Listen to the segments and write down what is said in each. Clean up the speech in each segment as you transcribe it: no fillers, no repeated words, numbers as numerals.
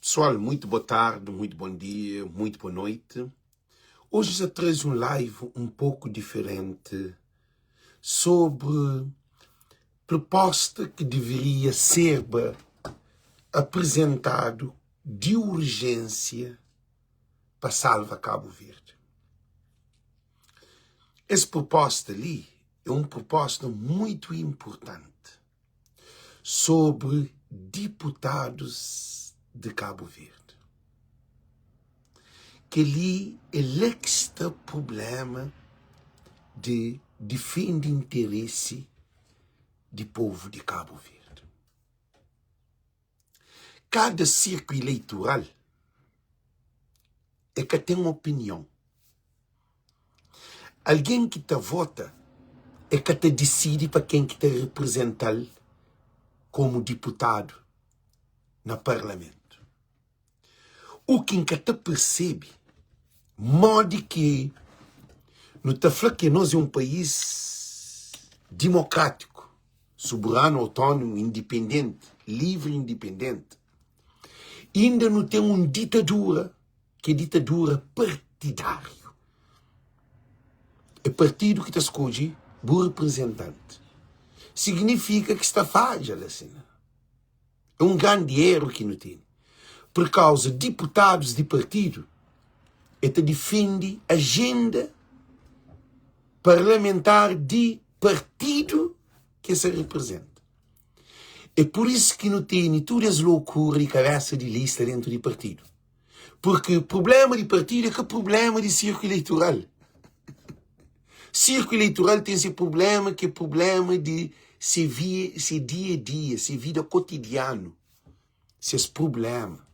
Pessoal, muito boa tarde, muito bom dia, muito boa noite. Hoje já trazer um live um pouco diferente sobre proposta que deveria ser apresentado de urgência pa salva Cabo Verde. Es proposta li é um proposta muito importante sobri diputadus di Kabu Verdi. Kel-li é la ki sta prubléma di difende interesi di povu di Kabu Verdi. Kada sirku ileitural e ka ten opinion. Algen ki ta vota e ka ta disidi pa ken ki ta reprezenta-l komu diputadu na parlamentu. U ki N ka ta persebe modi ki nu ta fla ki nos é un país dimokrátiku, soberanu, autónomu, indipendenti, livri i indipendenti, inda nu ten un ditadura ki é ditadura partidáriu. É partidu ki ta skodje bu reprizentanti. Signifika ki sta fadja la sina. É un grandi eru ki nu tene. Pur kauza diputadus di partidu e ta difende ajenda parlamentar di partidu ki es ta riprizenta. É pur isu ki nu tene tudu es lokura di kabesa di lista dentu di partidu. Purki prubléma di partidu é ka prubléma di sirku ileitoral. Sirku ileitoral ten se prubléma ki é prubléma di se vi, se dia a dia, se vida kotidianu, ses prubléma.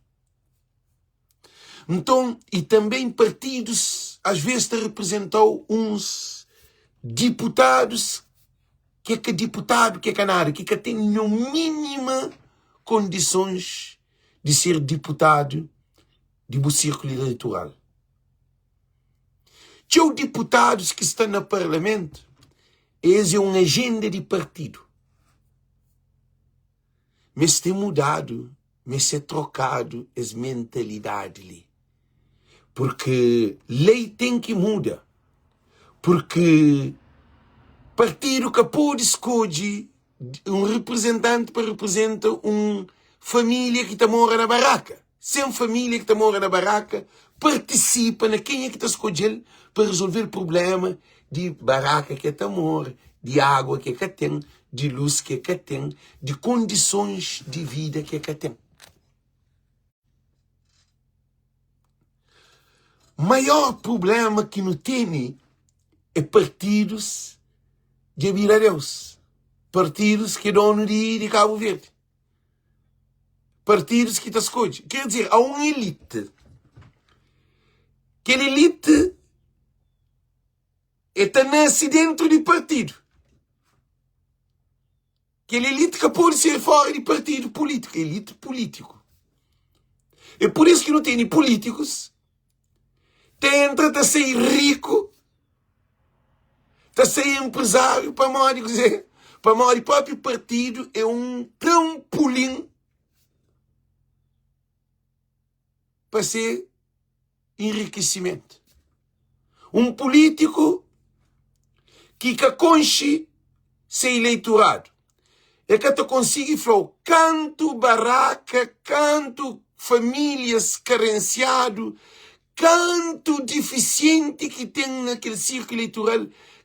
Nton, i tanben partidus às ves ta reprezenta-u uns diputadus ki é ka diputadu, ki é ka nada, ki ka ten ninhun mínima kondisons di ser diputadu di bu sirkulu ileitoral. Txeu diputadus ki sta na parlamentu, es é un ajenda di partidu. Meste mudadu, meste trokadu es mentalidadi li. Purki lei ten ki muda. Purki partidu ka pode skodje un reprezentanti pa reprezenta un família ki ta mora na baraka. Sen família ki ta mora na baraka partisipa na kenha ki ta skodje-l pa rezolve-l prubléma di baraka ki el ta mora, di agua ki el ka ten, di lus ki el ka ten, di kondisons di vida ki el ka ten. Maior prubléma ki nu tene é partidus dja bira Deus. Partidus ki é donu di, di Kabu Verdi. Partidus ki ta skodje. Ker dizer, há un elite. Kel elite e ta nase dentru di partidu. Kel elite ka pode ser fora di partidu pulítiku, elite pulítiku. É pur isu ki nu tene pulítikus ta entra ta sai riku, ta sai enprezáriu pamodi kuzê? Pamodi própi partidu é un tranpulin pa se enrikisimentu. Un pulítiku ki ka konxe se ileituradu, e ka ta konsigi fla-u kantu baraka, kantu famílias karensiadu, kantu difisienti ki ten na kel sirku ileitural,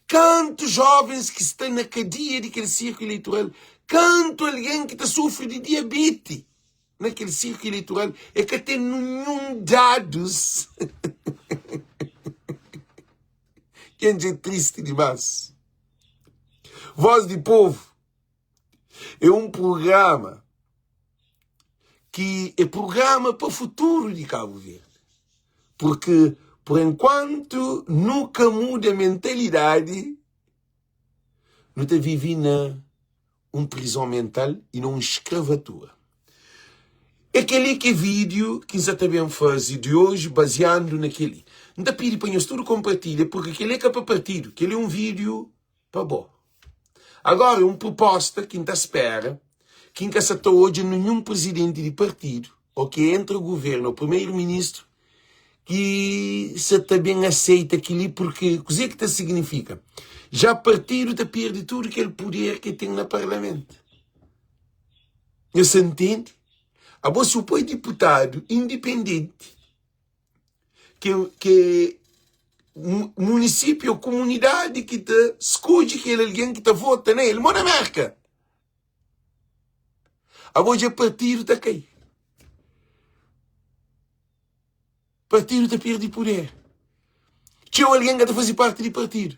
kantu jovens ki sta na kadia di kel sirku ileitural, kantu algen ki ta sufri di diabeti. Na kel sirku ileitoral e ka ten ninhun dadus. Ken dja é tristi dimás. Voz di Povu é un prugrama ki é prugrama pa futuru di Kabu Verdi. Purki pur enkuantu nu ka muda mentalidadi, nu ta vivi na un prizon mental i na un skravatura. É kel-li ki é vídiu ki N sa ta ben faze di oji baziandu na kel-li. N ta pidi pa nhos tudu konpartilha purki kel-li é ka pa partidu, kel-li é un vídiu pa bo. Agora é un pruposta ki N ta spera ki N ka sa ta odja ninhun prizidenti di partidu. ô ki entra guvernu ô primeru ministru ki sa ta ben aseita kel-li purki kuzê ki ta signifika? Já partidu ta perde tudu kel puder ki el ten na parlamentu. Nhos sa ntende? Abo si bu poi diputadu indipendenti ki ki munisípiu ô kumunidadi ki ta skodje kel algen ki ta vota na el, mo na Merka. Abo dja partidu ta kai. Partidu ta perde puder. Txeu algen ka ta faze parti di partidu.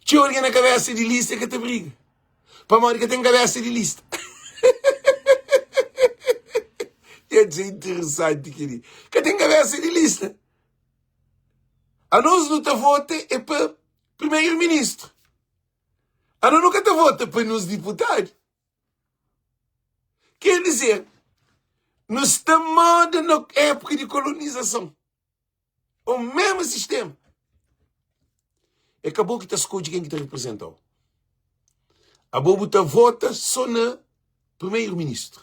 Txeu algen na kabesa di lista ka ta briga. Pamodi ka ten kabesa di lista. Dja dja interesanti kel-li. Ka ten kabesa di lista. Anos nu ta vota é pa primeru-ministru. Anos nu ka ta vota pa nos diputadu. Ker dizer, nu sta moda na époka di kolonizason. O mesmu sistema. É ka bo ki ta skodje ken ki ta reprezenta-u. Abo bu ta vota so na primeru-ministru,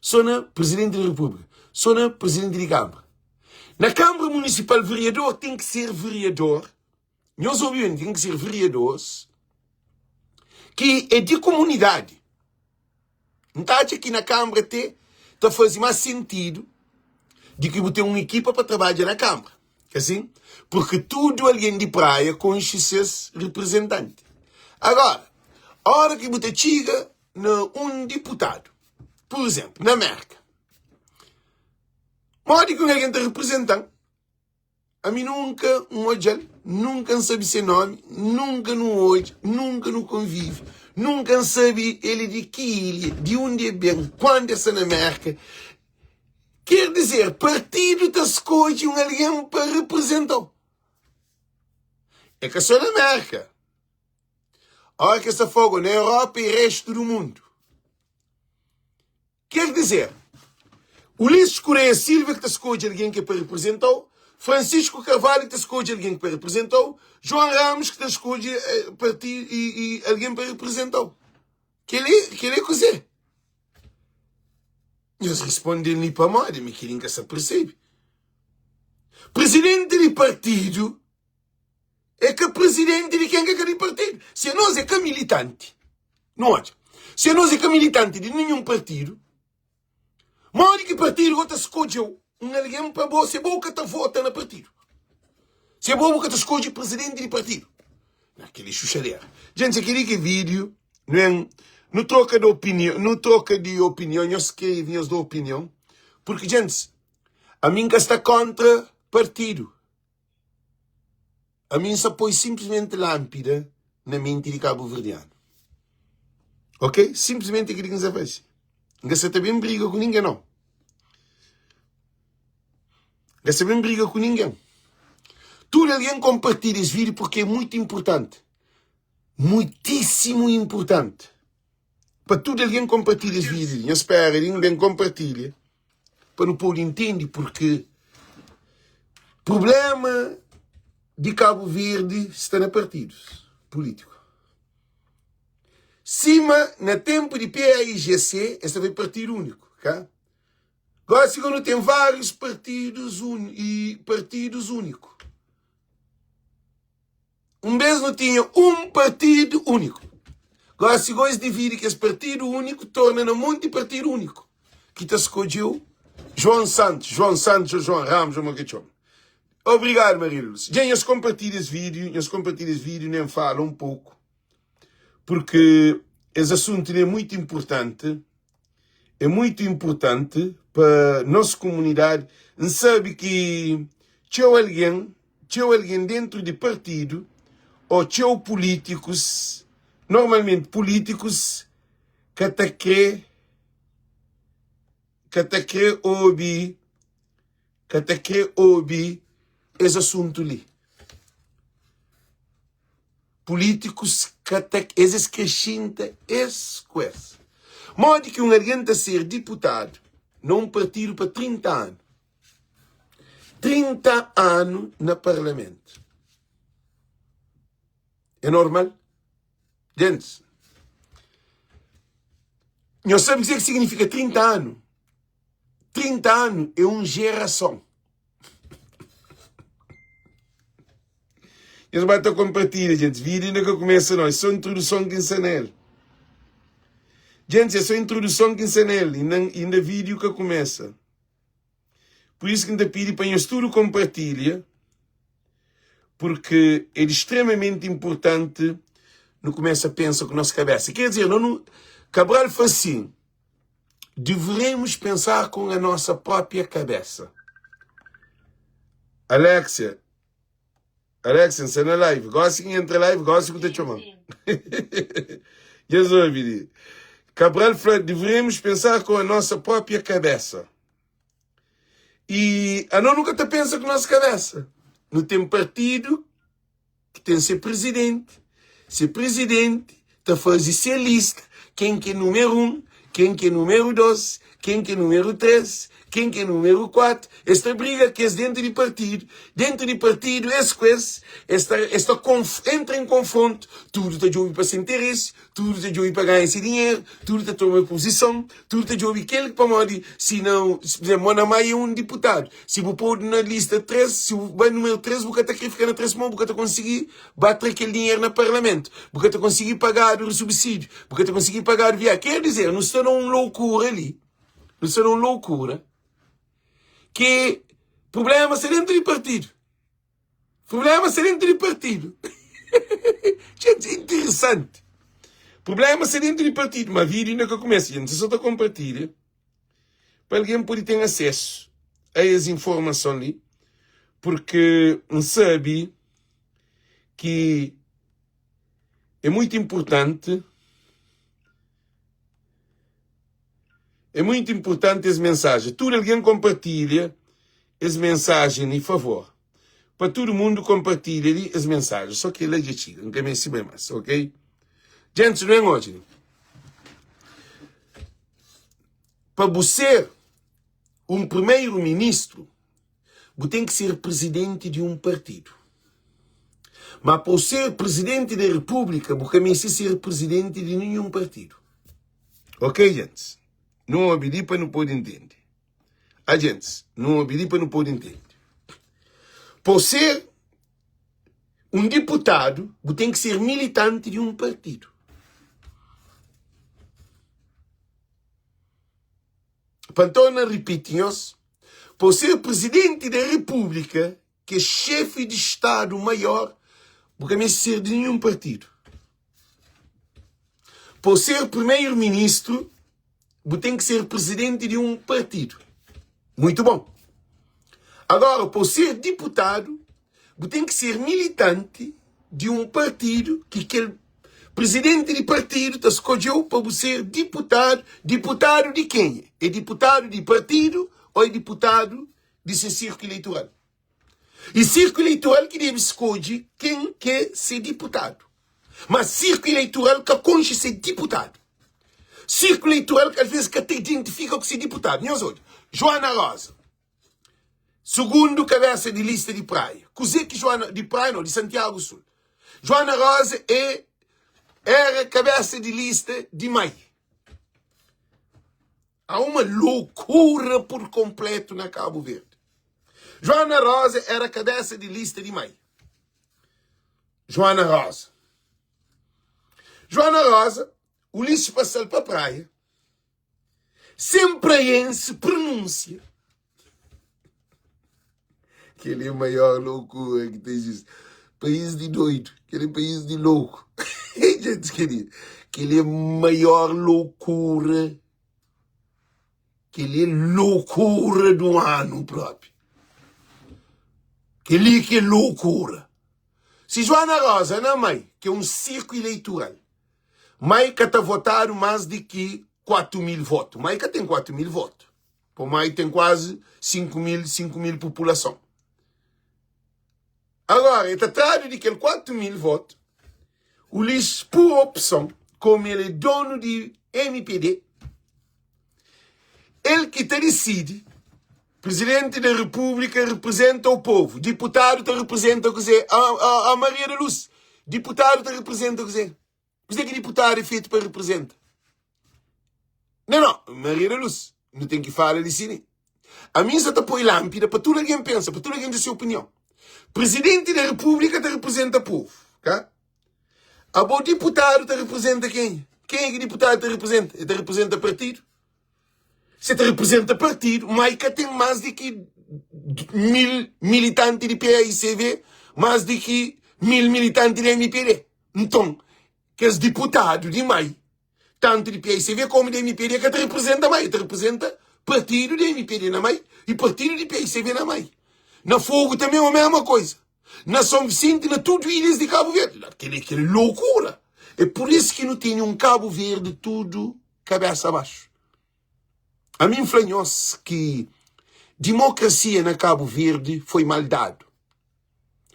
so na prizidenti di repúblika, so na prizidenti di kanbra. Na kanbra munisipal, veriador ten ki ser veriador. Nhos obi ben, ten ki ser veriadores ki é di komunidadi. N ta atxa ki na kanbra te ta faze más sentidu di ki bu ten un ekipa pa trabadja na kanbra. Ka sin? Purki tudu algen di Praia konxe ses riprizentanti. Agora, óra ki bu ta txiga na un diputadu, pur izenplu, na Merka, modi ki un algen ta riprizenta-m? Ami nunka N odja-l, nunka N sabe se nómi, nunka nu odja, nunka nu konvive, nunka N sabe el é di ki ilha, di undi el ben, kuandu el sta na Mérka. Ker dizer, partidu ta skodje un algen pa reprezenta-u. É ka sô na Mérka. Óra ki es ta foga na Europa i réstu di mundu. Ker dizer, Ulisses Correia Silva ki ta skodje algen ki é pa reprezenta-u, Francisco Carvalho ki ta skodje algen ki pa reprezenta-u, João Ramos ki ta skodje parti i algen pa reprezenta-u. Kel-li, kel-li é kuzê? Nhos responde-m li pamodi mi kel-li N ka sa persebe. Presidenti di partidu É ka presidenti di ken ki é ka di partidu. Si anos é ka militanti, nu odja, si anos é ka militanti di ninhun partidu, modi ki partidu go ta skodje-u un algen pa bo si bo ka ta vota na partidu? Si bo bu ka ta skodje presidenti di partidu? Na kel-li xuxadera. Djenti, kel-li ki é vídiu, nu en, nu troka di opinion, nu troka di opinion, nhos skrebe, nhos da opinion, purki djentis, ami N ka sta kontra partidu. Ami N sa poi sinplismenti lánpida na menti di kabuverdianu. Ok? Sinplismenti é kel-li ki N sa faze. N ka sa ta ben briga ku ningen, nau. N ka sa ben briga ku ningen. Tudu algen konpartilha es vídiu purki é mutu inpurtanti. Muitísimu inpurtanti. Pa tudu algen konpartilha es vídiu li. Nhos spera li, N ben konpartilha. pa nu pode intende purki prublema di Kabu Verdi sta na partidus pulítiku. Sima na tenpu di PAIGC es ta fai partidu úniku, ka? Gosi gó nu ten várius partidus i partidus úniku. Un bês nu tinha un partidu úniku. Gósi gó es dividi kes partidu úniku torna na monti partidu úniku ki ta skodje-u João Santos, João Santos ô João Ramos ô ma ke txoma. Obrigadu Maria Lúcia. Dja nhos konpartilha es vídiu, nhos konpartilha es vídiu nen fala un poku porque es asuntu li é muitu inpurtanti, é muitu inpurtanti pa nos komunidadi. N sabe ki txeu algen txeu algen dentru di partidu ô txeu pulítikus, normalmenti pulítikus ka ta krê ka ta krê obi ka ta krê obi es asuntu li. Pulítikus ka ta es es krê xinta es ku es. Modi ki un algen ta ser diputadu na un partidu pa 30 anu? 30 anu na parlamentu. É normal? Gentis, nhos sabe kuzê ki signifika 30 anu? 30 anu é un jerason. Nhos ba ta konpartilha, gentis. Vídiu inda ka kumesa no, é sô introduson ki N sta na el. Gentis, é sô introduson ki N sta na el, inda, inda vídiu ka kumesa. Pur isu ki N ta pidi pa nhos tudu konpartilha, purki é di stremamenti inpurtanti nu kumesa pensa ku nos kabesa. Ker dizer, no nu, Cabral fla sin, Deveremos pensar com a nossa própria cabeça. Alexia, Alexia, N sta na live. Gosi ki N entra live, gosi ku ta txoma-m. Dja-s obi li. Cabral fla, Deveremos pensar com a nossa própria cabeça. E ano nu ka ta pensa ku nos kabesa. Nu ten partidu ki ten se prizidenti, se prizidenti ta faze se lista, ken ki é numeru 1, ken ki é numeru 2, ken ki é numeru 3, ken ki é numeru 4, es ta briga ku es dentu di partidu, dentu di partidu es ku es, es ta es ta entra en konfrontu, tudu ta djobe pa se interesi, Tudu ta djobe pa ganha se dinheru, tudu ta toma puzison, tudu ta djobe kel pamodi si nau, pur izénplu, mo na mai é un diputadu, si bu podu na lista 3, si bu bai numeru 3 bu ka ta kre fika na 3 pamodi bu ka ta konsigi ba tra kel dinheru na parlamentu, bu ka ta konsigi pagadu subsídiu, bu ka ta konsigi pagadu viajen. Ker dizer, nu sta na un loukura li, nu sta na un loukura ki prubléma sta dentu di partidu. Problema sta dentro di partido. Gente, interessante. Problema sta dentro di partido, ma vídeo ainda ka começa. Gente, só ta compartilha pa alguém pode ter acesso a essa informação li, porque n sabe que é muito importante É muito importante es mensagem. Tudo alguém compartilha es mensagem li, favor. Pa tudo mundo compartilha li es mensagem. Só que la dja txiga, nka meste bai mais, ok? Gente, nu ben odja li. Pa bu ser um primeiro-ministro, bu ten ki ser presidente di um partido. Ma pa bu ser presidente da república, bu ka meste ser presidente di nenhum partido. Ok, gentis, nu obi li pa nu pode ntende. A gentis, nu obi li pa nu pode ntende. Pa bu ser un diputadu, bu ten ki ser militanti di un partidu. Pa N torna ripiti nhos, pa bu ser prizidenti di repúblika, ki é xefi di stadu maior, bu ka meste ser di ninhun partidu. Pa bu ser primeiro ministru, bu ten ki ser prizidenti di un partidu. Muitu bon. Agora, pa bu ser diputadu, bu ten ki ser militanti di un partidu ki kel prizidenti di partidu ta skodje-u pa bu ser diputadu. Diputadu di kenha? É diputadu di partidu ô é diputadu di se sirku ileitoral. E sirku ileitoral ki debe skodje ken ke se diputadu. Ma sirku ileitoral ka konxe se diputadu. Sirku ileitoral alves ka ta identifika ku se diputadu. Nhos odja, Joana Rosa, sugundu kabesa di lista di Praia. Kuze ki Joana, di Praia no, di Santiago Sul. Joana Rosa e era kabesa di lista di Mai. Há uma loucura por completo na Cabo Verde. Joana Rosa era cabeça de lista de mãe. Joana Rosa. Joana Rosa, Ulisses passou para a praia. Sem praense pronúncia. Aquele é a maior loucura que tem existe. País de doido. Aquele é país de louco. Gente querida. Aquele é a maior loucura. Aquele é loucura do ano próprio. Aquele que é loucura. Se Joana Rosa na mãe, que é um circo eleitoral, mãe que tá votado mais de que 4 mil votos. Mãe que tem 4 mil votos. Pô, Mai tem quase 5 mil, 5 mil população. Agora, ele está trado de aquele 4 mil votos. O Ulisses, por opção, como ele é dono de MPD, ele que te decide, presidente da República representa o povo, deputado te representa o que a, a, a Maria da Luz, deputado te representa o que Kuzê ki diputadu é fetu pa reprezenta? Não, não, Maria da Luz, nu ten ki fala di si li. Ami N sa ta poi lánpida pa tudu algen pensa, pa tudu algen da se opinion. Prizidenti da Repúblika ta reprizenta povu, ka? Abo diputadu ta reprizenta kenha? Kenha ki diputadu ta reprizenta? El ta reprizenta partidu? Se ta reprizenta partidu, ma i ka ten más di ki 1000 militanti di PAICV, más di ki 1000 militanti di MPD. Nton, kes diputadu di mai, tantu di PAICV komu di MPD, ka ta reprizenta mai, ta reprizenta partidu di MPD na mai i partidu di PAICV na mai. Na Fogu tanbe o mesma koiza. Na São Vicente, na tudu ilhas di Kabu Verdi. Kel-li é kel lokura. É pur isu ki nu tene un Kabu Verdi tudu kabesa baxu. Ami N fla nhos ki dimokrasia na Kabu Verdi foi mal dadu.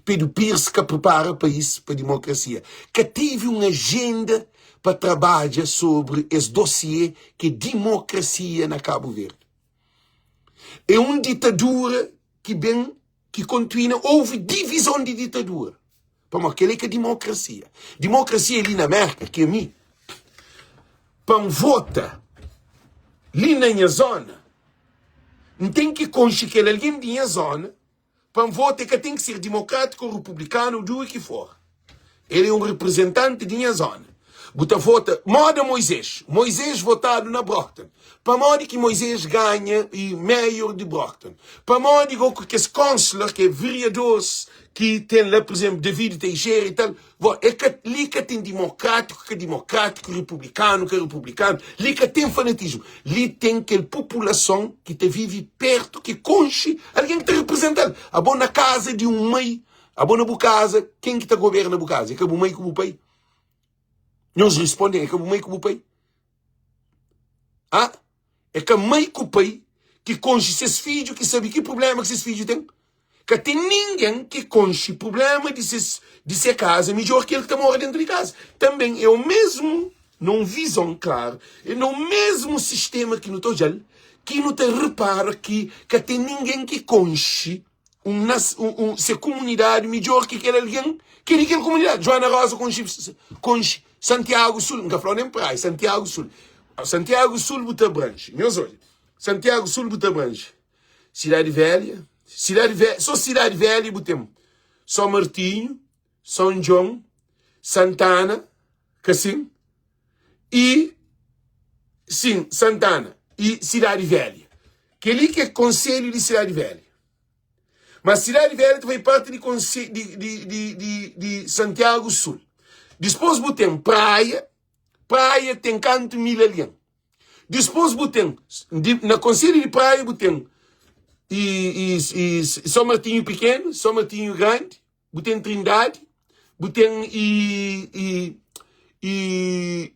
Pedro Pires ka pripara país pa dimokrasia. Ka tive un ajenda pa trabadja sobri es dossiê ki é dimokrasia na Kabu Verdi. É un ditadura ki ben ki kontuina ouvi divizon di ditadura. Pamodi kel-li é ka dimokrasia. Dimokrasia é li na Mérka ki ami, pa N vota li na nha zóna, N ten ki konxe kel algen di nha zóna pa N vota. E ka ten ki ser dimokrátiku ô republikanu ô di u ki for. El é un reprizentanti di nha zóna. Bu ta vota móda Moisés. Moisés votadu na Brockton. Pamodi ki Moisés ganha i mayor di Brockton? Pamodi go ku kes councilor, ke vereadores ki ten la, por exemplo, David Teixeira i tal, bo, é ka, li ka ten dimokrátiku, ka dimokrátiku, republikanu, ka republikanu, li ka ten fanatismu. Li ten kel populason ki ta vive pertu, ki konxe algen ki ta reprezental. Abo na kaza di un mai, abo na bu kaza, ken ki ta goberna bu kaza? É ka bu mai ku bu pai? Nhos responde, é ka bu mai ku bu pai? Ah, é ka mai ku pai ki konxe ses fidju, ki sabe ki prubléma ki ses fidju ten? Ka ten ningen ki konxe prubléma di ses di se kaza midjór ki el ki ta mora déntu di kaza. Tanben é o mesmu na un vizon klaru, é na un mesmu sistéma ki nu ta odja-l, ki nu ta repara ki ka ten ningen ki konxe un nas, un, un, se kumunidadi midjór ki kel algen ki é di kel kumunidadi. Joana Rosa konxe, konxe Santiagu Sul, N ka fla-u nen Praia, Santiagu Sul. Santiagu Sul bu ta abrange, nhos odja, Santiagu Sul bu ta abrange Sidadi Velha, Sidadi Velha, sô Sidadi Velha bu ten São Martinho, São Djon, Santana, ka sin? I, sin, Santana i Sidadi Velha. Kel-li ki é konselhu di Sidadi Velha. Ma Sidadi Velha ta fai parti di konse, di, di, di, di, di Santiagu Sul. Dispôs bu ten Praia, Praia ten kantu mil algen. Dispôs bu ten, di, na konselhu di Praia bu ten i, i, i São Martinho Pikenu, São Martinho Grandi, bu ten Trindadi, bu ten i, i, i,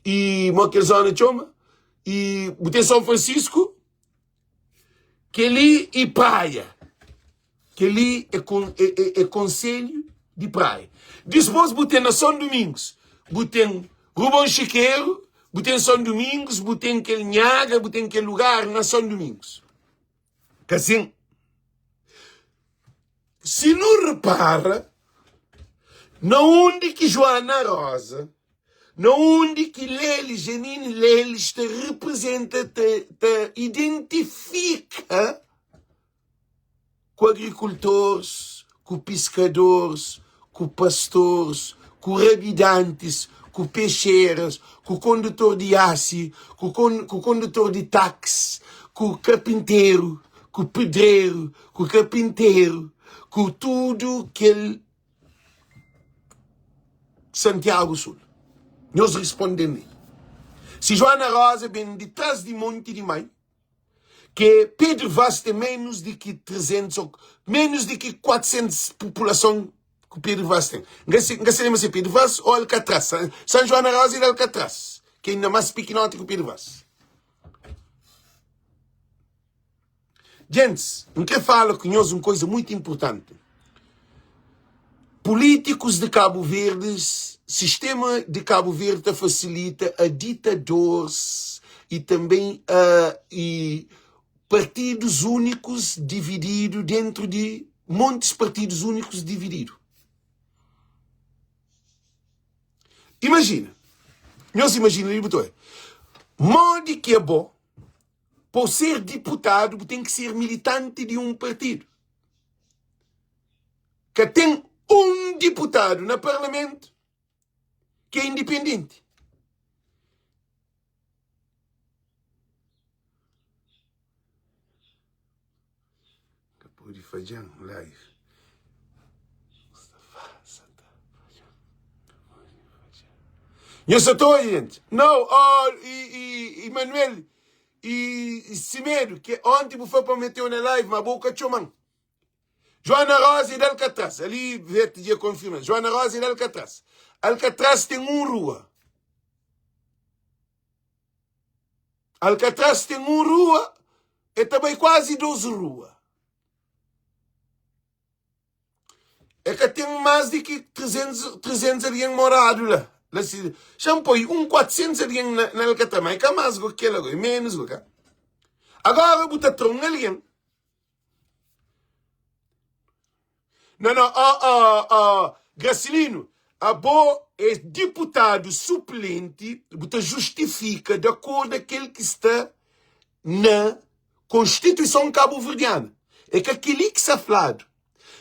i, mo kel zona txoma, i bu ten São Francisco, Kel-li e Praia. Kel-li é, é, é, é konselhu di Praia. Dispôs bu ten na São Domingos, bu ten Rubon Xikeru, bu ten São Domingos, bu ten kel Nhaga, bu ten kel lugar na São Domingos. Ka sin? Si nu repara na undi ki Joana Rosa, na undi ki Lely, Jeanine Lelis ta representa, ta, ta identifika ku agrikultores, ku piskadores, ku pastores, ku rabidantis, ku pexeras, ku kondutor di asi, ku, ku kondutor di taxi, ku karpinteru, ku pedreru, ku karpinteru, ku tudu kel Santiago Sul. Nhos responde-m li. Si Joana Rosa ben di tras di Monti di Mai, ke Pedro Vaz ten menus di ki 300 ou menus di ki 400 populason ku Pedro Vaz ten. N ka n ka se lembra si é Pedro Vaz ou Alcatraz. San Joana Rosa é di Alcatraz, ki é inda más pikinoti ku Pedro Vaz. Gentis, N kre fala ku nhos un koiza muitu inpurtanti. Pulítikus di Kabu Verdi, sistema di Kabu Verdi ta fasilita a ditadores i tanben a i partidus únikus divididu dentru di montis partidus únikus divididu. Imajina, nhos imajina li bu ta oia, modi ki abo. Pa bu ser diputadu bu ten ki ser militanti di un partidu. Ka ten un diputadu na parlamentu ki é indipendenti. Ka pode fadja-m live. Nhos sa ta odja gente? Não, oh, e, e, Emanuel e, e Semedo, que ontem bu foi pa meteu na live, mas bo ka txoman. Joana Rosa é de Alcatraz. Ali Vete dja konfirma. Joana Rosa é de Alcatraz. Alcatraz tem um rua. Alcatraz tem um rua, e ta bai quase dos rua. É ka tem mais de que 300, 300 alguém morado lá. Lá se, já põe um 400 alguém na, na Alcatraz, mas é ka mais do que aquela, é menos do que. Agora bu ta tra um alguém Não, não, oh, oh, oh, Gracilino, abo é diputadu suplenti, bu ta justifika di akordu akel ki sta na Konstituison Kabuverdiana. É ka keli ki sta fladu.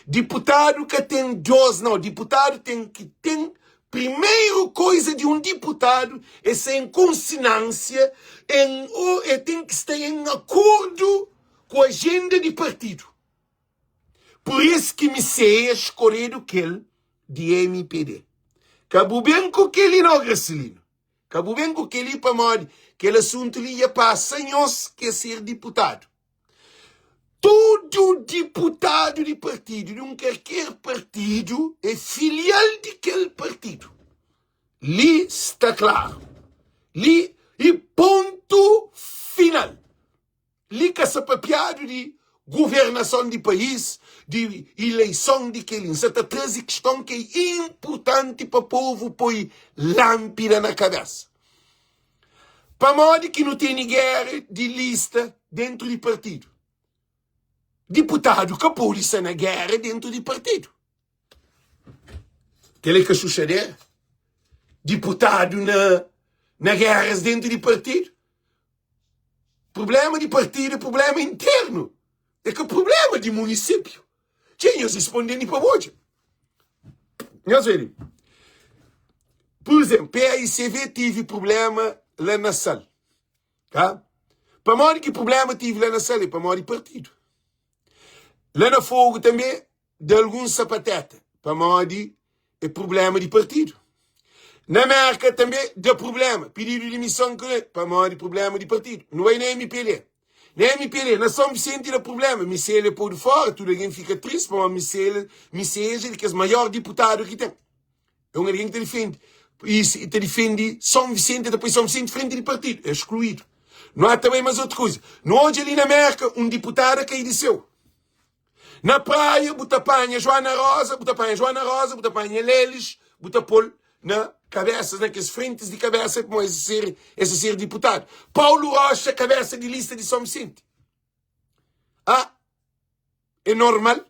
Diputadu ka ten dos, nau, diputadu ten ki ten primeru koiza di un diputadu é sta en konsinansia, en, o e ten ki sta en akordu ku ajenda di partidu. Pur is ki Miseas skoredu kel di mpd. Ka bu ben ku keli no Gracelino. Ka bu ben ku keli pamodi kel asuntu li dja pasa nhos ke ser diputadu. Tudu diputadu di partidu, di un karker partidu, é filial di kel partidu. Li sta klaru. Li e pontu final. Li ka sa papiadu di guvernason di país, di ileison, di kel-li. N sa ta traze kiston ki é inpurtanti pa povu poi lánpida na kabésa. Pamodi ki nu tene géra di lista déntu di partidu? Diputadu ka pode sta na géra déntu di partidu. Kel-li é ka xuxadera? Diputadu na na géras déntu di partidu? Prubléma di partidu é prubléma internu, é ka prubléma di munisípiu. Txê, nhos responde-m pa bo odja. Nhos vê li. Pur izénplu, PAICV tive prubléma la na Sal. Tá? Pamodi ki prubléma tive la na Sal? É pamodi partidu. La na Fogu tanbê da alguns sapateta pamodi é prublema di partidu. Na Merka tanbe da prublema, pididu dimison pamodi prublema di partidu. Nu bai na MPD. Na MPD, na São Vicente da prublema, Michele podu fora, tudu algen fika tristi pamodi Michele, Michele é di kes maior diputadu ki ten. É un algen ki ta difende i ta difende São Vicente, ta poi São Vicente frenti di partidu, é skluidu. Nu ata bai mas otu kuza. Nu odja li na Merka un diputada kai di seu. Na praia bu ta panha Joana Rosa, bu ta panha Joana Rosa, bu ta panha Lelis, bu ta pol na kabesas, na kes frentis di kabesa pamodi es ser, es ser diputadu. Paulo Rocha, kabesa di lista di São Vicente. Ah, é normal?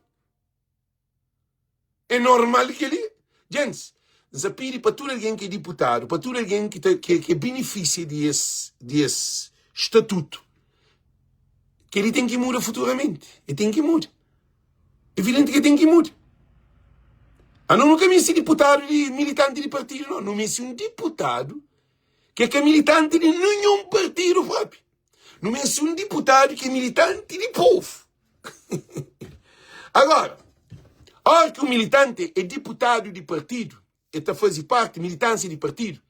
É normal kel-li? Gentis, N sa pidi pa tudu algen ki é diputadu, pa tudu algen ki ta, ki, ki benefisia di es, di es statutu, kel-li ten ki muda futuramenti. E ten ki muda. Evidenti ki ten ki muda. Ano nu ka meste diputadu di militanti di partidu, no. Nu meste un diputadu ki é ka militanti di ninhun partidu propi. Nu meste un diputadu ki é militanti di povu. Agora, óra ki un militanti é diputadu di partidu, el ta faze parti, militánsia di partidu,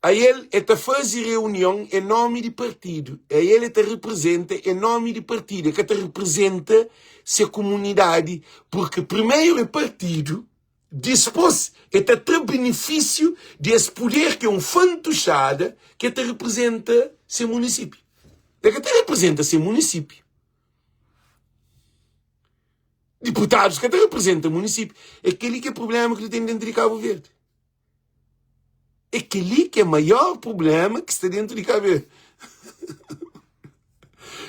ael el ta faze reunion en nómi di partidu, ael el ta reprizenta en nómi di partidu, el ka ta reprizenta se kumunidadi, purki primeru é partidu, Dispôs, el ta tra benefísiu di es puder ki é un fantuxada ki el ta reprizenta se munisípiu. El ka ta reprizenta se munisípiu. Diputadus ka ta reprizenta munisípiu. É kel-li ki é prubléma ki nu ten déntu di Kabu Verdi. É kel-li ki é maior prubléma ki sta déntu di Kabu Verdi.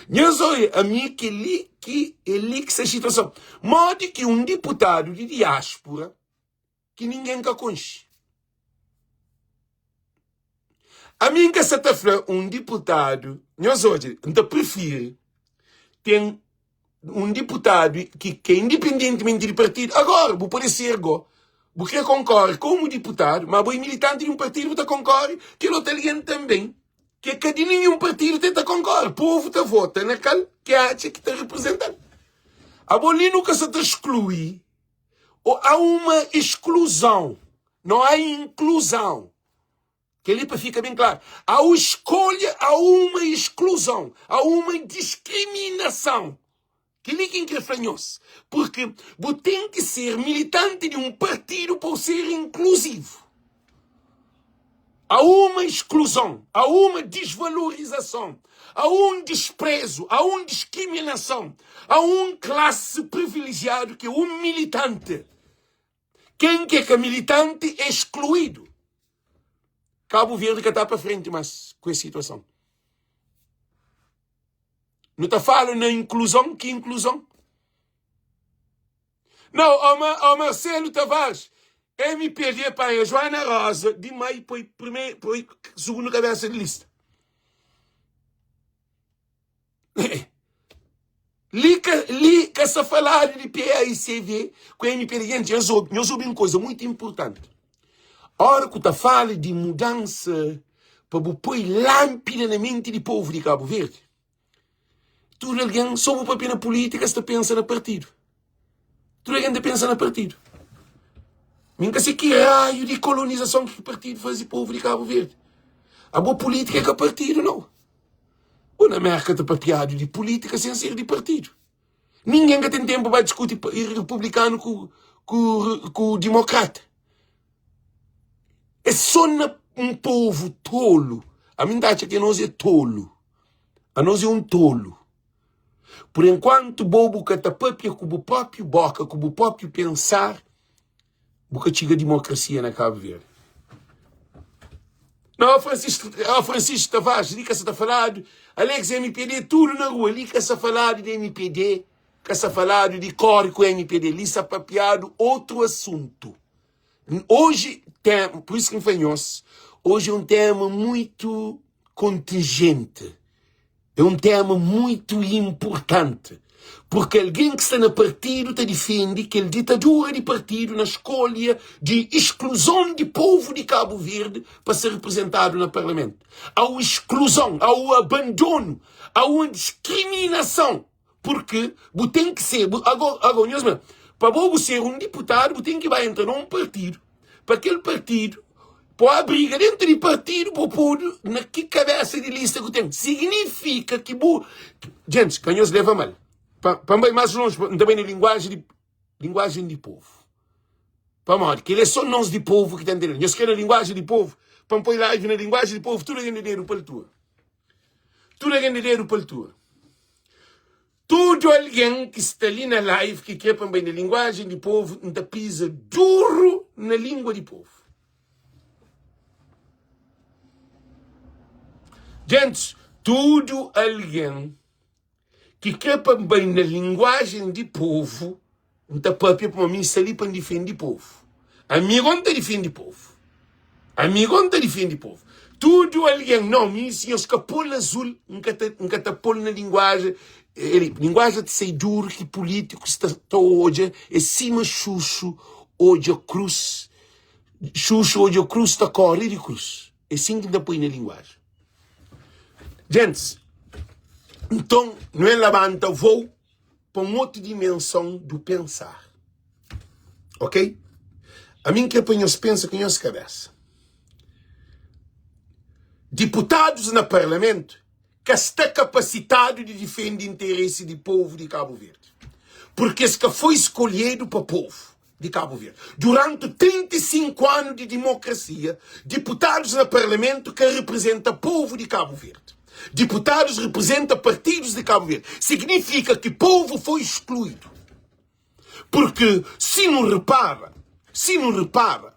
Nhos oia, ami kel-li ki é li ki sta situason. Modi ki un diputadu di diáspora ki ningen ka konxe. Ami N ka sa ta fla un diputadu, nhos odja, N ta prifiri ten un diputadu ki ka indipendentimenti di partidu. Agora, bu pode ser go, bu kre konkore komu diputadu, ma bo e militanti di un partidu, bu ta konkore, kel otu algen tanben ki ka di ninhun partidu tenta konkore. Povu ta vota na kal ki atxa ki ta reprezental. Abo li nu ka sa ta sklui, o há uma exclusão, não há inclusão. Kel-li pa fika ben klaru. Há o escolha, há uma exclusão, há uma discriminação. Kel-li ki N kre fla nhos. Porque bu ten ki ser militante di un partidu pa bu ser inkluzivu. Há uma exclusão, há uma desvalorização, há um desprezo, há uma discriminação, há um classe privilegiado que é o militante. Ken ki é ka militante é excluído. Cabo Verde ka ta pa frente mas ku es situação. Nu ta fala na inclusão, ki inclusão? Não, ó, ó Marcelo Tavares, MPD panha Joana Rosa de mai põe primeiro, põe segundo cabeça de lista. Li ka, li ka sa faladu di PAICV ku MPD. Gente, nhos obi, nhos obi un koza muito importante. Ora ku ta fala di mudansa pa bu poi lâmpida na menti di povu di Cabo Verde, tudu algen, só bu papia na polítika, sta pensa na partidu. Tudu algen ta pensa na partidu. Mi nka sei ki raiu di kolonizason ki partidu faze povu di Cabo Verde. Abo polítika é ka partidu, não. Bo na Merka ta papiadu di pulítika sen ser di partidu. Ningen ka ten tenpu ba diskuti republikanu ku, ku, ku dimokrata. É só na un povu tolu. Ami N ta atxa ki anos é tolu. Anos é un tolu. Por enkuantu bo bu ka ta papia ku bu própi boka, ku bu própi pensar, Bu ka txiga dimokrasia na Cabo Verde. Não, Francisco, oh, Francisco Tavares, li ka sa ta faladu, Alex MPD, tudo na rua, li ka sa faladu di MPD, ka sa faladu di kore ku MPD, li sa papiadu outro assunto. Hoje, tem, por isso que me fala nhos, hoje é um tema muito contingente. É um tema muito importante, porque alguém que sta na partido ta difende kel ditadura di partido na escolha di exclusão di povo di Cabo Verde pa ser representado na parlamento. Há uma exclusão, há o abandono, há uma discriminação, porque bu tem que ser, bu, agora, agora, nhos mesmo, pa bo bu ser um deputado, bu tem que vai entrar num partido pa kel partidu po abriga dentu di partidu po podu na ki kabesa di lista ku ten signifika ki bu gentis ka nhos leva mal pa pa bai mas lonji n ta bai na linguaji di linguajen di povu pamodi kel é so nos di povu ki ta ntende nhos kre na linguaji di povu pa n poi live na linguaji di povu tudu algen di dedu pa altura tudu algen di dedu pa altura Tudu algen ki sta li na live ki kre pa N bai na linguajen di povu, N ta piza duru na lingua di povu. Gentis, tudu algen ki kre pa N bai na linguajen di povu, N ta papia pamodi mi N sta li pa N difende povu. Ami go N ta difende povu. Ami go N ta difende povu. Tudu algen, nau, mi si nhos ka pô-l azul, N ka ta, N ka ta pô-l na linguajen. El, linguajen ta sai duru ki pulítikus ta, ta odja, é sima xuxu odja krus, xuxu odja krus ta kóre di krus. É sin ki N ta poi na linguajen. Gentis, nton, nu el labanta vôu. pa un otu dimenson du pensar. Ok? Ami N kre pa nhos pensa ku nhos kabesa. Diputadus na parlamentu ka sta kapasitadu di difende interesi di povu di Kabu Verdi, purki es ka foi skolhedu pa povu. di Kabu Verdi. Duranti 35 anu di dimokrasia, diputadus na parlamentu ka riprizenta povu di Kabu Verdi. Diputadus riprizenta partidus di Kabu Verdi. Signifika ki povu foi skluidu. Purki si nu ripara, si nu ripara,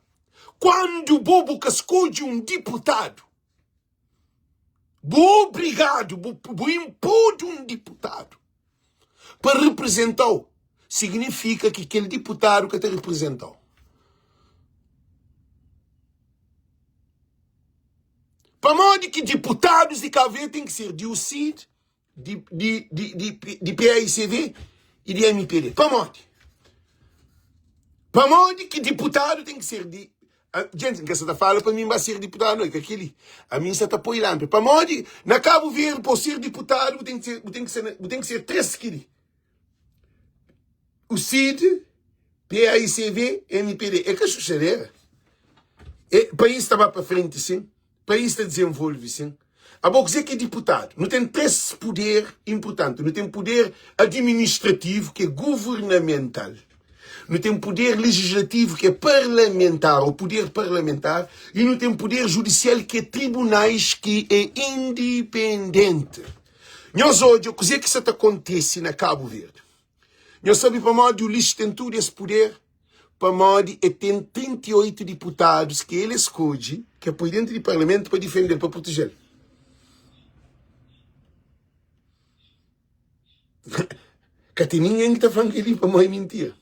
kuandu bo bu ka skodje un diputadu, bu obrigadu, bu, bu inpodu un diputadu pa representa-u, signifika ki kel diputadu ka ta representa-u. Pamodi? Pamodi ki diputadus di Cabo Verde ten ki ser di UCID, di, di, di, di, di PAICV i di MPD? Pamodi? Pamodi ki diputadu ten ki ser di Gente, N ka sa ta fala pa mi N ba ser diputadu, no, i ka kel-li. Ami N sa ta poi lanpra. Pamodi na Cabo Verde pa bu ser diputadu bu ten ki ser, bu ten ki ser, bu ten ki ser 3 kel-li. UCID, PAICV, MPD. É ka xuxadera. É, país ta ba pa frenti sin, país ta dizenvolve sin. Abo kuzê ki é diputadu? Nu ten 3 puder inpurtanti. Nu ten puder adiministrativu ki é guvernamental. Nu ten puder lejislativu ki é parlamentar ou puder parlamentar e nu ten puder judisial ki é tribunais ki é indipendenti. Nhos odja kuzê ki sa ta kontise na Kabu Verdi. Nhos sabe pamodi Ulisses ten tudu es puder? Pamodi e ten 38 diputadus ki el skodje, ki el poi dentu di parlamentu pa difende-l, pa proteje-l. Ka ten ningen ki ta fla-m kel-li pamodi é mintira.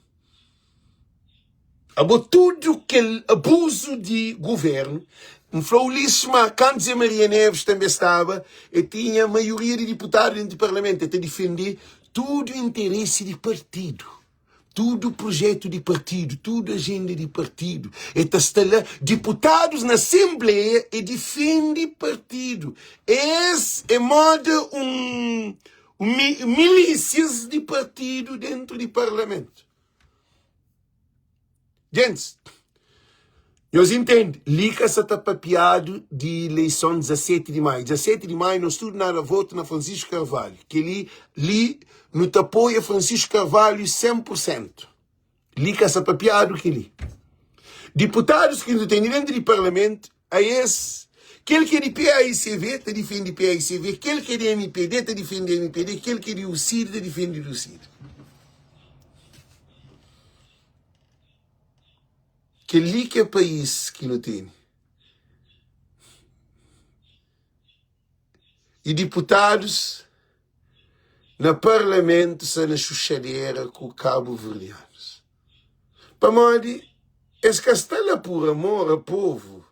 Abo tudu kel abuzu di guvernu, N fla Ulisses ma kantu Zé Maria Neves tanbe staba, e tinha maioria di diputadu dentu di parlamentu, e ta difende tudu interesi di partidu, tudu prujetu di partidu, tudu ajenda di partidu, e ta sta la, diputadus na asenbleia e difende partidu, es e moda un milisias di partidu dentu di parlamentu. Gentis, nhos intende, li ka sa ta papiadu di ileison 17 di Maiu. 17 di Maiu nos tudu na da votu na Francisco Carvalho. Kel-li, li nu ta apoia Francisco Carvalho 100 pur sentu. Li ka sa papiadu kel-li. Diputadus ki nu tene dentu di parlamentu, a es, kel ki é di PAICV ta difende PAICV, kel ki é di mpd ta difende mpd, kel ki é di UCID ta difende di UCID. Kel-li ki é país ki nu tene. I diputadus na parlamentu sta na xuxadera ku kabuverdianus. Pamodi es ka sta la pur amor a povu.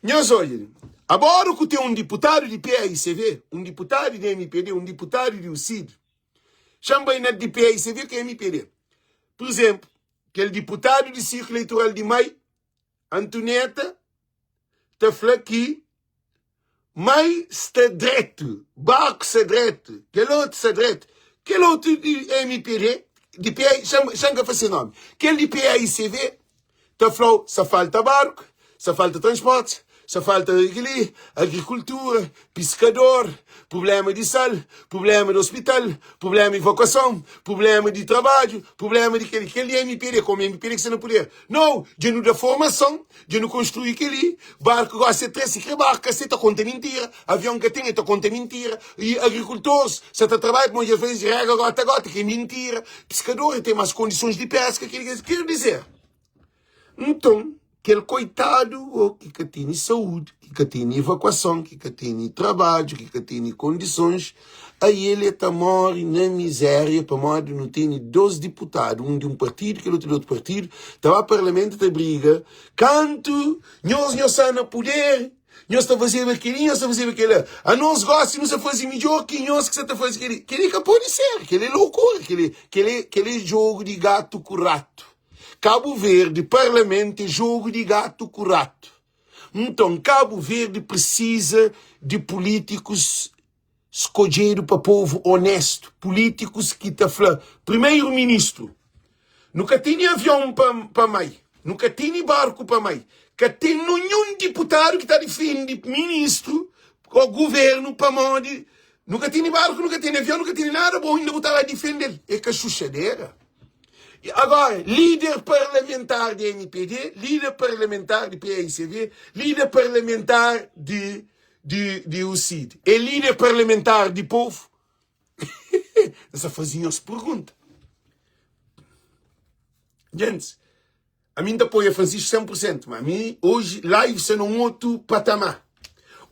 Nhos odja li, agora ku ten un diputadu di PAICV, un diputadu di mpd, un diputadu di UCID, xa-m bai na di PAICV ku mpd. Pur izenplu, kel diputadu di sirkulu eleitoral di Mai, Antuneta, ta fla ki Mai sta dretu, barku sta dretu, kel otu sta dretu, kel otu di mpd, di PA, xa N ka fla se nomi, kel di PAICV ta fla-u sa falta barku, sa falta transporti, sa falta kel-li, agrikultura, piskador, prubléma di sal, prubléma di ospital, prubléma di evakuason, prubléma di trabadju, prubléma di kel-li. Kel di mpd, komu mpd ki sta na puder. Nau, dja nu da formason, dja nu konstrui kel-li, barku gosi é 3, si kre barku ka sta, e ta konta mintira, avion ka ten, e ta konta mintira, i agrikultors sa ta trabadja pamodi dja faze rega gota gota, ki é mintira, piskador e ten mas kondisons di peska, kel-li ker dizer. Nton, kel koitadu o ki ka tene saúdi, ki ka tene evakuason, ki ka tene trabadju, ki ka tene kondisons, Ael e ta móre na mizéria pamodi nu tene dos diputadu, un di un partidu, kel otu di otu partidu, ta ba parlamentu ta briga kantu nhos nhos sta na puder, nhos ta fazeba kel-li, nhos ta fazeba kel-la. Anos gósi nu sta faze midjór ki nhos ki sta ta faze kel-li. Kel-li ka pode ser, kel-li é lokura, kel-li kel-li kel-li é jogu di gatu ku ratu. Kabu Verdi, parlamentu é jogu di gatu ku ratu. Nton, Kabu Verdi prisiza di pulítikus skodjedu pa povu onestu, pulítikus ki ta fla, Primeru Ministru, nu ka tene avion pa pa mai, nu ka tene barku pa mai, ka ten ninhun diputadu ki ta difende ministru ô guvernu pamodi nu ka tene barku, nu ka tene avion, nu ka tene nada, bo inda bu ta ba difende-l. É ka xuxadera? Agora, líder parlamentar di mpd, líder parlamentar di paicv, líder parlamentar di di di UCID é líder parlamentar di povo? N sa faze nhos pergunta. Gentis, ami N ta apoia Francisco 100%, ma ami hoje live sta na un otu patamar.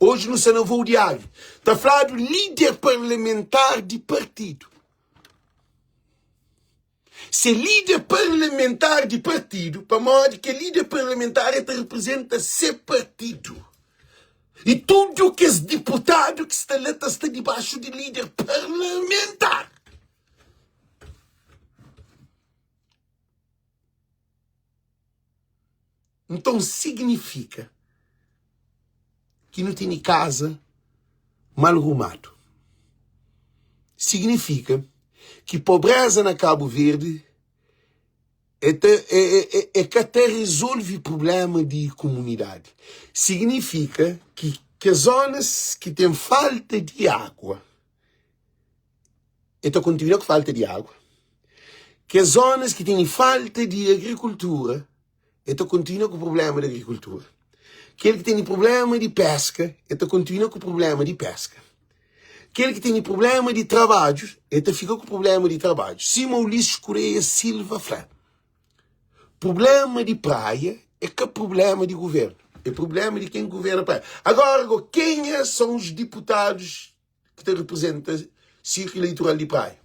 Hoje nu sta na voo di águia. Ta fladu líder parlamentar di partidu. Se líder parlamentar di partidu, pamodi kel líder parlamentar el ta reprezenta se partidu. I tudu kes diputadu ki sta la ta sta dibaxu di lider parlamentar. Nton signifika ki nu tene kaza mal rumadu. Signifika ki pobreza na Kabu Verdi e ta e e ka ta rezolve prublema di kumunidadi. Signifika ki kes zonas ki ten falta di agua e ta kontinua ku falta di agua. Kes zonas ki tene falta di agrikultura e ta kontinua ku prublema di agrikultura. Kel ki tene prublema di peska e ta kontinua ku prublema di peska. Kel ki tene prublema di trabadju e ta fika ku prublema di trabadju. Sima Ulisses Correia Silva fla, prublema di Praia é ka prublema di guvernu, é prublema di ken ki guverna Praia. Agora go, kenha são os diputadus ki ta reprezenta sirku eleitoral di Praia?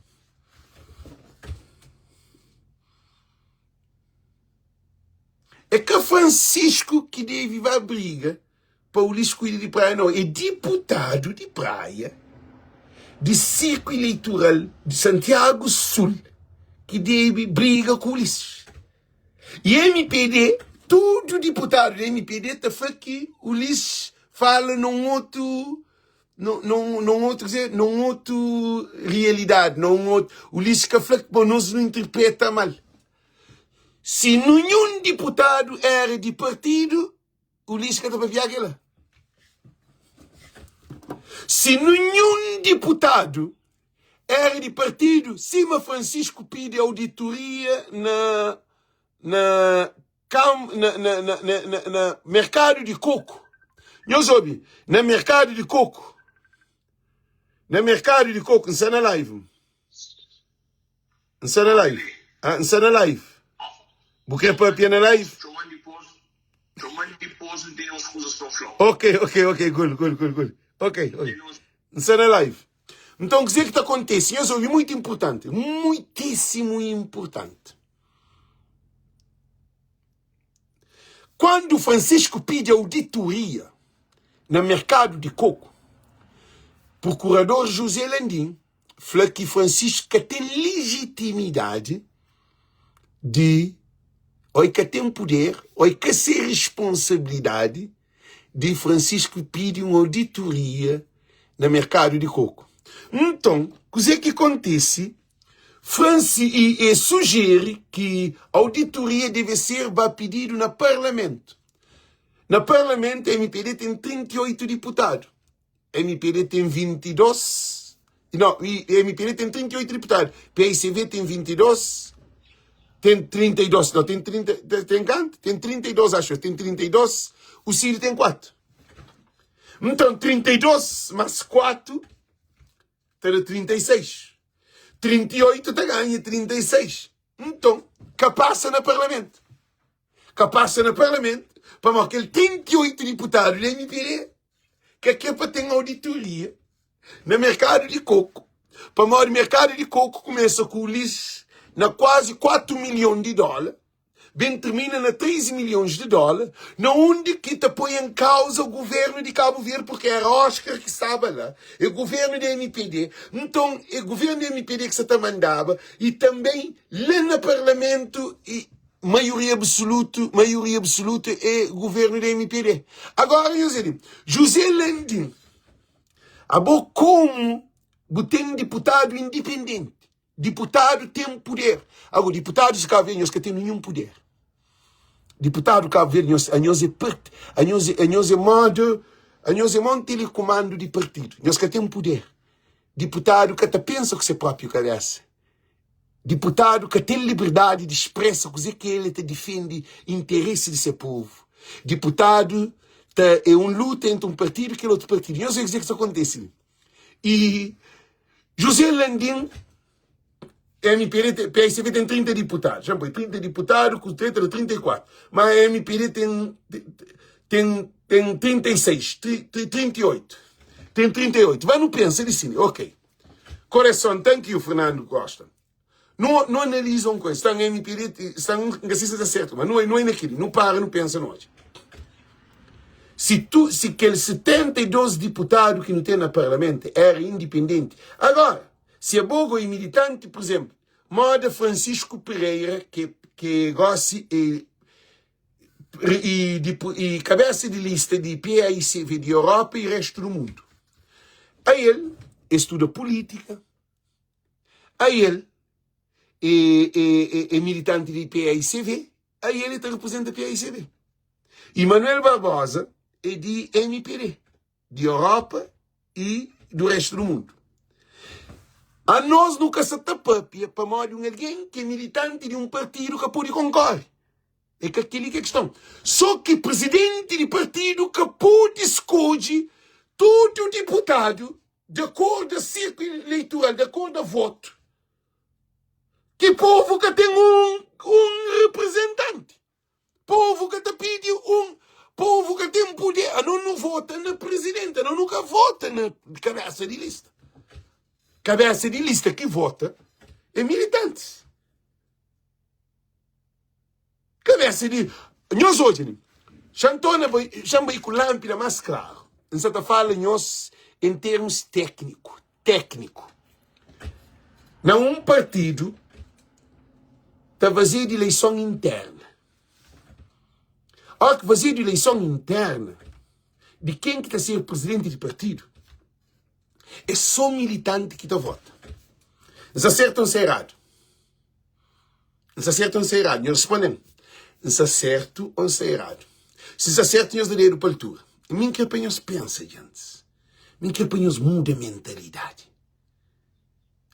É ka Francisco ki debe ba briga pa Ulisses kuida di Praia, nau. É diputadu di Praia, di sirku eleitoral di Santiago Sul ki debe briga ku Ulisses. I mpd, tudu diputadu di mpd ta fla ki Ulisses fala na un otu num outro dizer, num outro realidade, num outro. Ulisses ka fla pa nos nu interpreta mal. Si nenhum diputadu era di partidu, Ulisses ka ta papia kela. Si nenhum diputadu era di partidu, sima Francisco pidi auditoria na na Kam, na, na, na, na, na, na merkadu di koku. Nhos obi, na merkadu di koku. Na merkadu di koku, N sta na live. N sta na live. Ah, N sta na live. Bu kre papia na live? Txoman dipôs, txoman dipôs, N tene uns kuzas pa N fla-u. Ok, ok, ok, gol, gol, gol, gol. Ok, ok. N sta na live. Nton, kuzê ki ta kontise? Nhos obi, muitu inpurtanti, muitísimu inpurtanti. Quando Francisco pidi auditoria na merkadu di koku, prokurador José Landim fla ki Francisco ka ten lijitimidadi di ô e ka ten puder ô e ka se responsabilidadi di Francisco pidi un auditoria na merkadu di koku. Nton, kuzê ki kontise? Franci i e sujeri ki auditoria deve ser ba pididu na parlamentu. Na parlamentu mpd ten 38 diputadu. Mpd ten 22, não, mpd ten 38 diputadu, paicv ten 22, ten 32, não, ten 30, ten kantu? Ten 32 acho, ten 32, o Cid ten 4. Nton 32 mas 4 ta da 36. 38 ta ganha 36. Nton, ka pasa na parlamentu. Ka pasa na parlamentu, pamodi kel 38 diputadu di MPD ka kre pa ten auditoria na merkadu di koku, pamodi merkadu di koku kumesa ku Ulisses na kuazi 4 milhon di dóla, ben termina na 13 milhões de dólar, na undi ki ta poi em causa governo di Cabo Verde, porque era Oscar ki staba la, é governo di MPD, nton é governo di MPD ki sa ta mandaba, e também la na parlamento e maioria absoluto, maioria absoluto é governo di MPD. Agora nhos di, José Landim, abo como bu ten diputado independente, Diputadu ten puder. Ago, diputadus di Kabu Verdi, nhos ka ten ninhun puder. Diputadu Kabu Verdi, nhos, anhos é part, anhos, anhos é moda, anhos é mon telekumandu di partidu. Nhos ka ten puder. Diputadu ka ta pensa ku se propriu kabesa. Diputadu ka ten liberdadi di spresa kuze ki el ta difende interesi di se povu. Diputadu ta é un luta entri un partidu i kel otu partidu. Nhos obi kuze ki sta kontise li. I José Landim, MPD, tem, PSB tem 30 deputados. Já foi 30 deputados, com 30, 34. Mas MPD tem, tem, tem 36, 38. Tem 38. Vai no pensa de cima. Ok. Correção, thank you, Fernando Costa. Não, não analisa uma coisa. Está em MPD, está em, não sei se está certo, mas não é, não é naquilo. Não para, não pensa, não hoje. Si tu, si kel 72 diputadu ki nu ten na parlamentu era indipendenti. Agora, si abo go e militanti, pur izenplu, moda Francisco Pereira, ke ke gosi e e, e kabesa di lista di PAICV di Europa e restu du mundu. A el, e studa pulítika, a el e, e, e, e militanti di PAICV, a el e ta representa PAICV. E Manuel Barbosa é di MPD, di Europa e do resto do mundo. A nós nu ka sa ta papia pamodi un algen ki é militanti di un partidu ka pode konkorre. É ka kel-li ki é kiston. Sô ki prizidenti di partidu ka pode skodje tudu diputadu di akordu a sirku ileitural, di akordu a votu, ki povu ka ten un un reprizentanti. Povu ka ta pidi un, povu ka ten puder. Anos nu vota na prizidenti, anos nu ka vota na kabésa di lista. Kabésa di lista ki vota é militantis. Kabesa di nhos odja li. Xa N torna bai, xa N bai ku lánpida más klaru. N sa ta fala nhos en termus tékniku, tékniku. Na un partidu ta fazedu ileison interna. Óra ki fazedu ileison interna di ken ki ta ser prizidenti di partidu, é sô militanti ki ta vota. N sa sertu ô N sa eradu? N sta sertu o N sta eradu? Nhos responde-m. N sta sertu o N sta eradu? Si N sta sertu, nhos da dedu pa altura. Mi N kre pa nhos pensa, djentis. Mi N kre pa nhos muda mentalidadi.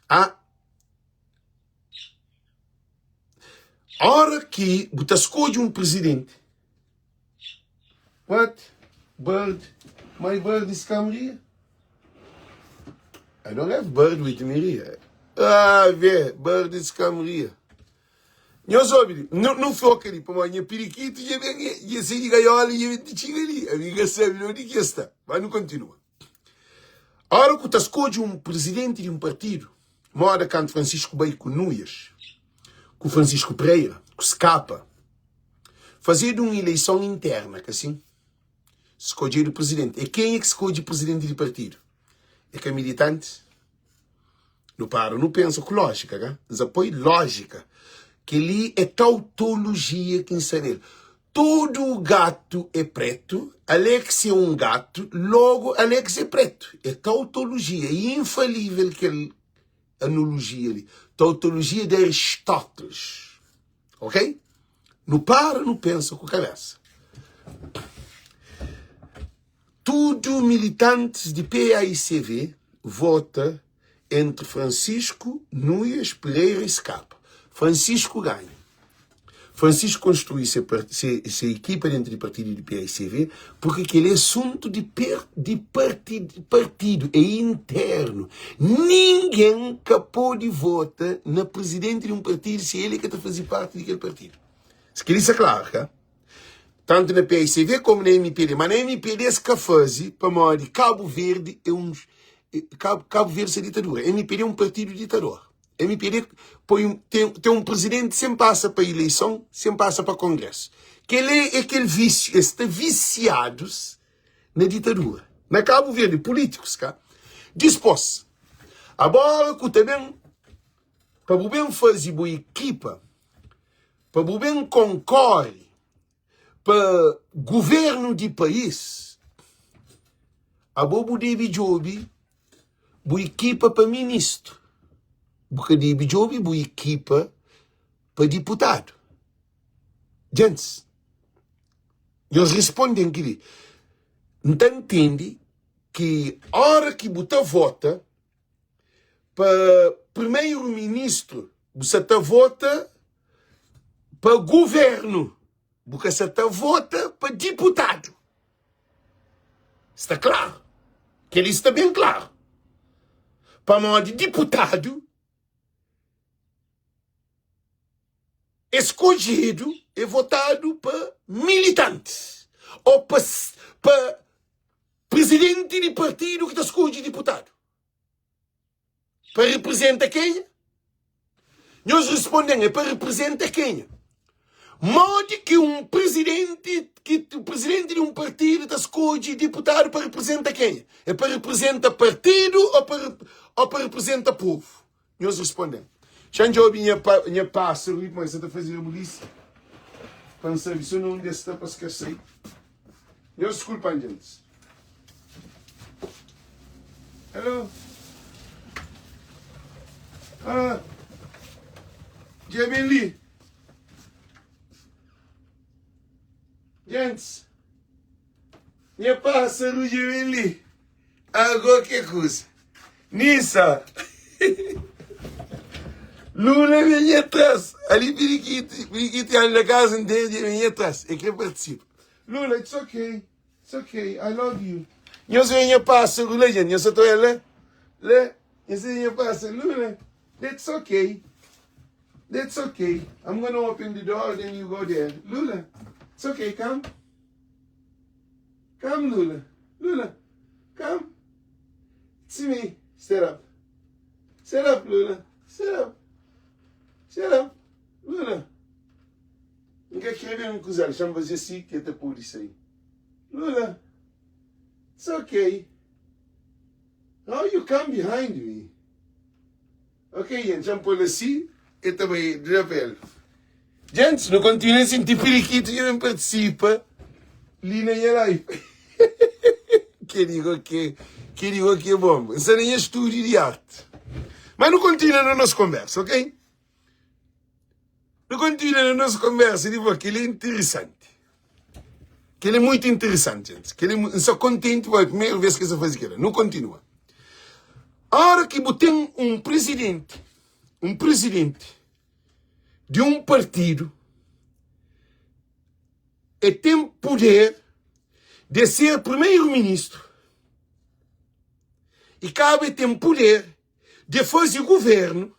A Ora ki bu ta skodje un prizidenti, What? Bird? My bird is come here? I don't have bird with me here. Ah, vê, bird is come here. Nhos obi li, nu, nu foka li, pamodi nha pirikitu dja ben, dja sai di gaiola dja ben ti txiga li. Ami ka sabe na undi ki es sta. Mas nu kontinua. Ora ku ta skodje un prizidenti di un partidu, moda kantu Francisco bai ku Nuias, ku Francisco Pereira, ku Skapa, Fazedu un ileison interna, ka sin? Skodjedu prizidenti. E kenha ki skodje prizidenti di partidu? E ka militantis? Nu para nu pensa ku lójika, ka? N sa poi lójika. Kel-li é tautolojia ki N sta nel. Tudu gatu é pretu, Alex é un gatu, logu Alex é pretu. É tautolojia, é infalível kel anolojia li. Tautolojia di Aristóteles. Ok? Nu para nu pensa ku kabesa. Tudu militantis di PAICV vota entri Francisco Nuias Pereira e Scapa. Francisco ganha. Francisco konstrui se, se, se ekipa dentru di partidu di PAICV porque kel é asuntu di, per, di partidu, partidu é internu. Ningen ka pode vota na prizidenti di un partidu si el é ka ta faze parti di kel partidu. Kel-li sta klaru, ka? Tantu na PICV komu na MPD. Ma na MPD es ka faze pamodi Kabu Verdi é un Kabu, Kabu Verdi sta ditadura. MPD é un partidu ditador. MPD poi un, ten, ten un prizidenti sen pasa pa ileison, sen pasa pa kongrésu. Kel-li é kel vísiu, es sta visiadus na ditadura. Na Kabu Verdi, pulítikus ka. Dispôs, agora ku ta ben, pa bu ben faze bu ekipa, pa bu ben konkore pa guvernu di país, abo bu debe djobe bu ekipa pa ministru, bu ka debe djobe bu ekipa pa diputadu. Djentis, nhos responde-m kel-li. N ta ntende ki óra ki bu ta vota pa primeru-ministru, bu sa ta vota pa guvernu, bu ka sa ta vota pa diputadu. Sta klaru? Kel-li sta ben klaru. Pamodi diputadu é skodjedu, é votadu pa militantis ô pa pa prizidenti di partidu ki ta skodje diputadu. Pa reprezenta kenha? Nhos responde-m, é pa reprezenta kenha? Modi ki un prizidenti ki prizidenti di un partidu ta skodje diputadu pa riprizenta kenha? É pa riprizenta partidu ô pa ô pa riprizenta povu? Nhos responde-m. Xa-m djobe nha nha pásaru li pamodi sa ta faze rabulisi pa N sabe so na undi es sta pa es ka sai. Nhos diskulpa-m djentis. Hello. Ah. Dja ben li. Gentis, nha pásaru dja ben li. Agó ke kuza? Nisa! Lula ben nha tras. Ali pirikitu, pirikitu anda kaza interu dja ben nha tras. E kre partisipa. Lula, it's okay, it's okay, I love you. Nhos ben nha pásaru la, gente. Nhos sa ta oia la? La, nhos ben nha pásaru. Lula, it's okay. It's okay. I'm gonna open the door, then you go there. Lula, it's okay, come. Come, Lula. Lula, come. It's me. Stand up. Stand up, Lula. Stand up. Stand up. Lula. N ka kre ben kuzal, xa-m faze si ki el ta pode sai. Lula, it's okay. How you come behind me? Ok gente, dja-m pô-l asi, el ta bai dra pa el. Gentes, nu kontinua sinti pirikitu dja ben partisipa li na nha live. Kel-li go ke, kel-li go ke bonba. N sta na nha stúdiu di arti. Mas nu kontinua na nos konversa, ok? Nu kontinua na nos konversa di bo, kel-li é interesanti. Kel-li é mutu interesanti, gentis. Kel-li, N sta kontenti pabia é primeru bês ki N sta faze kel-la. Nu kontinua. Óra ki bu ten un prizidenti, un prizidenti di un partidu, e ten puder de ser primeru-ministru i kaba e ten puder de faze guvernu,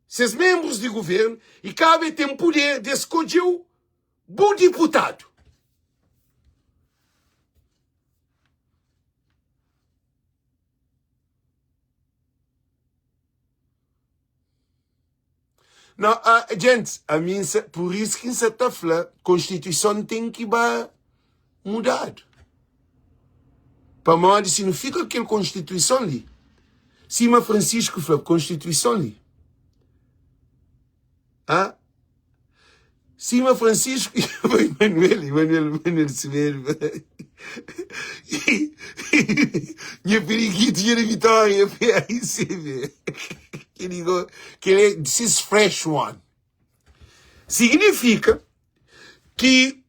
ses menbrus di guvernu i kaba e ten puder de skodje-u bu diputadu. No, uh, gente, a mim, por isso que nsa ta fla, Constituição tem que ba mudado. Pamodi si nu fika kel Constituição li, sima Francisco fla, Constituição li, ah, Sima Francisco e Manuel, Manuel, Manuel Semedo. Nha periquito nha de Vitória, PAICV. Que digo, que é, this is fresh one. Significa que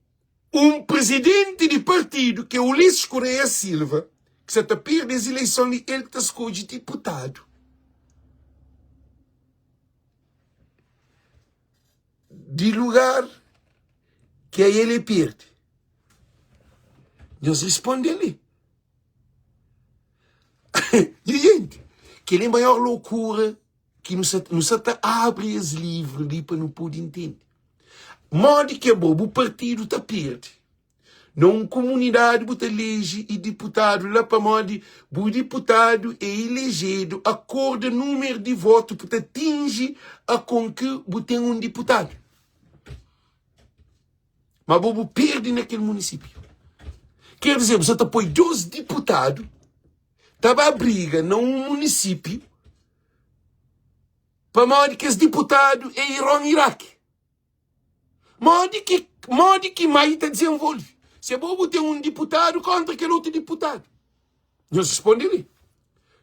um presidente de partido, que é Ulisses Correia Silva, que se ta perde as eleições, ele que ta escolhe deputado. Di lugar ki a el e perde. Nhos risponde li. Nha jenti, kel é maior lokura ki nu sa, nu sa ta abri es livru li pa nu pode intende. Modi ki abo, bu partidu ta perde. Na un kumunidadi bu ta ileje i diputadu la pamodi bu diputadu e ilejedu akorda numeru di votu pu ta atinji a kon ki bu ten un diputadu. Ma bo bu perde na kel munisipiu. Ker dizer, bu sa ta poi dos diputadu ta ba briga na un munisipiu pamodi kes diputadu e Iron Iraki. Modi ki modi ki mai ta dizenvolve? Se bo bu ten un diputadu kontra kel otu diputadu. Nhos responde li.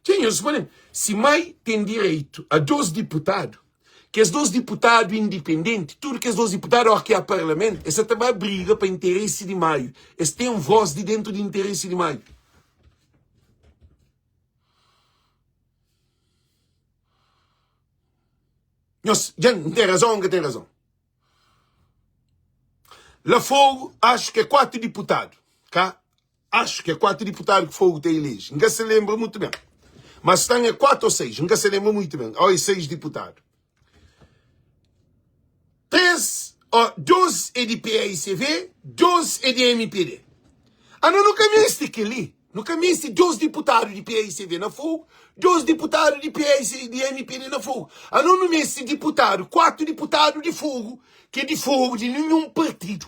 Txê, nhos responde. Si mai ten direitu a dos diputadu, kes dos diputadu indipendenti, tudu kes dos diputadu óki a parlamentu, es sa ta ba briga pa interesi di Maio. Es ten vós di dentu di interesi di Maio. Nhos, dja N ten razon ô N ka ten razon? La Fogo, acho que é 4 diputadu, ka? Acho que é 4 diputadu ki Fogo ta eleje. N ka se lenbra mutu ben. Mas stan é 4 ou 6, N ka se lenbra mutu ben. Ou é 6 diputadu. 3, ó, 2 é di PAICV, 2 é di MPD. Ano nu ka meste kel-li. Nu ka meste 2 diputadu di PAICV na Fogo, 2 diputadu di PAIC, di MPD na Fogo. Anos nu meste diputadu, 4 diputadu di Fogo, ki é di Fogo, di ninhun partidu.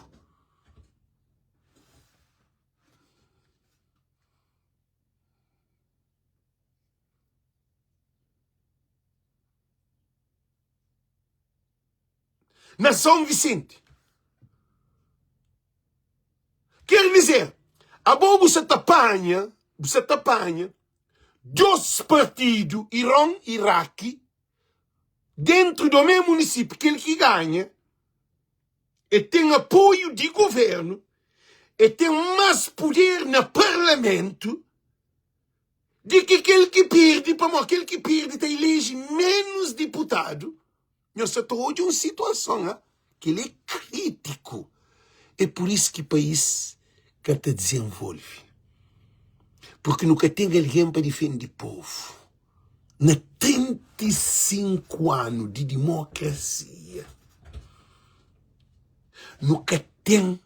Na São Vicente. Quer dizer, abo bu sa ta panha, bu sa ta panha dos partido Iron Iraki dentro do mesmo município, kel ki ganha e ten apoio di governo, e ten mas poder na parlamento di ki kel ki pirdi, pamodi kel ki pirdi ta ileji menus diputadu. Nhos sa ta odja un situason ha kel é kritiku. É pur isu ki país ka ta dizenvolve. Purki nu ka ten algen pa difende povu. Na 35 anu di dimokrasia, nu ka ten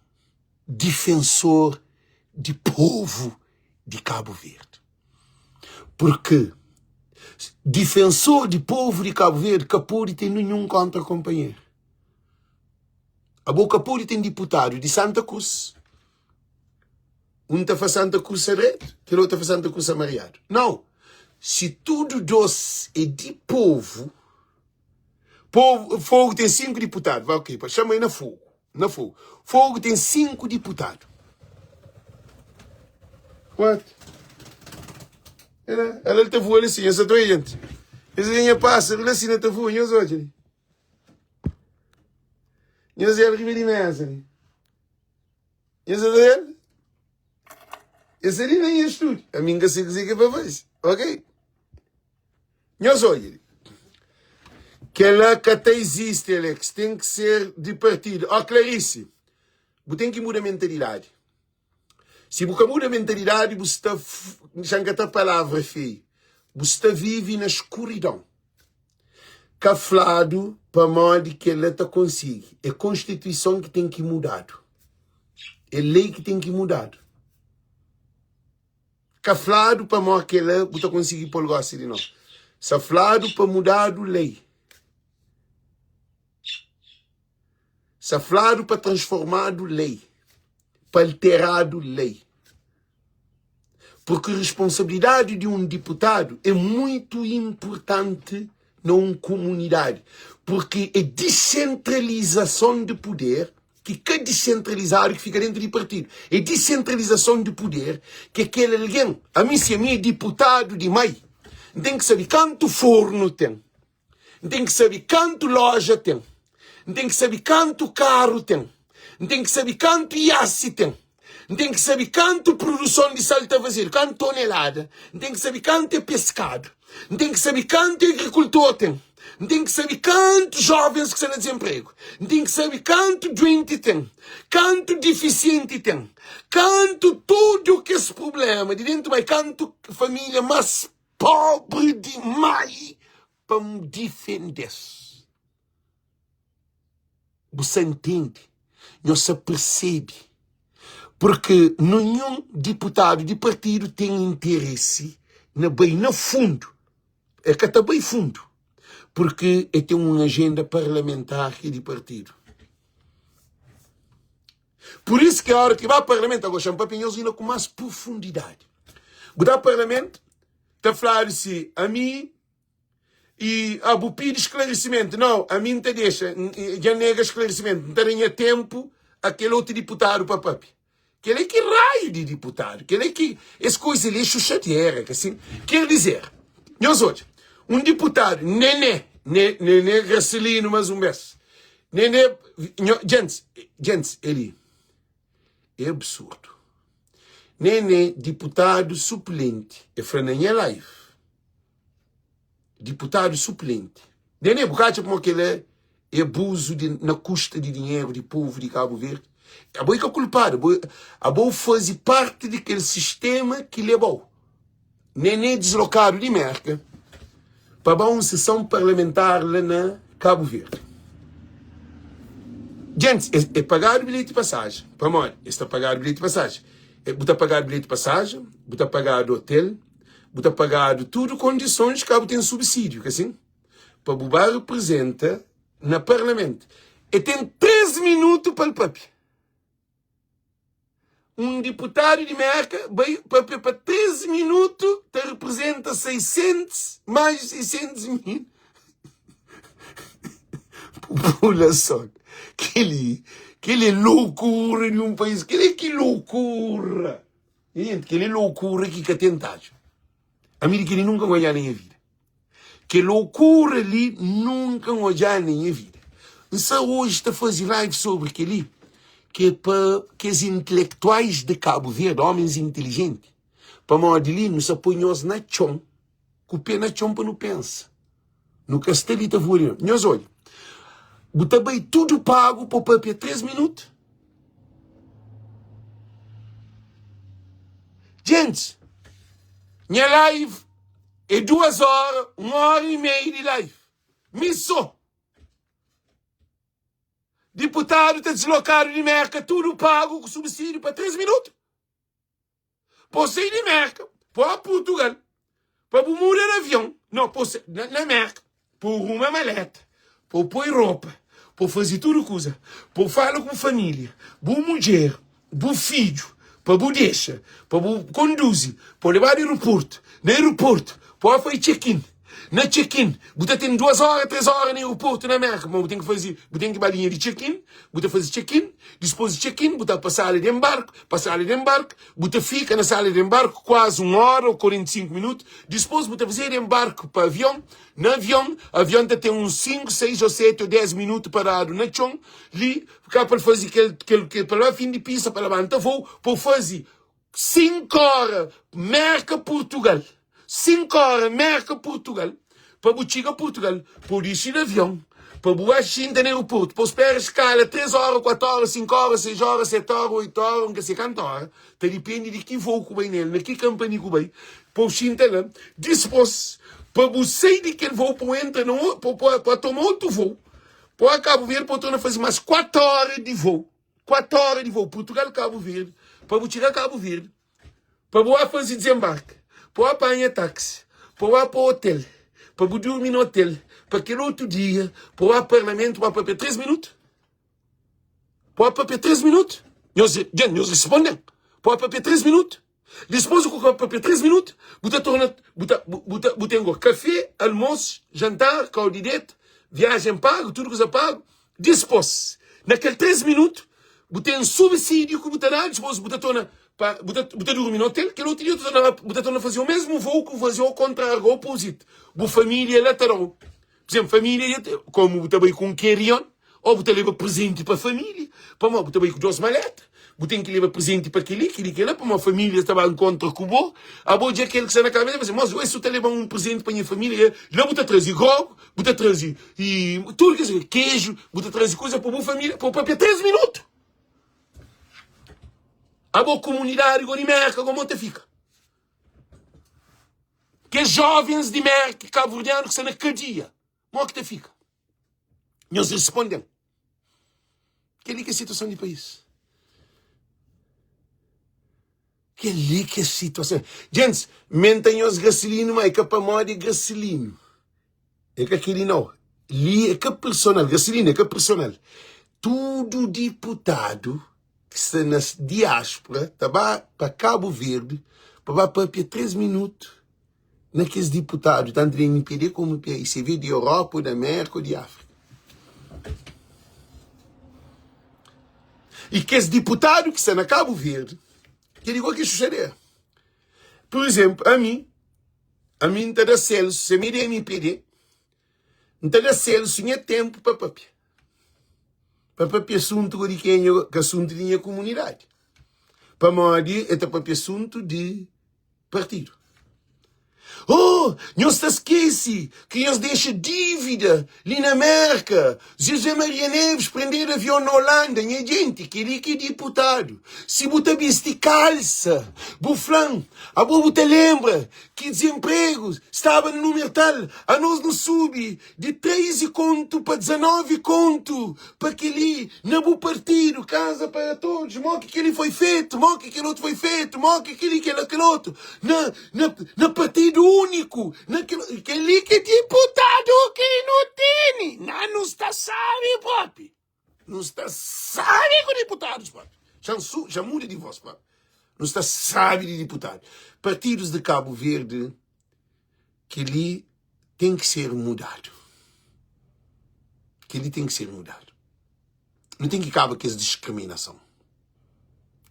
difensor di povu di Kabu Verdi. Purki difensor di povu di Kabu Verdi ka pode ten ninhun kontra konpanheru. Abo ka pode ten diputadu di Santa Cruz, un ta fla Santa Cruz sta dretu, kel otu ta fla Santa Cruz sta mariadu. Nau! Si tudu dos é di povu, povu, Fogu ten 5 diputadu, va ok, pa xama-i na Fogu. Na Fogo. Fogo tem 5 diputadu. What? Ela, ela ta voa ali assim, essa tua gente. Esse é pássaro lá assim, ta voa, nhos olha ali. Nhos é riba de mesa ali. Nhos olha Esse ali nem é estúdio. A mim que sei que é para fazer. Ok? Nhos odja li. Kela ka ta izisti Alex, ten ki ser di partidu. Ó Clarice, bu ten ki muda mentalidadi. Si bu ka muda mentalidadi, bu sta, xa N ka ta palavra feiu, bu sta vive na skuridon. Ka fladu pamodi kela ta konsigi. É konstituison ki ten ki mudadu. É lei ki ten ki mudadu. Ka fladu pamó kela bu ta konsigi pol gosi di no. Sa fladu pa mudadu lei. Sa fladu pa transformadu lei. Pa alteradu lei. Porque responsabilidadi di un diputadu é muitu inpurtanti na un kumunidadi. Porque é disentralizason di puder ki ka disentralizadu ki fika dentu di partidu. É disentralizason di puder ki é kel algen. Ami si ami é diputadu di mai, N ten ki sabe kantu fornu ten, N ten ki sabe kantu loja ten, N ten ki sabe kantu karu ten, N ten ki sabe kantu iasi ten, N ten ki sabe kantu produson di sal ta fazedu, kantu tonelada, N ten ki sabe kantu é peskadu, N ten ki sabe kantu agrikultor ten. N ten ki sabe kantu jovens ki sta na dizenpregu. N ten ki sabe kantu duenti ten, kantu difisienti ten, kantu tudu kes prubléma di dentu mai, kantu família más pobri di mai pa N difende-s. Bu sa ntende? Nhos sa persebe? Purki ninhun diputadu di partidu ten interesi na bai na fundu. El ka ta bai fundu, purki el ten un ajenda parlamentar ki di partidu. Pur isu ki ora ki ba parlamentu, ago xa-m papia nhos inda ku mas profundidadi. Bu ta parlamentu, ta fladu si ami i ah, bu pidi sklarisimentu. Nau, ami N ta dexa, dja N nega sklarisimentu, N ta da nha tenpu a kel otu diputadu pa papia. Kel é ki raio di diputadu? Kel é ki es koisa li é xuxadera, ka sin? Ker dizer, nhos odja, un diputadu, Nené, Nené Gracelino mas un bes, Nené, nho, djentis, djentis, eli é absurdu. Nené, diputadu suplenti, e fla na nha live, Diputadu suplenti. Nene, bu ka atxa pamodi kel-la é abuzu di, na kusta di dinheru di povu di Kabu Verdi? Abo é ka kulpadu, abo, abo faze parti di kel sistema ki leba-u. Nene dislokadu di Merka pa ba un seson parlamentar la na Kabu Verdi. Gentis, es, é pagadu bilheti pasajen. Pamodi? Es ta pagadu bilheti pasajen. Bu ta pagadu bilheti pasajen, bu ta pagadu otel, bu ta pagadu tudu kondisons ka bu ten subsídiu, ka sin? Pa bu ba reprezenta na parlamentu. E ten 3 minutu pa el papia. Un diputadu di Merka bai papia pa 3 minutu ta reprezenta 600, mais di 600 mil populason. Kel-li, kel-li é loucura di un país. Kel-li é ki loucura. Gente, kel-li é loucura ki ka ten tadju. Ami di kel-li nunka N odja na nha vida. Kel loucura li nunka N odja na nha vida. N sa oji ta faze live sobri kel-li, ki é pa kes intelektuais di Kabu Verdi, homens inteligenti, pamodi li nu sa poi nhos na txon, ku pé na txon pa nu pensa. Nu ka sta li ta voa di Nhos odja, bu ta bai tudu pagu pa papia 3 minutu? Gentis, nha live é 2 óra, 1 óra y meia di live. Mi sô. Diputadu ta dislokadu di Merka tudu pagu ku subsídiu pa 3 minutu? Pa sai di Merka pa Purtugal, pa bu muda di avion, no, pa sai na, na Merka, pa bu ruma maleta, pa bu poi ropa, pa bu faze tudu kuza, pa bu fala ku bu família, bu mudjer, bu fidju, pa bu dexa, pa bu konduzi, pa bu lebadu aeroportu, na aeroportu, pa bu faze check-in, na check-in, bu ta ten 2 óra, 3 óra na aeroportu na Merka, ma bu ten ki faze, bu ten ki ba linha di check-in, bu ta faze check-in, dispôs di check-in, bu ta pa sala di enbarku, pa sala di enbarku, bu ta fika na sala di enbarku kuazi 1 óra ô 45 minutu, dispôs bu ta faze di enbarku pa avion, na avion, avion ta ten uns 5, 6 ô 7 ô 10 minutu paradu na txon, li, ka pa el faze kel, kel, kel, pa la fin di pista, pa labanta vôu, pa bu faze 5 óra Merka, Purtugal, 5 óra Merka, Purtugal, pa bu txiga Purtugal, pa bu dixi di avion, pa bu ba xinta na aeroportu, pa bu spera skala 3 óra, 4 óra, 5 óra, 6 óra, 7 óra, 8 óra, N ka se kantu óra, ta dipende di ki vôu ku bai nel, na ki kanpani ku bai, pa bu xinta la, dispôs pa bu sai di kel vôu pa bu entra na pa toma otu vôu, pa bu Kabu Verdi, pa bu torna faze más 4 óra di vôu. 4 óra di vôu Purtugal-Kabu Verdi pa bu txiga Kabu Verdi, pa bu ba faze dizenbarki, pa bu ba panha taksi, pa bu ba pa otel, pa bu durmi na otel, pa kel otu dia pa bu ba parlamentu pa papia 3 minutu? Pa bu ba papia 3 minutu? Nhos, dja nhos responde-m, pa bu ba papia 3 minutu? Dispôs ku ka papia 3 minutu, bu ta torna, bu ta, bu ta, bu ten go kafé, almosu, jantar, kau di deta, viajen pagu, tudu kuza pagu. Dispôs, na kel 3 minutu, bu ten subsídiu ku bu ta dadu, dispôs bu ta torna pa, bu ta, bu ta durmi na otel, kel otu dia bu ta torna, bu ta torna faze o mesmu vôu ku bu faze o kontráriu, o opozit. Bu família la ta dau. Pur izénplu, família, komu bu ta bai ku un carry-on, ô bu ta leba prezenti pa família, pamodi bu ta bai ku dôs maleta, bu ten ki leba prezenti pa kel-li, kel-li, kel-la, pamodi família ta ba nkontra ku bo. Abo dja kel ki sta na kabésa, fla si, Môs, su ta leba un prezenti pa nha família, la bu ta traze grogu, bu ta traze tudu kes keju, bu ta traze kuza pa bu família, pa bu papia 3 minutu. Abo kumunidadi go di Merka, gomo ta fika? Kes jovens di Merka kabuverdianu ki sta na kadia, mo ki ta fika? Nhos responde-m. Kel-li ki é situason di país. Kel-li ki é situason. Gentis, menta nhos Gracelino, ma é ka pamodi é Gracelino. É ka kel-li nau. Li é ka personal. Gracelino é ka personal. Tudu diputadu ki sta na diáspora ta ba pa Kabu Verdi pa ba papia 3 minutu na kes diputadu, tantu di MPD komu PICV, di Europa, di Amérika ou di Áfrika. E kes diputadu ki sta na Kabu Verdi, kel igual ki xuxadera. Pur izénplu, ami, ami N ta da Celso, se ami é di MPD, N ta da Celso nha ténpu pa papia. Pa papia asuntu di kenha, ka asuntu di nha komunidadi. Pamodi el ta papia asuntu di partidu. Oh, nhos ta skese ki nhos dexa dívida li na Merka. José Maria Neves prendedu avion na Holanda. Nha jenti, kel-li ki é diputadu. Si bu ta bisti kalsa, bu fla-m, abo bu ta lenbra. Ki dizenpregu staba na numeru tal, anos nu subi di 13 kontu pa 19 kontu pa kel-li na bu partidu, Casa para Todos, mo ki kel-li foi fetu, mo ki kel otu foi fetu, mo ki kel-li, kel kel otu, na, na, na partidu úniku, na kel, kel-li ki diputadu ki nu tene, na nu sta sabi propi. Nu sta sabi ku diputadus propi. Xa su, xa muda di voz propi. Nu sta sabi di diputadu. Partidus di Cabo Verde keli ten ki ser mudadu. Keli ten ki ser mudadu. Nu ten ki kaba kes diskriminason.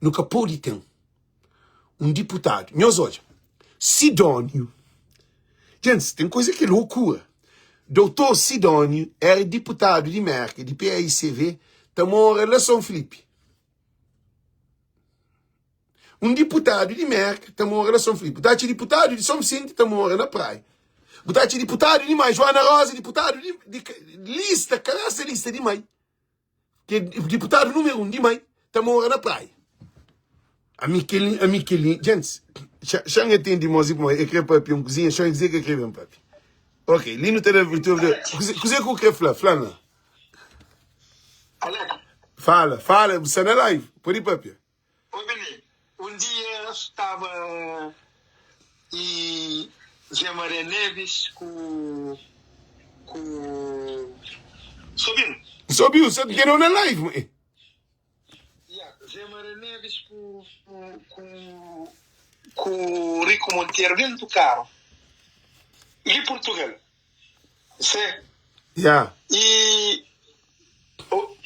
Nu ka podi ten un diputadu. Nhos odja, Sidónio, Djentis, ten kuza ki é lokura. Doutor Sidónio éra diputadu di Mérka, di PAICV, ta mora la Son Filipi. Un diputadu di Mérka ta mora la Son Filipi. Bu ta atxa diputadu di Son Visenti ta mora na Praia. Bu ta atxa diputadu di Mai, Joana Rosa, diputadu di, di, lista, kabesa lista di Mai. Ki é diputadu númeru 1 di mai ta mora na praia. Ami kel ami kel Gentis, xa N atendi mosi pamodi e kre papia un kuzinha, xa N dize ke kre ben papia. Ok, li nu ta da abertura. Kuze ku kre fla? Fla na. Fala, fala, bu sta na live, pode papia. Oi Beni, un dia staba i Zé Maria Neves ku ku Sobin. Sobiu, sa tene na live mãe. Ya, Zé Maria Neves ku ku ku Rico Monteiro dentu karu li Portugal. Zé. Ya. I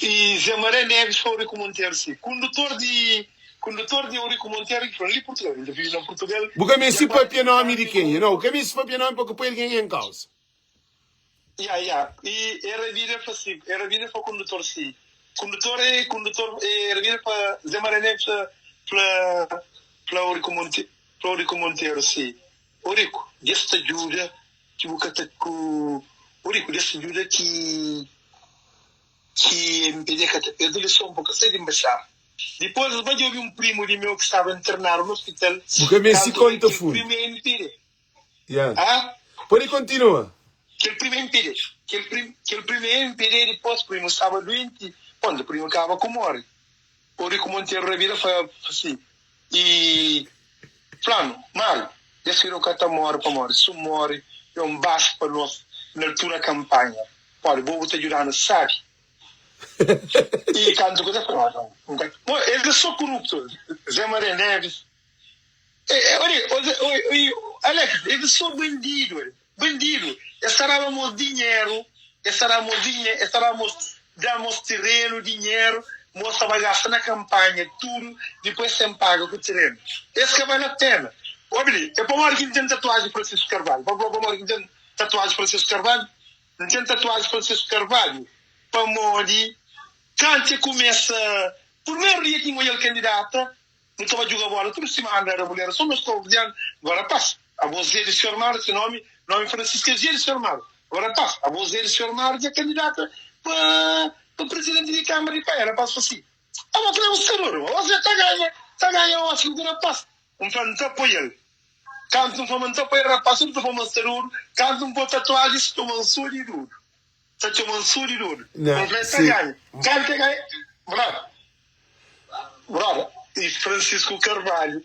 i Zé Maria Neves fla Eurico Monteiro si, Kundutor di kundutor di Eurico Monteiro ki fla li Portugal, N ta vive na Portugal. Bu ka meste papia nomi di kenha, nau. Bu ka meste papia nomi pa ka poi algen en kauza. Ya, ya. I e rabida fla si, e rabida fla kundutor si, Kundutor e kundutor e rabida fla Zé Maria Neves fla fla fla Eurico Monteiro fla Eurico Monteiro si, Eurico, Deus ta djuda Ki bu ka ta ku Uri ku Deus ta djuda ki ki MPD ka ta perde lison bu ka sai di mbaxada. Dipôs es bai djobe un primu di meu ki staba internadu na ospital Bu ka meste kantu bai konta kel fundu. primu é MPD. Yeah. Ha? Pode kontinua. Kel primu é MPD. Kel primu kel primu é MPD dipôs primu staba duenti, bon primu kaba ku móre. Uri ku Monteiro rabida fla si I fla-nu, Mário, es fidju ka ta móre pamodi si un móre é un baxu pa nos na altura kanpanha. Pode, bo bu ta djuda-nu sabi. I kantu ku ta fla, Nau, N ka. Bo, es é so kuruptu, Zé Maria Neves. Alex, es é so bandidu. Bandidu, es ta daba mos dinheru, es ta da mos dinhe, es ta da mos, da mos terenu, dinheru, mos ta ba gasta na kampanha tudu, dipôs sen paga ku terenu. Es ka bale pena. Obi li, é pamodi ki N ten tatuaji Francisco Carvalho? Pa fla pamodi ki N ten tatuaji Francisco Carvalho? N ten tatuaji Francisco Carvalho pamodi kantu e kumesa, purmeru dia ki N odja-l kandidata, Nu ta ba djuga bola tudu simana na Rabuleru so nos kabuverdianu. Gó rapás, abo Zé di Senhor Mário, se nomi nomi Francisco é Zé di Senhor Mário. Gó rapás, abo Zé di Senhor Mário dja kandidata pa pa prizidenti di Kâmara di Praia. Rapás fla si, Abo kre bu sta dodu? Abo Zé ta ganha, ta ganha osi ku rapás. N fla, N ta apoia-l. Kantu N fla ma N ta apoia rapás, tudu ta fla ma N sta dodu. Kantu N poi tatuaji, es txoma-m so di dodu. Ta txoma-m so di dodu. Nha, N fla, El ta si. ganha. Kantu el ganha, brother. Brother, e Francisco Carvalho,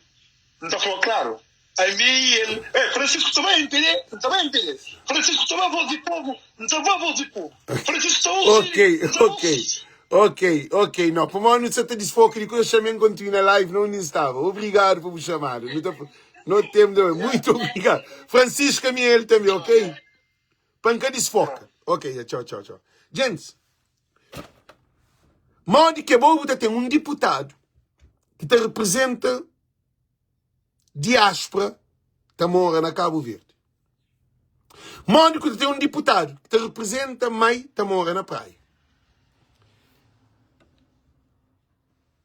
N ta fla-u klaru, ami i el, eh, Francisco ta bai MPD, N ta bai MPD, Francisco ta bai Voz di Povo, N ta bai Voz di Povo, Francisco ta bai Ok, N ta bai ok, ok, ok, no, pamodi nu sa ta disfoka di kuza, xamem kontinua na live na undi N staba. Obrigadu pa bu xamada. Nu ta, no tem de, muito obrigadu. Francisco ami el tambe, ok? Pa N ka disfoka. Ok, ya, txau, txau, txau. Gentis, modi ki abo bu ta ten un diputadu ki ta reprezenta diáspora ta mora na Kabu Verdi? Modi ki bu ta ten un diputadu ki ta reprezenta mai ta mora na Praia?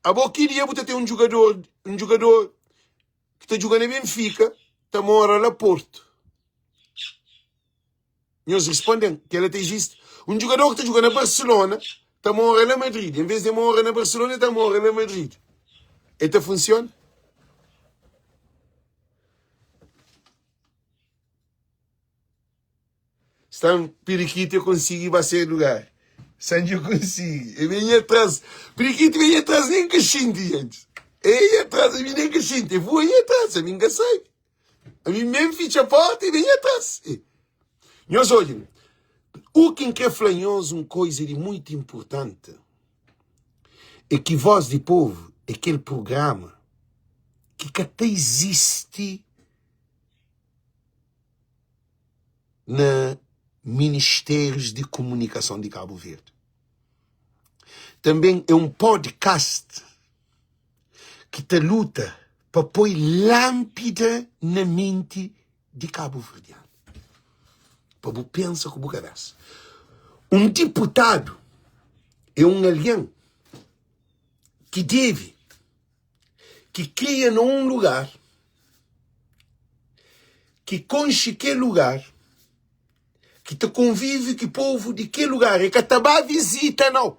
Abo ki dia bu ta ten un djugador, un djugador ki ta djuga na Benfica ta mora la Porto? Nhos responde-m, kel-la ta izisti? Un djugador ki ta djuga na Barcelona ta mora la Madrid. En vez di mora na Barcelona, el ta mora la Madrid. El ta funsiona? Sta pirikiti eu konsigi ba se lugar. San dja konsigi. E ben nha tras. Pirikiti ben nha tras nen ka xinti, gente. E nha tras, ami nen ka xinti. E voa nha tras, ami nka sabe. Ami men fitxa porta e ben nha tras. E. Nhos odja, u ki N kre fla nhos un koiza di muitu inpurtanti é ki Voz di Povu é kel prugrama ki ka ta izisti na Ministérius di Komunikason di Kabu Verdi. Tanben é un podcast ki ta luta pa poi lánpida na menti di kabuverdianu. Pa bu pensa ku bu kabesa. Un diputadu é un algen ki debe ki kria na un lugar, ki konxe kel lugar, ki ta konvive ki povu di kel lugar. E ka ta ba vizita, nau.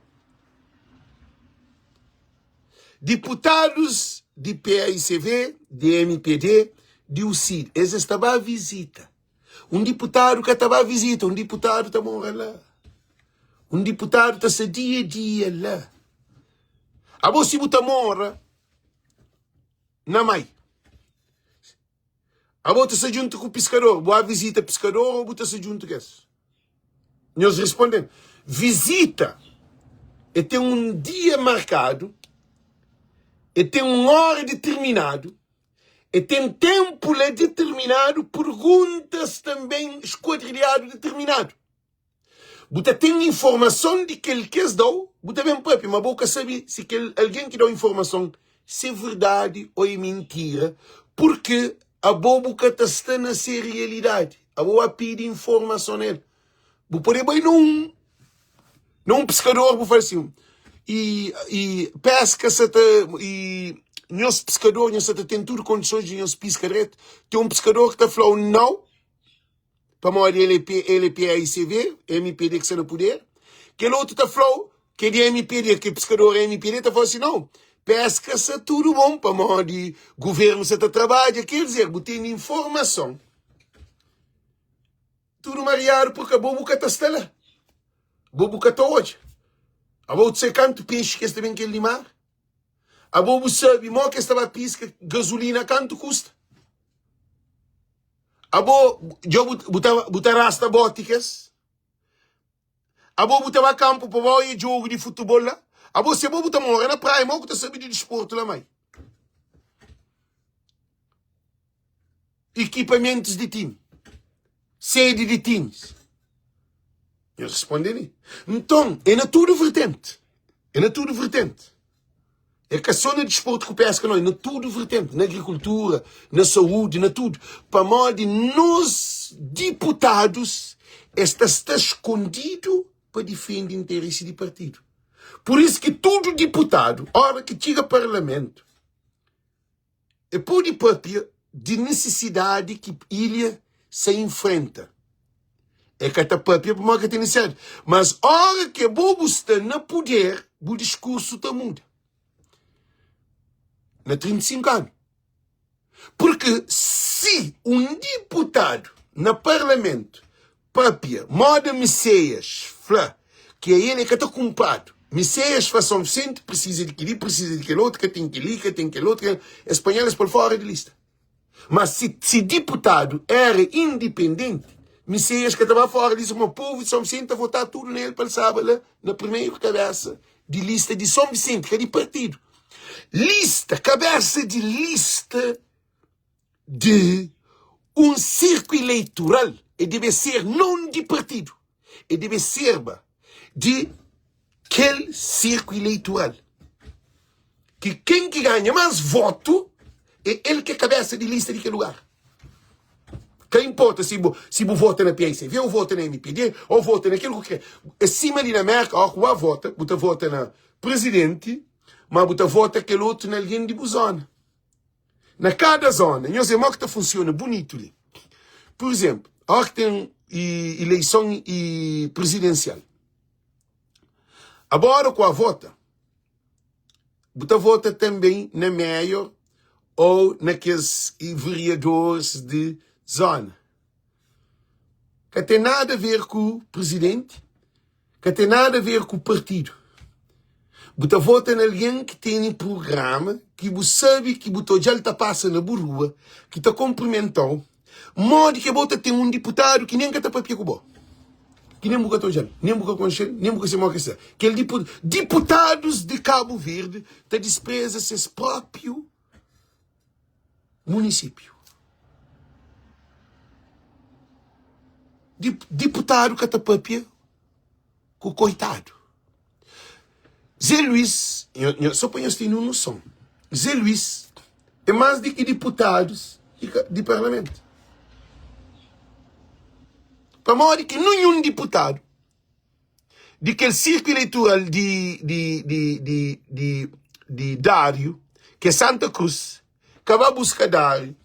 Diputadus di paicv, di mpd, di UCID, es es ta ba vizita. Un diputadu ka ta ba vizita, un diputadu ta mora la. Un diputadu ta sta dia dia la. Abo si bu ta mora na mai, abo ta sta djuntu ku piskador, bu ba vizita piskador o bu ta sta djuntu ku es? Nhos responde-m, Vizita e ten un dia markadu, e ten un óra ditirminadu, e ten ténpu la ditirminadu, perguntas tanben skuadrilhadu ditirminadu. Bu ta ten informason di kel ki es da-u, bu ta ben pâpia, má bo ka sabe si kel algen ki da-u informason si é verdadi ô é mintira, purkê abo bu ka ta sta na se realidadi. Abo ba pidi informason na el. Bu pode bai na un na un piskador bu fala sin, i i peska sa ta i nhos piskador nhos sa ta ten tudu kondisons di nhos piska dretu. Ten un piskador ki ta fla-u nau. pamodi el é el é PAICV, MPD ki sta na puder, kel otu ta fla-u ki é di MPD, ki piskador é MPD, ta fla si nau, peska sta tudu bon pamodi guvernu sta ta trabadja, ker dizer, bu tene informason tudu mariadu purka bo bu ka ta sta la, bo bu ka ta odja, abo bu ta sai kantu pexi ki es ta ben kel di mar, abo bu sabi mo ki es ta ba piska, gazulina kantu kusta. Abo dja bu ta bu ta rasta boti kes? Abo bu ta ba kampu pa ba oia jogu di futebol la? Abo si abo bu ta mora na praia, mo ku ta sabi di disportu la mai? Ekipamentus di timi, sedi di timis. Nhos responde li. Nton, é na tudu vertenti. É na tudu vertenti. É ka só na disportu ku peska, não. É na tudu vertenti. Na agrikultura, na saúdi, na tudu. Pamodi nos diputadus es ta sta skondidu pa difende interesi di partidu. Pur isu ki tudu diputadu, ora ki txiga parlamentu, E pode papia di nisisidadi ki ilha sa infrenta. E ka ta papia pamodi ka ten nisisidadi. Mas ora ki abo bu sta na puder, bu diskursu ta muda. Na 35 anu. Purki si un diputadu na parlamentu Papia, moda Miseias fla ki ael e ka ta kunpradu. Miseias fla Son Visenti prisisa di kili, prisisa di kel otu, ka ten kili, ka ten kel otu, es panha-l es pô-l fora di lista. Ma si si diputadu era indipendenti, Miseias ka ta ba fora di lista, pamodi povu di Son Visenti ta votá tudu na el pa el staba la na primeru kabesa di lista di Son Visenti, ka di partidu. Lista, kabesa di lista. di un sirku ileitural e debe ser non di partidu, e debe serba di kel sirku ileitural ki ken ki ganha mas votu e el ki é kabesa di lista di kel lugar. Ka inporta si bu si bu vota na PICV ou vota na MPD ou vota na kel ku kre. É sima li na Merka, óki bu ba vota, bu ta vota na prizidenti, ma bu ta vota kel otu na algen di bu zona. Na kada zona, nhos é mo ki ta funsiona bunitu li. Pur izénplu, óra ki ten ileison i prizidensial, abo óra ku a vota, bu ta vota tanbe na mayor ô na kes vereadores di zona. Ka ten nada a ver ku prizidenti, ka ten nada a ver ku partidu. Bu ta vota na algen ki tene prugrama, ki bu sabe ki bu ta odja-l ta pasa na bu rua, ki ta konprimenta-u. Modi ki bo ta ten un diputadu ki nen ka ta papia ku bo? Ki nen bu ka ta odja-l, nen bu ka konxe-l, nen bu ka sabe modi ki el sta. Kel diputadus di Kabu Verdi ta dispreza ses própiu munisípiu. Diputadu ka ta papia ku koitadu. Zé Luís, só pa nhos tene un noson, Zé Luís é más di ki diputadus di parlamentu. Pamodi ki ninhun diputadu di kel sirku eleitoral di di di di di di Dário, ki é Santa Cruz, ka ba buska Dário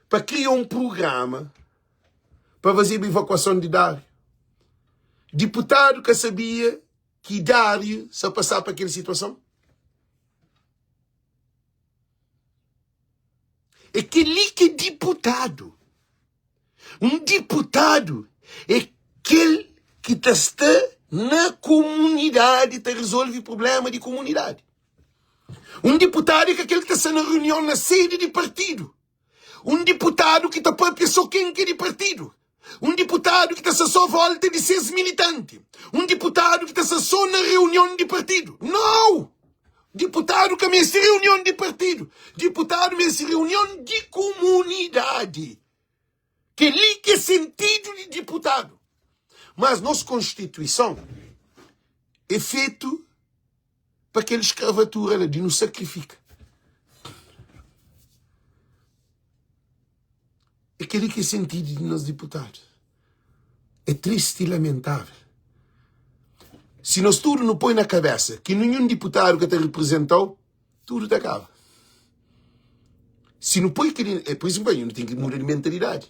pa kria un prugrama pa fazeba evakuason di Dário. Diputadu ka sabia ki Dário sa pasaba pa kel situason. É kel-li ki é diputadu. Un diputadu é kel ki ta sta na komunidadi ta rezolve prubléma di komunidadi. Un diputadu é ka kel ki ta sta na reunion na sedi di partidu. Un diputadu ki ta pâpia sô ken ki é di partidu. Un diputadu ki ta sta sô vólta di ses militanti. Un diputadu ki ta sta sô na reunion di partidu. Nau! Diputadu ka meste reunion di partidu. Diputadu meste reunion di kumunidadi. Kel-li ki é sentidu di diputadu. Mas nos Konstituison é fetu pa kel skravatura la di nu sakrifika. É kel-li ki é sentidu di nos diputadu. É tristi i lamentável. Si nos tudu nu poi na kabésa ki ninhun diputadu ka ta riprizenta-u, tudu ta kaba. Si nu poi kel-li, é pur isu ki nu ten ki muda di mentalidadi.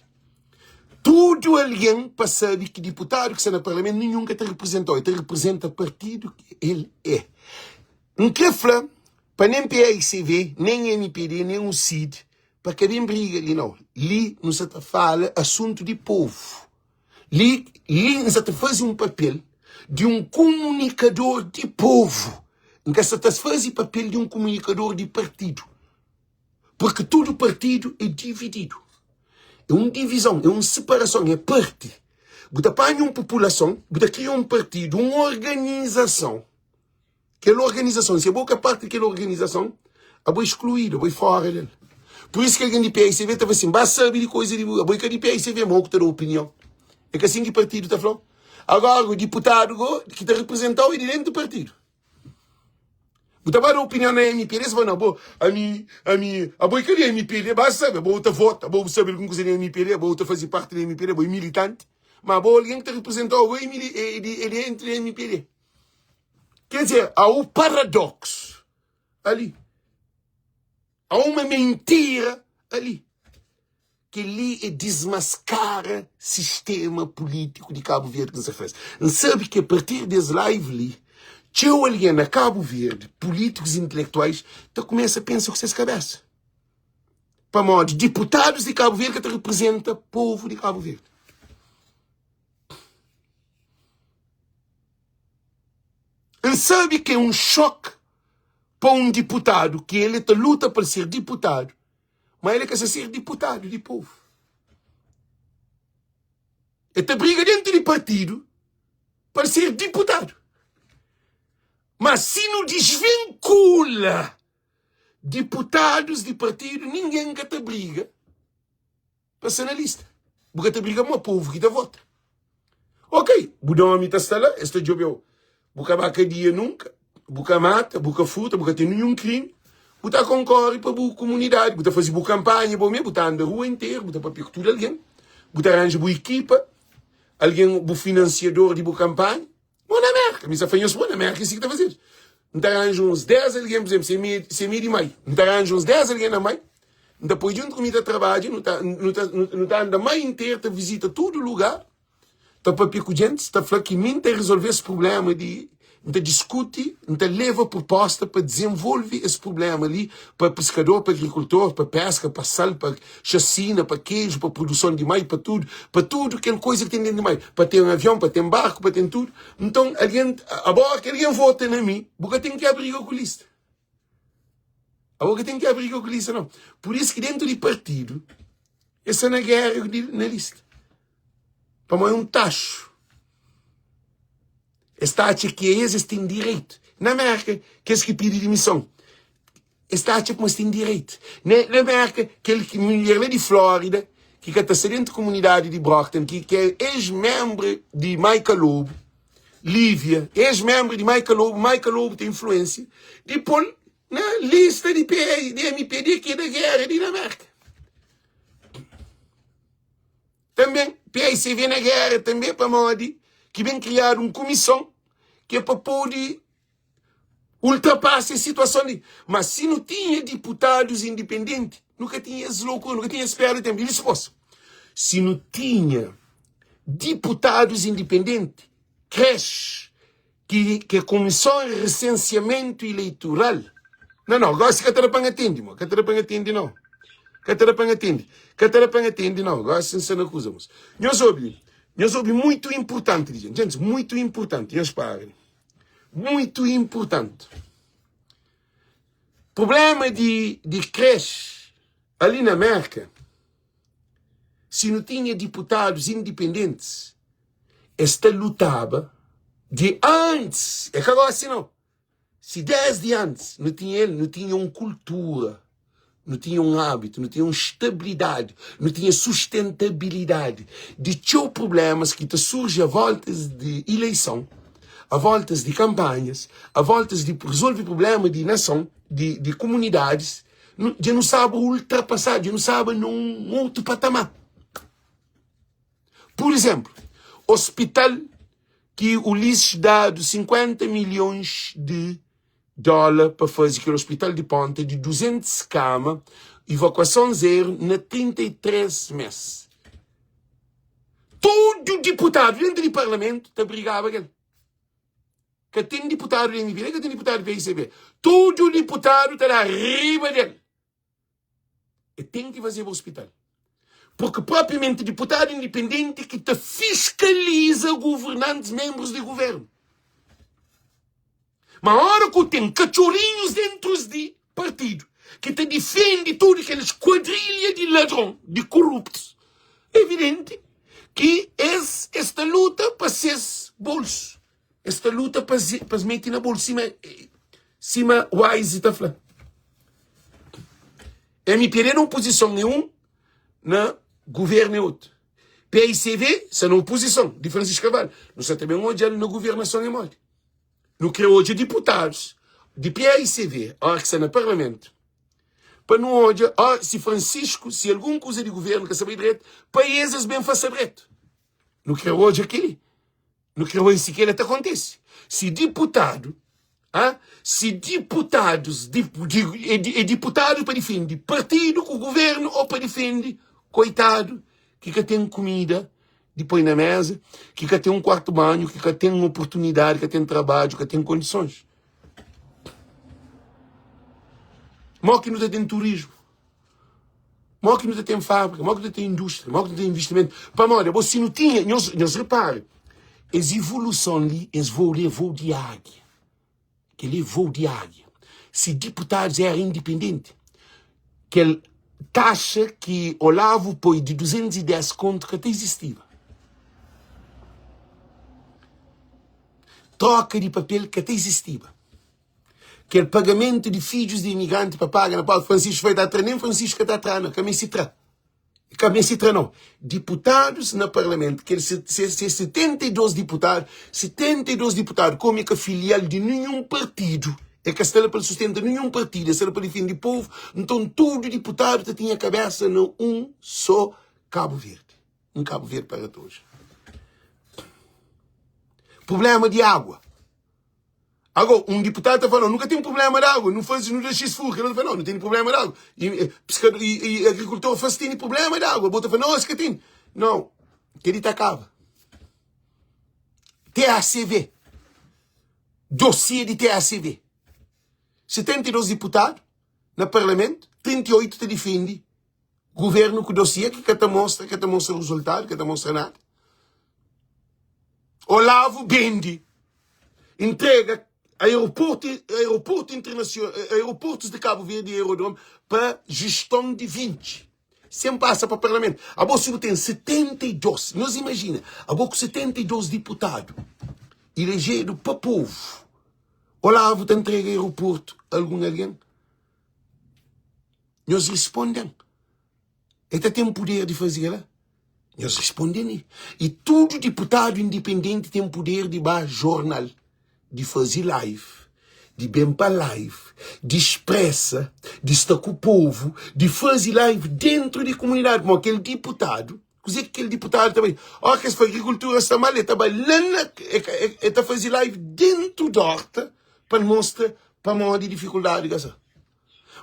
Tudu algen pa sabe ki diputadu ki sta na parlamentu ninhun ka ta riprizenta-u, el ta riprizenta partidu ki el é. N kre fla pa nen PAICV, nen mpd, nen UCID pa ka ben briga li nau. Li nu sa ta fala asuntu di povu. Li, li N sa ta faze un papel di un kumunikador di povu. N ka sa ta faze papel di un kumunikador di partidu. Purki tudu partidu é divididu. É un divizon, é un siparason, é parti. Bu ta panha un populason, bu ta kria un partidu, un organizason. Kel organizason, si abo ka parti di kel organizason, abo é skluídu, abo é fora del. Pur isu ki algen di PICV ta fla sin, ba sabe di koisa di bu, abo é ka di PICV, ma bo ku ta da opinion. É ka sin ki partidu ta fla-u. Agora, diputadu go ki ta reprezenta-u é di dentu partidu. Bu ta ba da opinion na MPD, es fla, no, bo, ami, ami, abo é ka di MPD, ba sabe, abo ta vota, abo bu sabe algun kuza di MPD, abo ta faze parti di MPD, abo é militanti, ma abo algen ki ta reprezenta-u, abo é é di, é di entri MPD. Quer dizer, há o paradoxo ali. Há uma mentira ali. Kel-li é dismaskara sistema pulítiku di Kabu Verdi ki N sa fase. N sabe ki a partir di es live li, txeu algen na Kabu Verdi, pulítikus i intelektuais, ta kumesa pensa ku ses kabésa. Pamodi diputadus di Kabu Verdi ka ta reprezenta povu di Kabu Verdi. N sabe ki é un xok pa un diputadu ki el ta luta pa el ser diputadu, ma el ka sa ser diputadu di povu. El ta briga dentu di partidu pa el ser diputadu. Ma si nu disvinkula diputadus di partidu, ningen ka ta briga pa sta na lista. Bu ka ta briga mo povu ki ta vota. Ok, bu nomi ta sta la, es ta djobeu. Bu ka ba kadia nunka, bu ka mata, bu ka furta, bu ka ten ninhun krimi. Bu ta konkori pa bu kumunidadi, bu ta faze bu kanpanha bo me, bu ta anda rua interu, bu ta papia ku tudu algen, bu ta ranja bu ekipa, algen bu finansiador di bu kanpanha. Bo na Merka, mi sa fla nhos bo na Merka é si ki ta fazedu. N ta ranja uns 10 algen, por exemplo, se é mi di mai, N ta ranja uns 10 algen na mai, N ta poi djuntu ku mi ta trabadja, nu ta, nu ta, nu ta anda mai interu ta vizita tudu lugar, ta papia ku djentis, ta fla ki mi N ta rezolve es prublema di. N ta diskuti, N ta leva pruposta pa dizenvolve es prublema li pa piskador, pa agrikultor, pa peska, pa sal, pa xasina, pa keju, pa produson di mai, pa tudu, pa tudu kel koiza ki ten dentu di mai, pa ten avion, pa ten barku, pa ten tudu. Nton, algen, abo ki algen vota na mi, bu ka ten ki abriga ku lista. Abo ka ten ki abriga ku lista, nau. Pur isu ki dentu di partidu, es sta na géra na lista. Pamodi é un taxu. Es ta atxa ki es es ten direitu. Na Mérka, kes ki pidi dimison, es ta atxa kuma es ten direitu. Na, na Mérka, kel ki mulher la di Flórida, ki ka ta sta dentu komunidadi di Brockton, ki, ki é ex-menbru di Michael Lobo, Lívia, ex-menbru di Michael Lobo, Michael Lobo ten influênsia di pô-l na lista di P, di MPD ki é da géra di na Mérka. Tanben, PICV na géra tanbe pamodi ki ben kriadu un kumison ki é pa pode ultrapasa es situason li. Ma si nu tinha diputadus indipendenti, nu ka tinha es lokura, nu ka tinha es perda di tenpu. I dispos, si nu tinha diputadus indipendenti, kresh ki ke kumison resensiamentu ileitural Não, não, gosi ka ta da pa N atendi, mo. Ka ta da pa N atendi, não. Ka ta da pa N atendi. Ka ta da pa N atendi, não. Gosi N sta na kuza, mos. Nhos obi, nhos obi muitu inpurtanti li, gente. Gente, muitu inpurtanti. Nhos para li. Muitu inpurtanti. Problema di, di creche ali na Merka, si nu tinha diputadus indipendentis, es ta lutaba di antis, é ka gosi nau, si desdi antis nu tinha el, nu tinha un kultura, nu tinha un abitu, nu tinha un stabilidadi, nu tinha sustentabilidadi di txeu prublemas ki ta surji a voltas di ileison, a voltas di kanpanhas, a voltas di rezolve prublema di nason, di, di kumunidadis, dja nu staba ultrapasadu, dja nu staba na un otu patamar. Pur izénplu, ospital ki Ulisses dadu 50 milhons di dóla pa faze kel ospital di Ponta di 200 kama, ivakuason zeru na 33 mês. Tudu diputadu dentu di parlamentu ta brigaba kel. Ka ten diputadu di MP, nen ka ten diputadu di PICB. Tudu diputadu ta da riba del. E ten ki fazeba ospital. Porque propriamente diputadu independenti ki ta fiskaliza governantis, membrus di governu. Ma ora ku ten katxorinhus dentrus di partidu ki ta difendi tudu kelis kuadrilha di ladron, di koruptus, evidenti ki es es ta luta pa ses bolsu. Es ta luta pa es mete na bolsu, sima, sima Wise ta fla. MPD na oposison é un, na governo é otu. PICV sta na oposison di Francisco Carvalho. Nu sta ta ben odja-l na governason é modi. Nu kre odja diputadus di PICV ora ki sta na parlamentu pa nu odja ora si Francisco, si algun kuza di governo ka sta bai dretu, pa es es ben fasa dretu. Nu kre odja keli. Nu kre odja si kela ta kontise. Si diputadu, ha? Si diputadus di, di, é, é diputadu pa difende partidu ku governu ou pa difende koitadu ki ka ten kumida di poi na mesa, ki ka ten un kuartu banhu, ki ka ten oportunidadi, ka ten trabadju, ka ten kondisons. Mo ki nu ta ten turismu? Mo ki nu ta ten fábrika? Mo ki nu ta ten indústria? Mo ki nu ta ten investimentu? Pamodi abo si nu tinha, nhos, nhos repara, es evoluson li, es voo li é voo di águia. Kel-li é voo di águia. Si diputadus éra indipendenti, kel taxa ki Olavo poi di 210 kontu ka ta izistiba. Troka di papel ka ta izistiba. Kel pagamentu di fidjus di imigranti pa paga na Paulo Francisco foi ta tra, nen Francisco ka ta tra, na ka meste tra. Ka meste tra nau. Diputadus na parlamentu, kel se, se, se 72 diputadu, 72 diputadu, komu e ka filial di ninhun partidu, e ka sta la pa sustenta ninhun partidu, e sta la pa difende povu, nton tudu diputadu ta tinha kabesa na un so Kabu Verdi. Un Kabu Verdi para todos. Problema di agua. Agora, um deputado ta fala, nunca tem problema de água, não faz, não deixa isso furca, não fala, não, não tem problema de água. E, e, pescador, e, e agricultor faz tem problema de água, bota fala, não, esse que tem. Não, que ele tá acaba. TACV. Dossiê di TACV. 72 diputadu na parlamentu, 38 ta difende guvernu ku dossiê ki ka ta mostra, ka ta mostra rezultadu, ka ta mostra nada. Olavo bende, entrega aeroportu, aeroportu internacional, aeroportos de Cabo Verde e aerodromo pa gestão de 20. Sem passa pa parlamento. Abo si bu tem 72, nhos imagina, abo ku 72 diputado elegedo pa povo, Olavo ta entrega aeroporto a algun alguém? Nhos respondem. El ta ten puder di faze kel-la? Nhos responde-m. I tudu diputadu indipendenti ten puder di ba jornal, di faze live, di ben pa live, di spresa, di sta ku povu, di faze live dentru di komunidadi. Pamodi kel diputadu, kuzê ki kel diputadu ta bai? Óras ki es fla agrikultura sta mal, el ta bai la na, el ta faze live dentu di orta pa el mostra pamodi difikuldadi ka sta.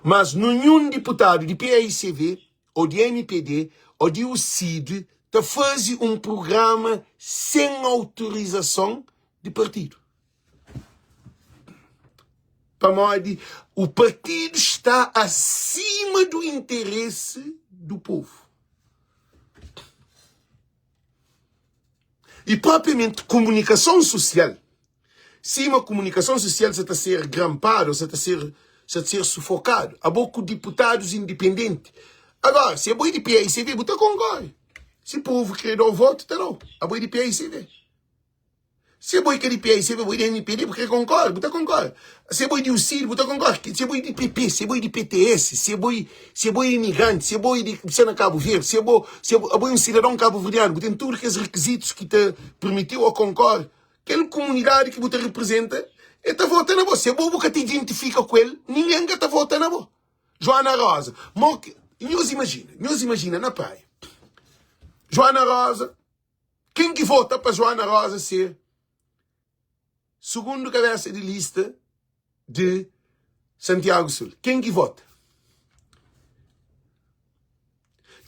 Mas ninhun diputadu di paicv ou di mpd ou di ucid ta faze un prugrama sen autorizason di partidu. Pamodi o partidu sta asima du interesi du povu. I propriamenti komunikason susial. Sima komunikason susial sa ta ser granpadu, sa ta ser sa ta ser sufokadu. Abo ku diputadus indipendenti. Agora, si abo é di PAICV, bu ta konkore. Si povu kre dau votu, ta dau. Abo é di PAICV. Si abo é ka di PAICV, abo é di MPD, bu kre konkore, bu ta konkore. Si abo é di UCID, bu ta konkore. Si abo é di PP, si abo é di PTS, si abo é si abo é imigranti, si abo é di sta na Kabu Verdi, si abo si abo é un sidadon kabuverdianu, bu ten tudu kes rikizitus ki ta permitiu o konkore. Kel kumunidadi ki bu ta riprizenta, e ta vota na bo. Si abo bu ka ta identifika ku el, ningen ka ta vota na bo. Joana Rosa, mo ki, nhos imajina, nhos imajina na praia. Joana Rosa, ken ki vota pa Joana Rosa ser sugundu kabesa di lista di Santiago Sul? Ken ki vota?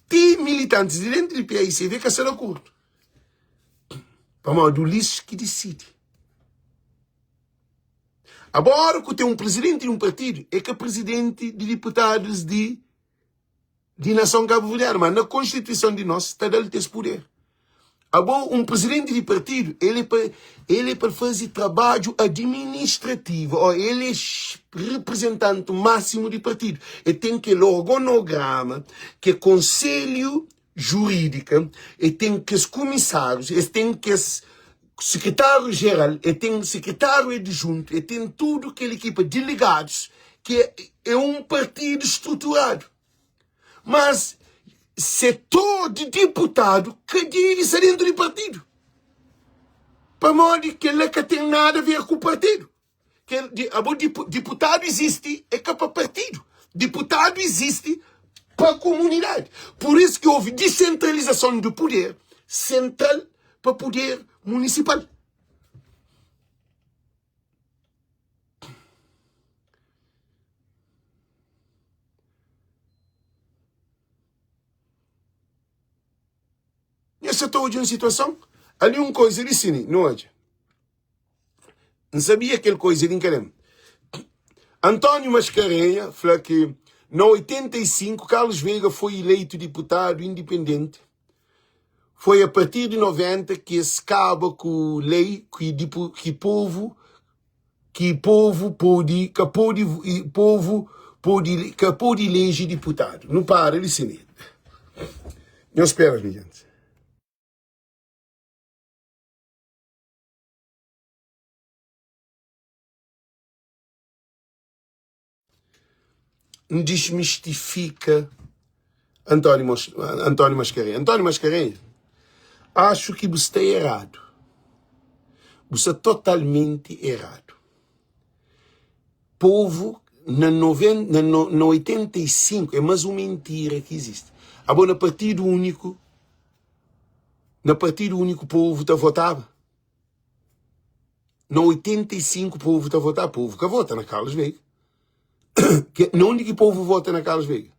Ti militantis di dentru di PAICV ka sta di akordu. Pamodi Ulisses ki disidi. Agora ku ten un presidenti di un partidu, é ka presidenti di diputadus di di nason kabuverdianu, ma na konstituison di nos ta da-l es puder. Abo un presidenti di partidu, el é pa el é pa faze trabadju adiministrativu, ó el é reprezentanti másimu di partidu. El ten kel orgonograma, ke konselhu jurídika, el ten kes kumisárius, el ten kes sekretáriu jeral, el ten sekretáriu adjuntu, el ten tudu kel ekipa delegadus ki é un partidu struturadu. Mas setor di diputadu ka debe sta dentu di partidu. Pamodi kel-la ka ten nada a ver ku partidu. Kel di abo diputadu izisti é ka pa partidu. Diputadu izisti pa komunidadi. Pur isu ki ovi disentralizason di puder sentral pa puder munisipal. Nhos sa ta odja un situason? Ali un koiza di sini, nu odja. N sabia kel koiza li, N ka lembra. António Mascarenha fla ki na 85 Carlos Veiga foi ileito diputadu indipendenti. Foi a partir di 90 ki es kaba ku lei ki, ki povu ki povu pode ka pode povu pode ka pode ileje diputadu. Nu para li sini. Nhos spera mi, gente. N dismistifika António, António Mascarenhas. António Mascarenhas, acho ki bu sta eradu. Bu sta totalmenti eradu. Povu na, noven, na, no, na 85 é mas un mentira ki izisti. Abo na Partido Único, na Partido Único povu ta votaba? Na 85 povu ta vota, povu ka vota na Carlos Veiga. Que, na onde que povo vota na Carlos Veiga?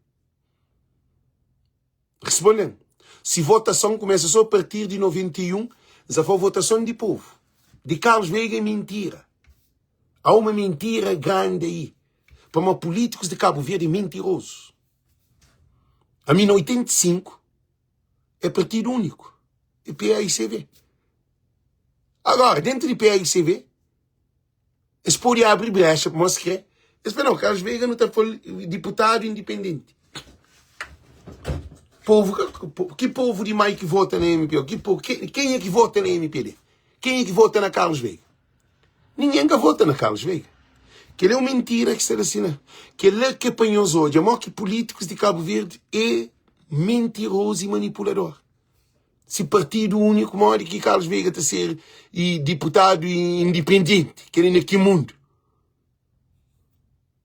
Respondem. Se votação começa só a partir de 91, já foi votação de povo. De Carlos Veiga é mentira. Há uma mentira grande aí. Pamodi políticos de Cabo Verde é mentiroso. Ami na 85 é partido único. É PAICV. Agora, dentro de PAICV, es pode abri brecha pamodi es kre. Es fla, não, Carlos Veiga não ta fal diputado independente. Povo, que povo de mai que vota na MPO? Que povo, quem é que vota na MPD? Quem é que vota na Carlos Veiga? Ninguém ka vota na Carlos Veiga. Kel é un mentira ki sta la sina. Kel la ke pa nhos odja mo ki políticos di Cabo Verde é mentiroso e manipulador. Si partido único modi ki Carlos Veiga ta ser e diputado independente? Kel na ki mundo?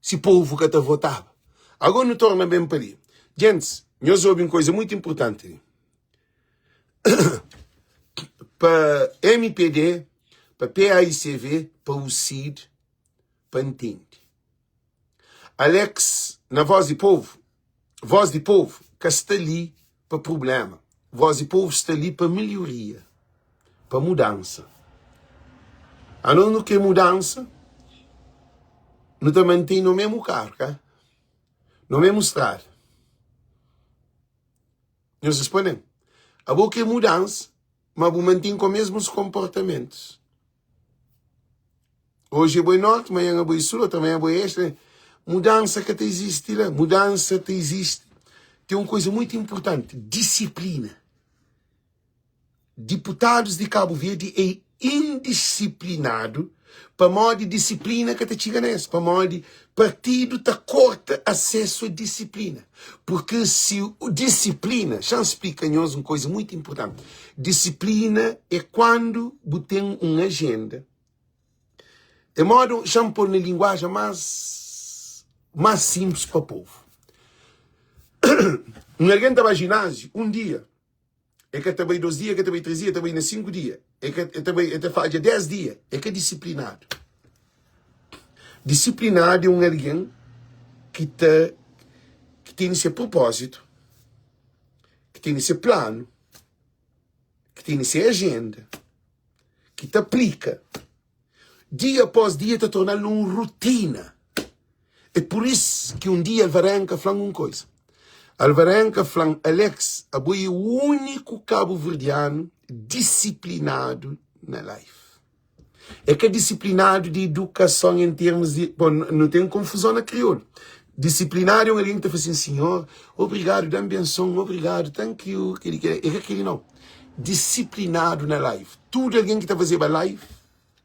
Si povo ka ta votaba. Agora nu torna ben pa li. Gents, nhos obi un coisa muito importante li. Pa MPD, pa PAICV, pa UCID, pa ntende. Alex, na Voz di Povo, Voz di Povo ka sta li pa prublema. Voz di Povo sta li pa melhoria, pa mudansa. Anos nu kre mudansa, nu ta mantém no mesmu karu, ka? No mesmu strada. Nhos responde-m, Abo kre mudansa, ma bu mantém com mesmus komportamentus. Oji é boi norte, manhã é boi sul, outra manhã é boi este. Mudança ka ta izisti la. Mudança ta izisti. Tem un koisa muito importante, disiplina. Diputadus di Cabo Verde é indisiplinadu pamodi disiplina ka ta txiga na es, pamodi partidu ta korta asesu a disiplina. Purki si disiplina, xa-m splika nhos un koisa muito importanti, disiplina é kuandu bu ten un ajenda, é moda, xa-m pô-l na linguajen más más sinplis pa povu. Un algen ta ba jináziu un dia, E ka ta bai dos dia, e ka ta bai tres dia, e ta bai na sinku dia. E ka, e ta bai, e ta fadja des dia. E ka disiplinadu. Disiplinadu é un algen ki ta, ki tene se propózitu, ki tene se planu, ki tene se ajenda, ki ta aplika. Dia após dia ta torna-l na un rutina. É pur is ki un dia Alvarenga fla-m un koisa. Alvarenga fla-m, Alex, abo é úniku kabuverdianu disiplinadu na life. É ka disiplinadu di idukason en termus di, bon, nu ten konfuzon na kriolu. Disiplinadu é un algen ki ta fla sin, Sinhor, obrigadu, da-m benson, obrigadu, thank you, keli, keli. É ka keli nau. Disiplinadu na life. Tudu algen ki ta fazeba life,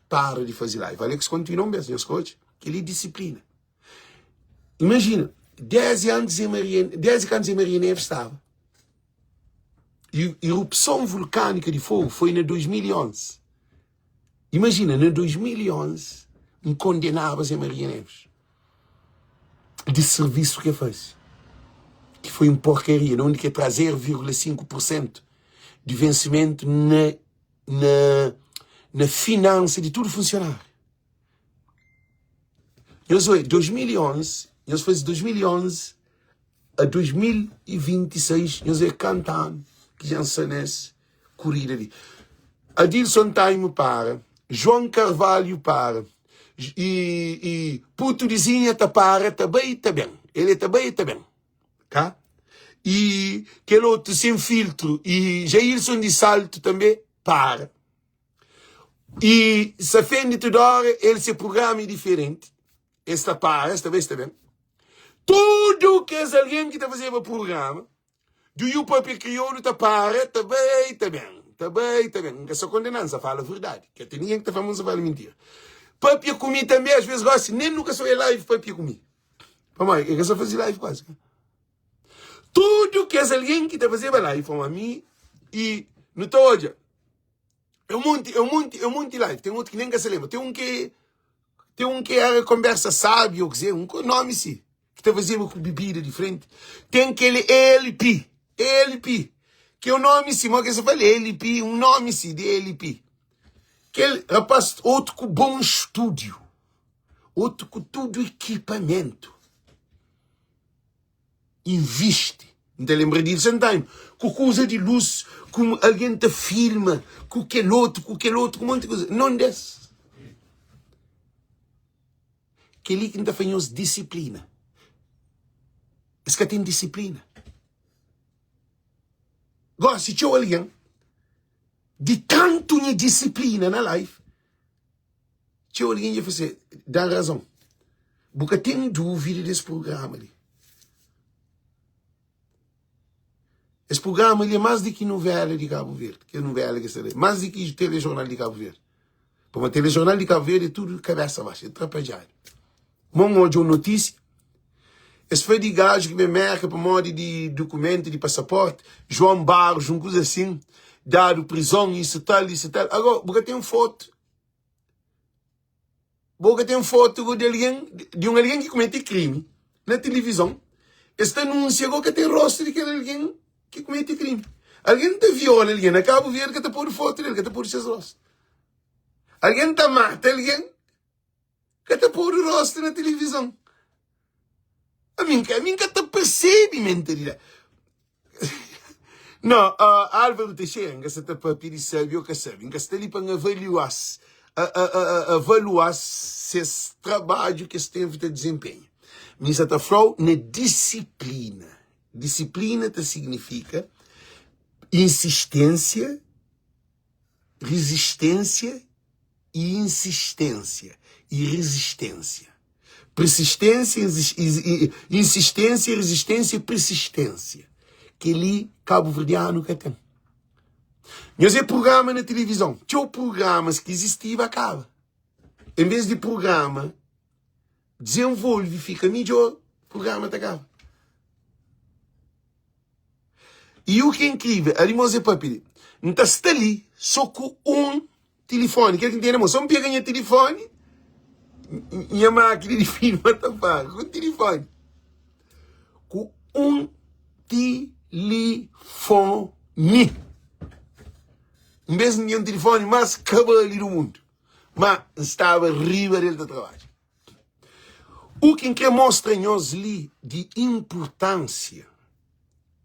para di faze live. Alex kontinua un bes, nhos ka odja? Kel-li é disiplina. Imajina, désdi antis Zé Maria, désdi kantu Zé Maria Neves staba, erupson vulkânika di Fogo foi na 2011. Imajina, na 2011, N kondenaba Zé Maria Neves di sirvisu ki el faze, ki foi un porkaria, na undi ki el tra 0,5 pur sentu di vensimentu na na na finansa di tudu funsionáriu. Nhos oi, 2011, nhos faze 2011 a 2026, nhos oi kanta anu ki dja N sta nes kurida li. Adilson Time para, João Carvalho para, e, e Puto di Zinha ta para, ta bai ta ben. Ele ta bai ta ben. Tá? E kel otu sem filtro e Jailson di Salto també para. E Safende tudo hora el se programa é diferente. Es ta para, es ta bai, es ta ben. Tudo kes alguém ki ta fazeba programa do You Papia Crioulo ta para, ta bai, ta ben. Ta bai, ta ben. N ka sta kondenando, N sta fala verdade. Ka ten ninguém ki ta fla ma N sta fala mentira. Papia ku mi també, às vezes gosi, nem nu ka sta oia live papia ku mi. Pamodi el ka sa faze live kuazi. Tudu kes algen ki ta fazeba live pamodi mi i nu ta odja é un monti, é un monti, é un monti live. Ten otu ki nen ka sa lenbra. Ten un ki ten un ki era konbersa sábi ô kuzê, un nomi si, ki ta fazeba ku bibida di frenti. Ten kel LP, LP, ki é un nomi si, modi ki es ta fla? LP, un nomi si di LP. Kel rapaz, otu ku bon stúdiu. Otu ku tudu ekipamentu. Invisti. N ta lenbra di Ilson Time, ku kuza di lus, ku algen ta filma, ku kel otu, ku kel otu, ku monti kuza. Non des. Kel-li ki N ta fla nhos disiplina. Es ka ten disiplina. Gósi txeu algen di tantu nha disiplina na life, txeu algen dja fla se, da-m razon. Bu ka ten dúvida des prugrama li. Es prugrama li é más di ki nuvéla di Kabu Verdi, kes nuvéla ki sta la, más di ki telejornal di Kabu Verdi. Pamodi telejornal di Kabu Verdi é tudu kabésa baxu, é trapadjadu. Mon odja un notísia, es fla di gaju ki ben Merka pamodi di dukumentu di pasaporti, João Barros, un kuza asin, dadu prizon, isu tal, isu tal. Agora, bu ka ten fotu, bo ka ten fotu di algen, di un algen ki kumete krimi na tilivizon, es ta anunsia go ka ten rostu di kel algen ki kumete krimi. Algen ta viola algen na Kabu Verdi ka ta podu fotu del, ka ta podu ses rostu. Algen ta mata algen. Ka ta podu rostu na tilivizon. Ami N ka, ami N ka ta persebe mentalidadi. No, uh, Álvaro Teixeira, N ka sa ta papia di sabe ou ka sabe. N ka sta li pa N avaliua-s, avalua-s ses trabadju ki es tevi ta dizenpenha. Mi N sa ta fla-u na disiplina. Disiplina ta signifika insisténsia Rizisténsia i insisténsia i rizisténsia. Persisténsia, insisténsia, rizisténsia i persisténsia. Kel-li kabuverdianu ka ten. Nhos é prugrama na tilivizon. Txeu prugramas ki izistiba kaba. En bes di prugrama dizenvolve, fika midjór, prugrama ta kaba. I u ki é inkrivel, ali mos é papia li, N ta sta li so ku un tilifoni, kel ki N tene na mon, so N pega nha tilifoni, nha makina di filma ta para, ku un tilifoni, ku un tilifoni. N bes N ten un tilifoni mas kabali du mundu, ma N staba riba del ta trabadja. U ki N kre mostra nhos li di inpurtánsia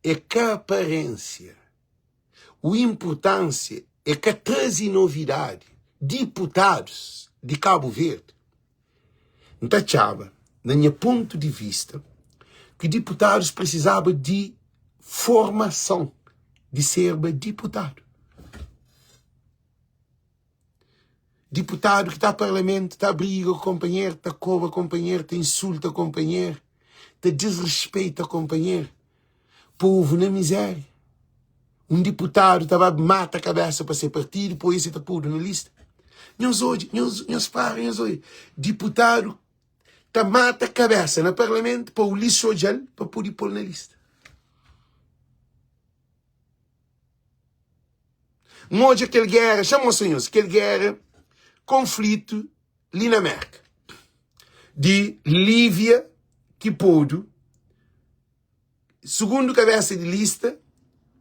é ka aparénsia. U inpurtánsia é ka traze novidadi. Diputadus di Kabu Verdi, N ta atxaba, na nha pontu di vista, ki diputadus prisizaba di formason di serba diputadu. Diputadu ki ta parlamentu ta briga ku konpanheru, ta koba konpanheru, ta insulta konpanheru, ta disrespeita konpanheru. Povu na mizeria. Un diputadu ta ba mata kabesa pa se partidu, poi se ta podu na lista. Nhos odja, nhos, nhos para, nhos odja. Diputadu ta mata kabesa na parlamentu pa Ulisses odja-l pa pode pô-l na lista. N odja kel géra, xa mostra nhos, kel géra, konflitu li na Merka, di Lívia ki podu sugundu kabésa di lista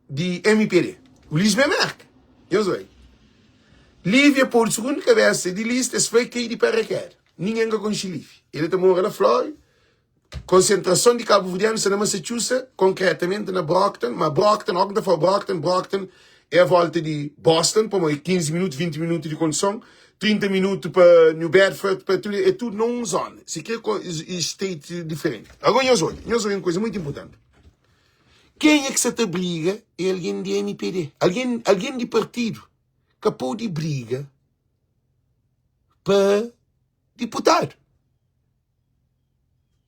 di mpd. Ulisses ben Merka, nhos oi. Lívia podu sugundu kabésa di lista, es fla kai di parakéda. Ningen ka konxe Lívia. El ta mora na Flórida. Konsentrason di kabuverdianu sta na Massachusetts, konkretamenti na Brockton, ma Brockton, óki N ta fla Brockton, Brockton é a volta di Boston, pamodi é 15 minutu, 20 minutu di konduson, 30 minutu pa New Bedford, pa tudu, é tudu na un zona, si kre ku state diferenti. Agora nhos odja, nhos odja un kuza mutu inpurtanti, kenha ki sa ta briga é algen di mpd, algen, algen di partidu ka pode briga pa diputadu.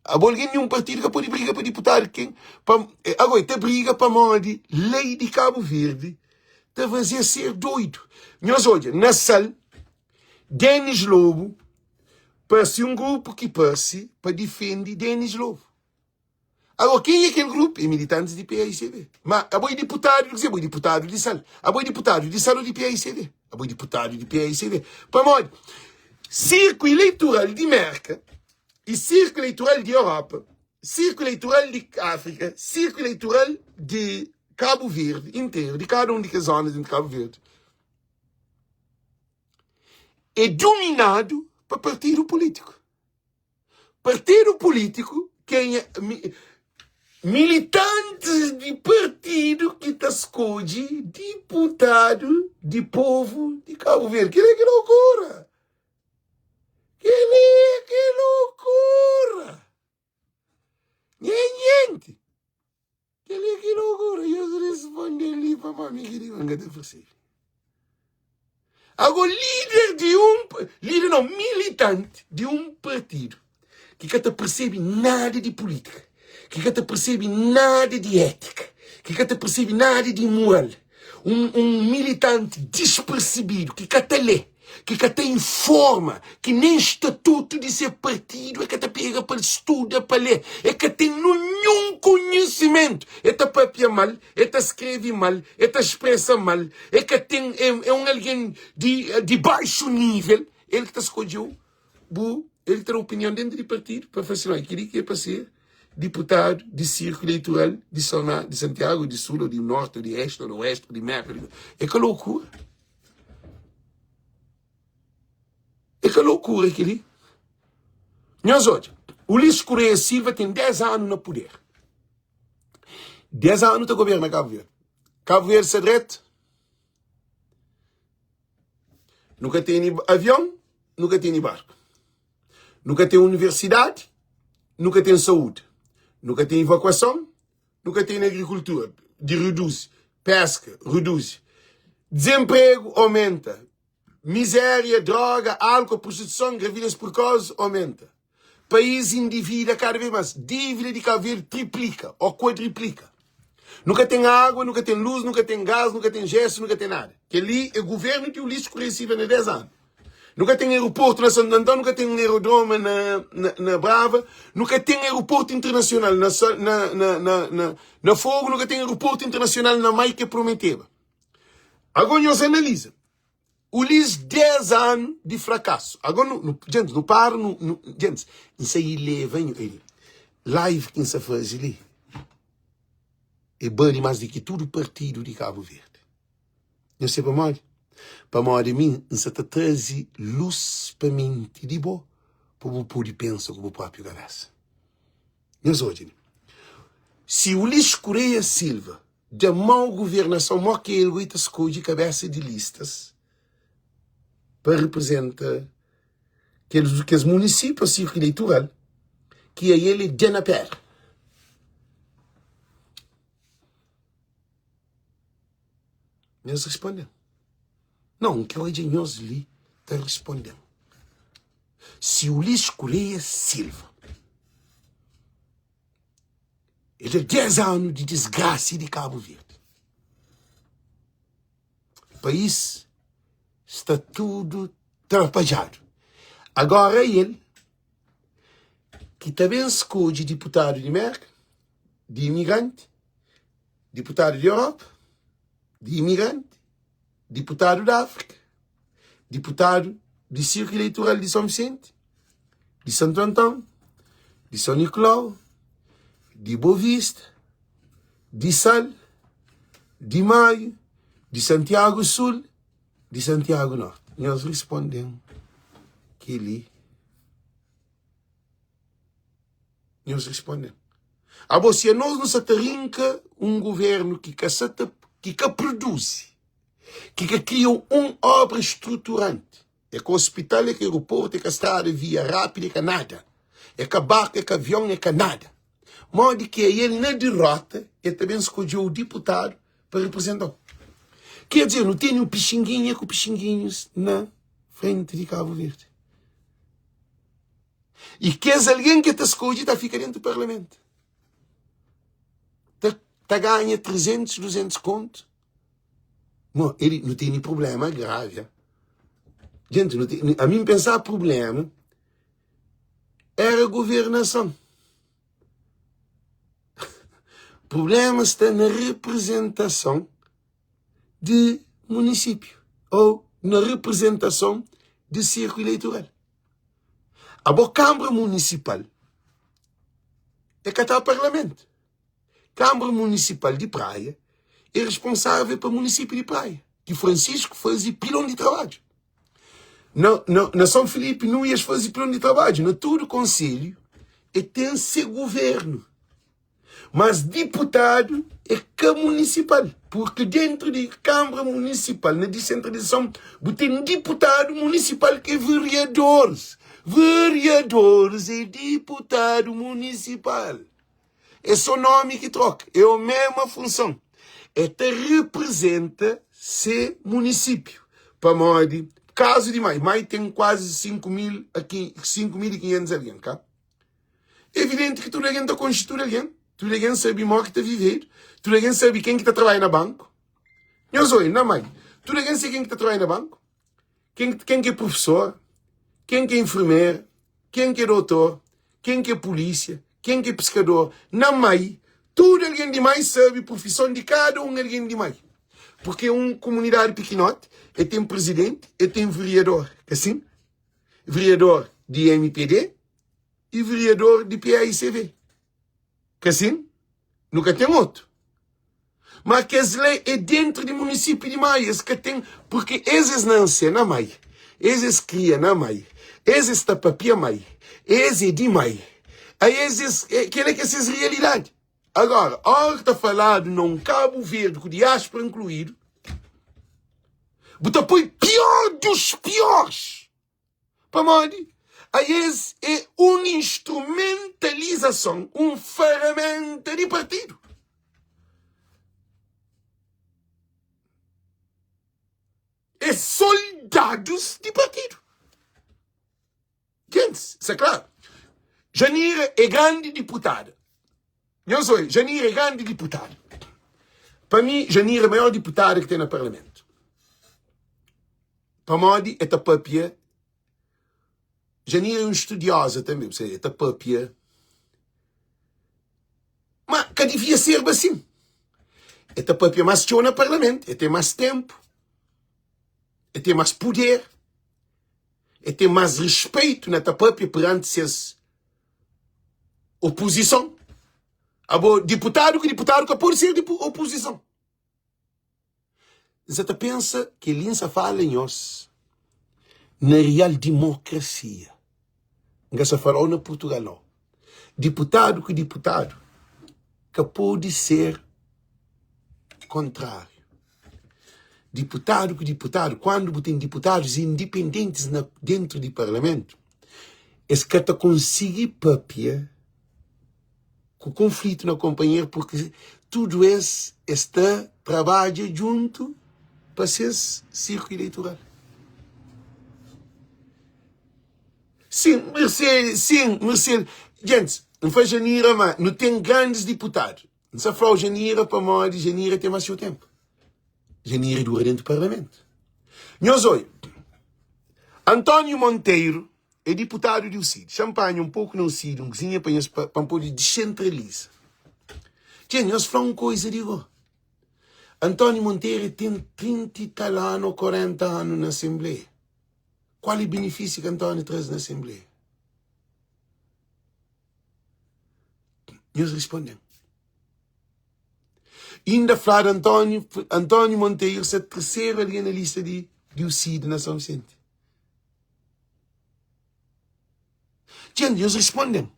Abo algen di un partidu ka pode briga pa diputadu ken pa ago e ta briga pamodi lei di Kabu Verdi ta faze ser doidu. Nhos odja na Sal Denis Lobo parse un grupu ki parse pa difende Denis Lobo. Ago ken e kel grupu? E militantis di paicv. Ma abo e diputadu di kuzê? Abo e diputadu di Sal. Abo e diputadu di Sal o di paicv? Abo e diputadu di paicv. Pamodi sirku ileitural di Merka i sirku ileitural di Europa, sirku ileitural di Afrika, sirku ileitural di Kabu Verdi interu, di kada un di kes zonas di Kabu Verdi, é duminadu pa partidu pulítiku. Partidu pulítiku, kenha militantis di partidu ki ta skodje diputadu di povu di Kabu Verdi. Kel-li é ki lokura! Kel-li é ki lokura! pamodi mi ki di ma N ka ta persebe. Ago líder di un, líder não, militante di un partidu ki ka ta persebe nada di pulítika, ki ka ta persebe nada di étika, ki ka ta persebe nada di moral, un, un militanti dispersebidu ki ka ta lé, ki ka ta informa, ki nen statutu di se partidu e ka ta pega pa studa, pa lé, e ka ten ninhun konhisimentu, e ta papia mal, E ta skrebe mal, e ta spresa mal, e ka ten, é un algen di, di baixu nível, el ki ta skodje-u, bu, el ki ta da opinion dentu di partidu pa fla si, no, kel-li ki é pa ser diputadu di sirkulu eleitoral di Sona, di Santiagu, di Sul, ô di Norti, ô di Este, ô di Oeste, ô di Merka, di... É ka lokura? É ka lokura kel-li? Nhos odja, Ulisses Correia Silva ten 10 anu na puder. 10 anu ta governa Cabo Verde. Cabo Verde sta dretu? Nu ka tene avion, nu ka tene barku. Nu ka ten universidadi, nu ka ten saúde. Nu ka ten evakuason, nu ka tene agrikultura di reduzi, peska reduzi. Dezenpregu aumenta, Miséria, droga, álcool, prostituison, gravidez precoz omenta. País endivida kada vez más. Dívida di Cabo Verde triplika ou kuadriplika. Nu ka ten água, nu ka ten luz, nu ka ten gás, nu ka ten gesso, nu ka ten nada. Kel-li é governo di Ulisses Correia Silva na 10 anu. Nu ka ten aeroporto na Santo Antão, nu ka ten aerodroma na, na, na Brava, nu ka ten aeroporto internacional na, na, na, na, na, na Fogo, nu ka ten aeroporto internacional na Mai ke prometeba. Agora nhos analiza. Ulis 10 anu di frakasu. Agora nu, nu, gente, nu para, nu, nu, gente, N sa ileva nho, el, live ki N sa faze li é bali más di ki tudu partidu di Cabo Verde. Nho sabe pamodi? Pamodi mi N sa ta traze lus pa menti di bo pa bu pode pensa ku bu própi kabesa. Nhos odja li. Si Ulisses Correia Silva da mau governason, mo ki el goi ta skodje kabesa di listas pa representa kes munisípiu o sirku eleitoral ki a el é dja na pedra. Nhos responde-m. Não, N kre odja nhos li ta responde-m. Si Ulisses Correia Silva El da 10 anu di disgrasi di Kabu Verdi. País sta tudu trapadjadu. Agora el ki ta ben skodje diputadu di Merka, di imigranti, diputadu di Europa, di imigranti, diputadu di Áfrika, diputadu di Sirku Eleitoral di São Vicente, di Santo Antão, di São Nicolau, di Boa Vista, di Sal, di Maio, di Santiago Sul, di Santiago Norte. Nhos responde-m kel-li. Nhos responde-m. Abo, si anos nu sa ta rinka un guvernu ki ka sa ta, ki ka produzi, ki ka kria un obra struturanti, é ka ospital, é ka aeroportu, é ka strada, via rápida, é ka nada, é ka barku, é ka avion, é ka nada. Modi ki é el na derota, el ta ben skodje-u diputadu pa reprezenta-u. Ker dizer, nu tene un pixinguinha ku pixinguinhus na frenti di Kabu Verdi. I kes algen ki ta skodje ta fika dentu parlamentu. Ta, ta ganha 300, 200 kontu. No, ele não tem problema grave. Gente, não tem, a mim pensar problema era governação. Problema está na representação de município ou na representação de círculo eleitoral. Abo Câmara Municipal é ka ta parlamento. Câmara Municipal de Praia é responsável pa município de Praia, que Francisco faze pilon de trabalho. Na, na, na São Filipe, Nuias faze pilon de trabalho. Na tudo conselho, e tem seu governo. Mas diputadu é ka munisipal, purki dentru di Kanbra Munisipal, na disentralizason, bu ten diputadu munisipal ki é veriadoris. Veriadoris é diputadu munisipal. É sô nomi ki troka, é o mesma funson. E ta reprezenta se munisípiu. Pamodi, kazu di Mai, Mai ten kuazi 5 mil a 5500 algen, ka? Evidenti ki tudu algen ta konxe tudu algen, tudu algen sabe mo ki ta vivedu, tudu algen sabe ken ki ta trabadja na banku. Nhos oi, na Mai, tudu algen sabe ken ki ta trabadja na banku, ken, ken ki é profesor, ken ki é enfermera, ken ki é dotor, ken ki é polísia, ken ki é piskador. Na Mai, tudu algen di Mai sabe profison di kada un algen di Mai. Purke é un komunidadi pikinoti, e ten prizidenti, e ten veriador, ka sin? Veriador di mpd e veriador di paicv. Ka sin? Nu ka ten otu. Ma kes la é dentru di munisípiu di Mai, es ka ten, purke es es nanse na Mai, es es kria na Mai, es es ta papia Mai, es é di Mai. A es es, kel-la ki é ses realidadi. Agora, óra ki ta faladu na un Kabu Verdi ku diáspora inkluídu, bu ta poi pior dos piores. Pamodi? Aes é un instrumentalizason, un faramenta di partidu. É soldadus di partidu. Gentis, sa klaru. Janira é grandi diputada. Nhos oi, Janira é grandi diputada. Pa mi, Janira é maior diputada ki ten na parlamentu. Pamodi e ta papia. Janira é un studioza tanbe, bu sabe, e ta papia. Ma ka divia serba asin. E ta papia mas txeu na parlamentu, e ten mas tenpu, e ten mas puder, e ten mas rispeitu na ta papia peranti ses opozison. Abo, diputadu ku diputadu ka pode ser di opozison. N sa ta pensa kel-li N sa fala nhos na real dimokrasia. N ka sa fala-u na Purtugal nau. Diputadu ku diputadu ka pode ser kontráriu. Diputadu ku diputadu, kuandu bu ten diputadus indipendentis na dentu di parlamentu, es ka ta konsigi papia ku konflitu na konpanheru purki tudu es es ta trabadja djuntu pa ses sirku ileitural. Sin, Mercedes, sin, Mercedes. Gentis, N fla Janira ma nu ten grandis diputadu. N sa fla-u Janira pamodi Janira ten más txeu tenpu. Janira dura dentu parlamentu. Nhos oi, António Monteiro É diputadu di UCID. Xa-m panha un poku na UCID, un kuzinha pa nhos, pa N pode disentraliza. Txê, nhos fla un koiza di go. António Monteiro ten 30 i tal anu ô 40 anu na asenbleia. Kual é benefísiu ki António traze na asenbleia? Nhos risponde-m. Inda fladu António, António Monteiro ser terseru algen na lista di, di UCID na São Vicente. Txen, nhos responde-m,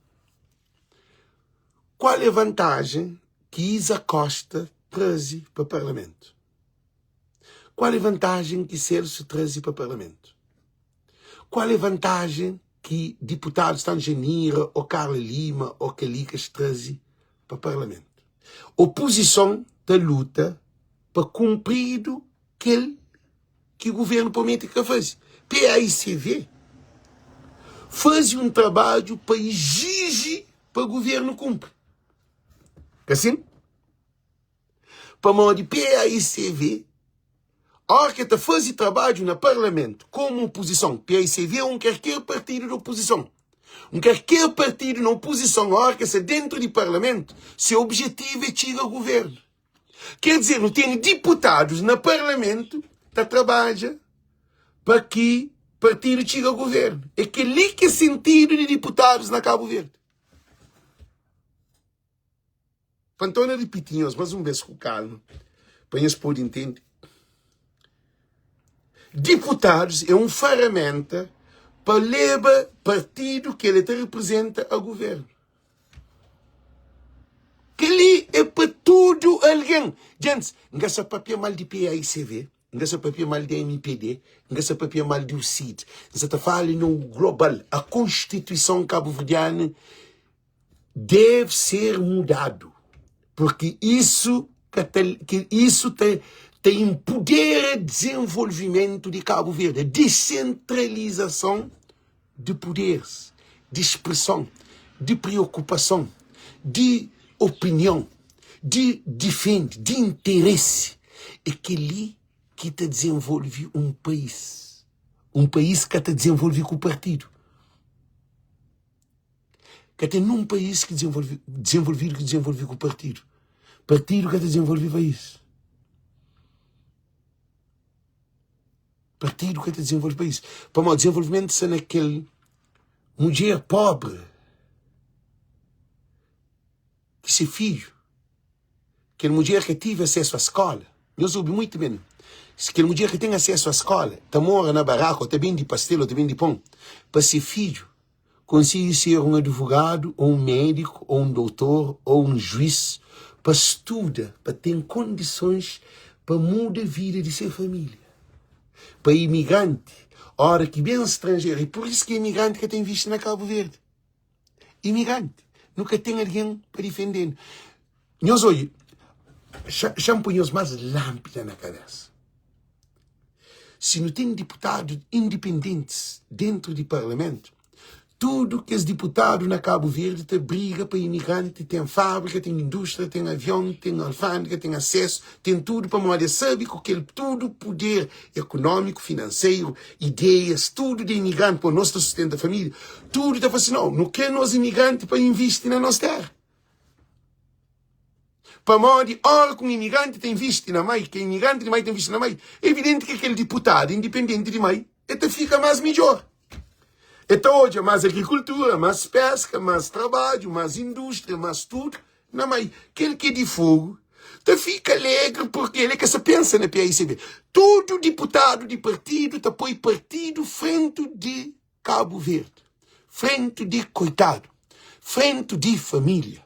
Kual é vantajen ki Isa Costa traze pa Parlamentu? Kual é vantajen ki Celso traze pa Parlamentu? Kual é vantajen ki diputadus tantu Janira ô Carla Lima ô Kalikas traze pa Parlamentu? Opozison ta luta pa kunpridu kel ki governo promete ka faze. PAICV faze um trabadju pa exige pa governo cumpri. Ka sin? Pamodi PAICV, ora ke ta faze trabadju na parlamento como oposição, PAICV é um qualquer partido de oposição. Um qualquer partido na oposição, ora ke sta dentro di parlamento, se objetivo é txiga governo. Quer dizer, nu tene diputadus na parlamentu ta trabadja pa ki partidu txiga governu. É kel-li ki é sentidu di diputadus na Kabu Verdi. Pa N torna ripiti nhos más un bês ku kalma, pa nhos pode intende. Diputadus é un faraménta pa leba partidu ki el ta reprezenta a governu. Kel-li é pa tudu algen. Gentis, N ka sa papia mal di PAICV, N ka sa papia mal di mpd, N ka sa papia mal di UCID. N sa ta fala na un global. A Konstituison kabuverdianu deve ser mudadu, purki isu. Ka ta, ki isu ta, ta inpudera dizenvolvimentu di Kabu Verdi, disentralizason di puderis, di spreson, di priokupason, di opinion, di difende, di interesi. É kel-li ki ta dizenvolve un país. Un país ka ta dizenvolve ku partidu. Ka ten nun país ki dizenvolve, dizenvolvidu ki dizenvolve ku partidu. Partidu ka ta dizenvolve país. Partidu ka ta dizenvolve país. Pamodi dizenvolvimentu sta na kel mudjer pobri ki se fidju, kel mudjer ka tive asesu a skola. Nhos obi muitu ben. Si kel mudjer ka ten asesu a skola, ta mora na baraka, ô ta bende pastel, ô ta bende pon pa se fidju. Konsigi ser un advogadu ô un médiku ô un dotor ô un juís pa studa pa ten kondisons pa muda vida di se família. Pa imigranti, óra ki ben stranjeru, é pur isu ki imigranti ka ta invisti na Kabu Verdi. Imigranti, nu ka ten algen pa difende-nu. Nhos odja, xa-m poi nhos más lánpida na kabésa. Si nu ten diputadu indipendentis dentru di parlamentu, tudu kes diputadu na Kabu Verdi ta briga pa imigranti ten fábrika, ten indústria, ten avion, ten alfândega, ten asesu, ten tudu, pamodi es sabe ku kel tudu puder ekonómiku, finanseru, ideias, tudu di imigranti, pamodi nos ta sustenta família, tudu ta fla si, nau, nu kre nos imigranti pa invisti na nos téra. Pamodi ora ki un imigranti ta invisti na mai, ke imigranti di mai ta invisti na mai, é evidenti ki kel diputadu indipendenti di mai e ta fika más midjór. E ta odja más agrikultura, más peska, más trabadju, más indústria, más tudu na mai. Kel ki é di Fogu ta fika alegri purki el é ka sa pensa na PAICB. Tudu diputadu di partidu ta poi partidu frentu di Kabu Verdi, frentu di koitadu, frentu di família.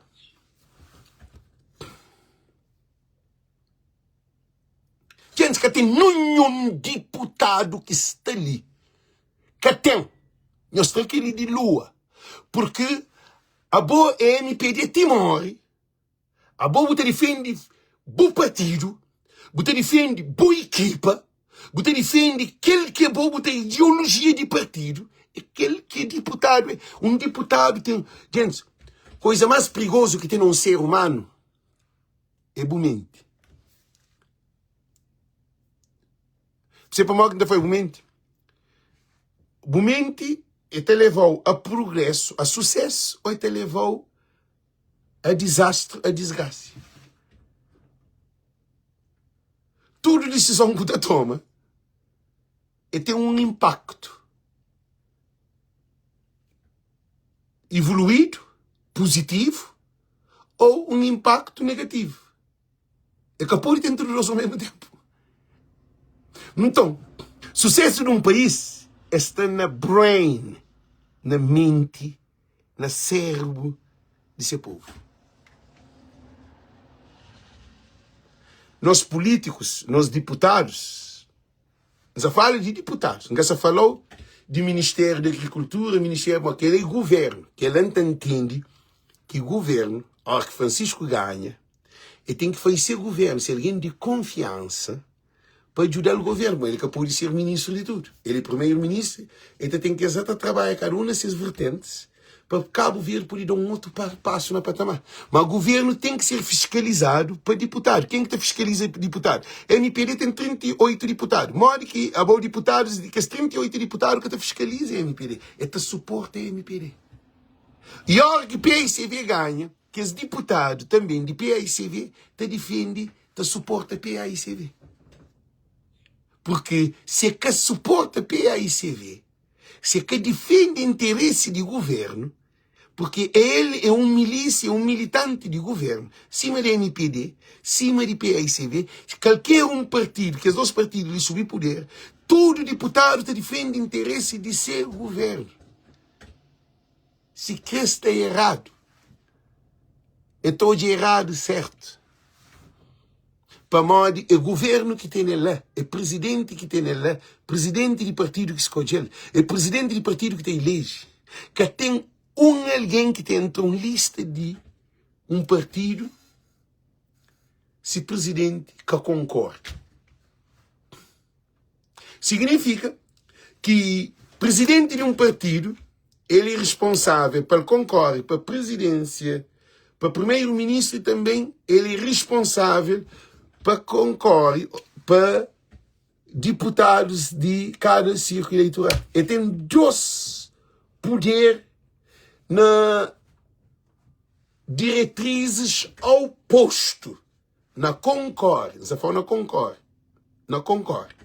Djentis, ka ten ninhun diputadu ki sta li, ka ten, nhos tra kel-li di lua, purki abo é mpd ti móre. Abo bu ta difende bu partidu, bu ta difende bu ekipa, bu ta difende kel ki abo bu ta ideolojia di partidu, e kel ki diputadu é. Un diputadu ten, gentis, koiza más prigozu ki ten na un ser umanu é bu menti. P'sê pamodi ki N ta fla bu menti? Bu menti e ta leva-u a prugrésu, a susésu ô e ta leva-u a dizastri, a disgrasi. Tudu disizon ku ta toma e ten un inpaktu ivoluídu, puzitivu, ou un inpaktu negativu. E ka pode ten tudu dos ao mesmu tenpu. Nton, susesu di un país e sta na brain, na menti na sérbu di se povu. Nos pulítikus, nos diputadus, N sa fala di diputadus, N ka sa fala-u di Ministériu di Agrikultura, Ministériu, ma kel-la é guvérnu. Kel-la N ta ntende ki guvérnu, óras ki Francisco ganha, el ten ki faze se guvérnu, se algen di konfiansa, pa djuda-l governu, ma el ka pode ser ministru di tudu. El é primeru-ministru, el ta ten ki es ta trabadja kada un na ses vertentis pa Kabu Verdi pode da un otu pasu na patamar. Ma governu ten ki ser fiskalizadu pa diputadu. Ken ki ta fiskaliza diputadu? Mpd ten 38 diputadu. Modi ki abo diputadus di kes 38 diputadu ka ta fiskaliza mpd? El ta suporta mpd. I ora ki paicv ganha, kes diputadu tanbe di paicv ta difende ta suporta PAICV. Porque se ka suporta PAICV, se ka difende interesse di governo, porque el é un milícia, é un militante di governo, sima di MPD, sima di PAICV, kalker un partido, kes dos partido li subi poder, tudu diputadu ta difende interesse di se governo. Si kre sta eradu, e ta odja eradu sertu. Pamodi é guvernu ki tene la, é prizidenti ki tene la, prizidenti di partidu ki skodje-l, é prizidenti di partidu ki ta ileje. Ka ten un algen ki ta entra un lista di un partidu. si prizidenti ka konkorda. Signifika ki prizidenti di un partidu el é risponsável pa el konkore pa prizidênsia, pa primeru ministru i tanben el é risponsável pa konkore pa diputadus di kada sirku ileitoral. El ten dos puder na diretrizes opostu na konkore, N sta fla na konkore, na konkore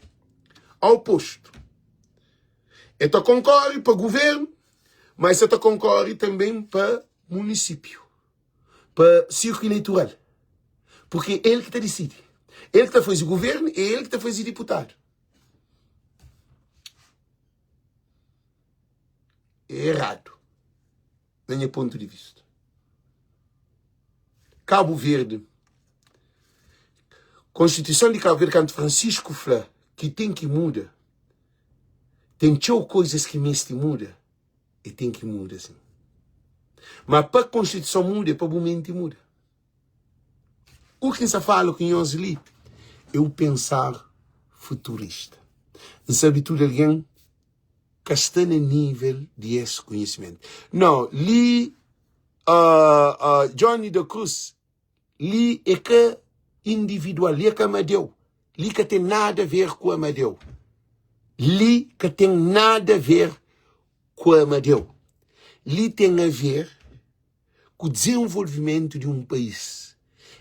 opostu. El ta konkore pa guvernu, ma el sa ta konkore tanben pa munisípiu, pa sirku ileitoral, purke el ki ta disidi. El ki ta faze guvernu e el ki ta faze diputadu. É eradu, na nha pontu di vista. Kabu Verdi, Konstituison di Kabu Verdi, kantu Francisco fla ki ten ki muda, Ten txeu koizas ki meste muda e ten ki muda sin. Ma pa konstituison muda é pa bu menti muda. U ki N sa fala ku nhos li é u pensar futurista. N sabe tudu algen ka sta na nível di es konhisimentu. No, li Johnny da Cruz Li é ka individual, li é ka Amadeu. Li ka ten nada a ver ku Amadeu. Li ka ten nada a ver ku Amadeu. Li ten a ver ku dizenvolvimentu di un país.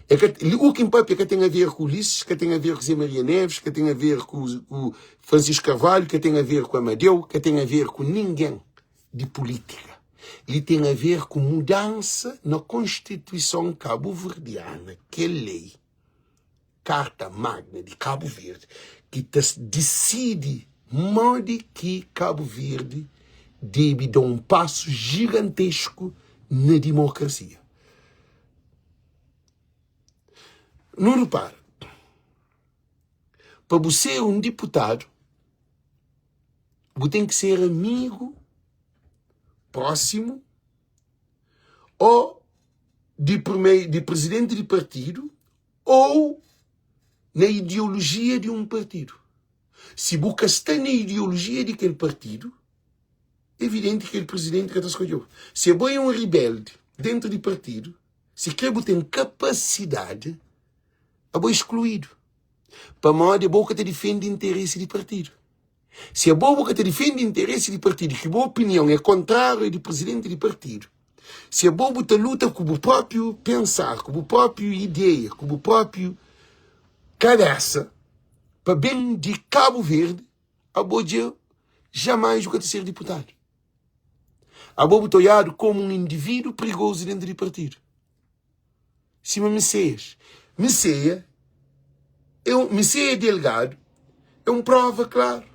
É ka, li, u ki N papia ka ten a ver ku Ulisses, ka ten a ver ku Zé Maria Neves, ka ten a ver ku, ku Francisco Carvalho, ka ten a ver ku Amadeu, ka ten a ver ku ningen. di pulítika. Li ten a ver ku mudansa na Konstituison Kabuverdiana, kel lei, Karta Magna di Kabu Verdi, ki ta disidi modi ki Kabu Verdi debe da un pasu jigantesku na dimokrasia. Nu ripara, pa bu ser un diputadu, Bu ten ki ser amigu prósimu ô di primeru di prizidenti di partidu ô na ideolojia di un partidu. Si bu ka sta na ideolojia di kel partidu, evidenti kel prizidenti ka ta skodje-u. Si abo é un ribeldi dentu di partidu, si kre bu ten kapasidadi, abo é skluidu. Pamodi abo ka ta difende interesi di partidu. Si abo bu ka ta difende interesi di partidu, ki bu opinion é kontráriu di prizidenti di partidu, si abo bu ta luta ku bu própiu pensar, ku bu própiu ideia, ku bu própiu kabésa pa ben di Kabu Verdi, abo dja jamais bu ka ta ser diputadu. Abo bu ta oiadu komu un indivídu prigozu dentu di partidu. Sima Miseias. Miseia é un, Miseia Delgado é un prova klaru.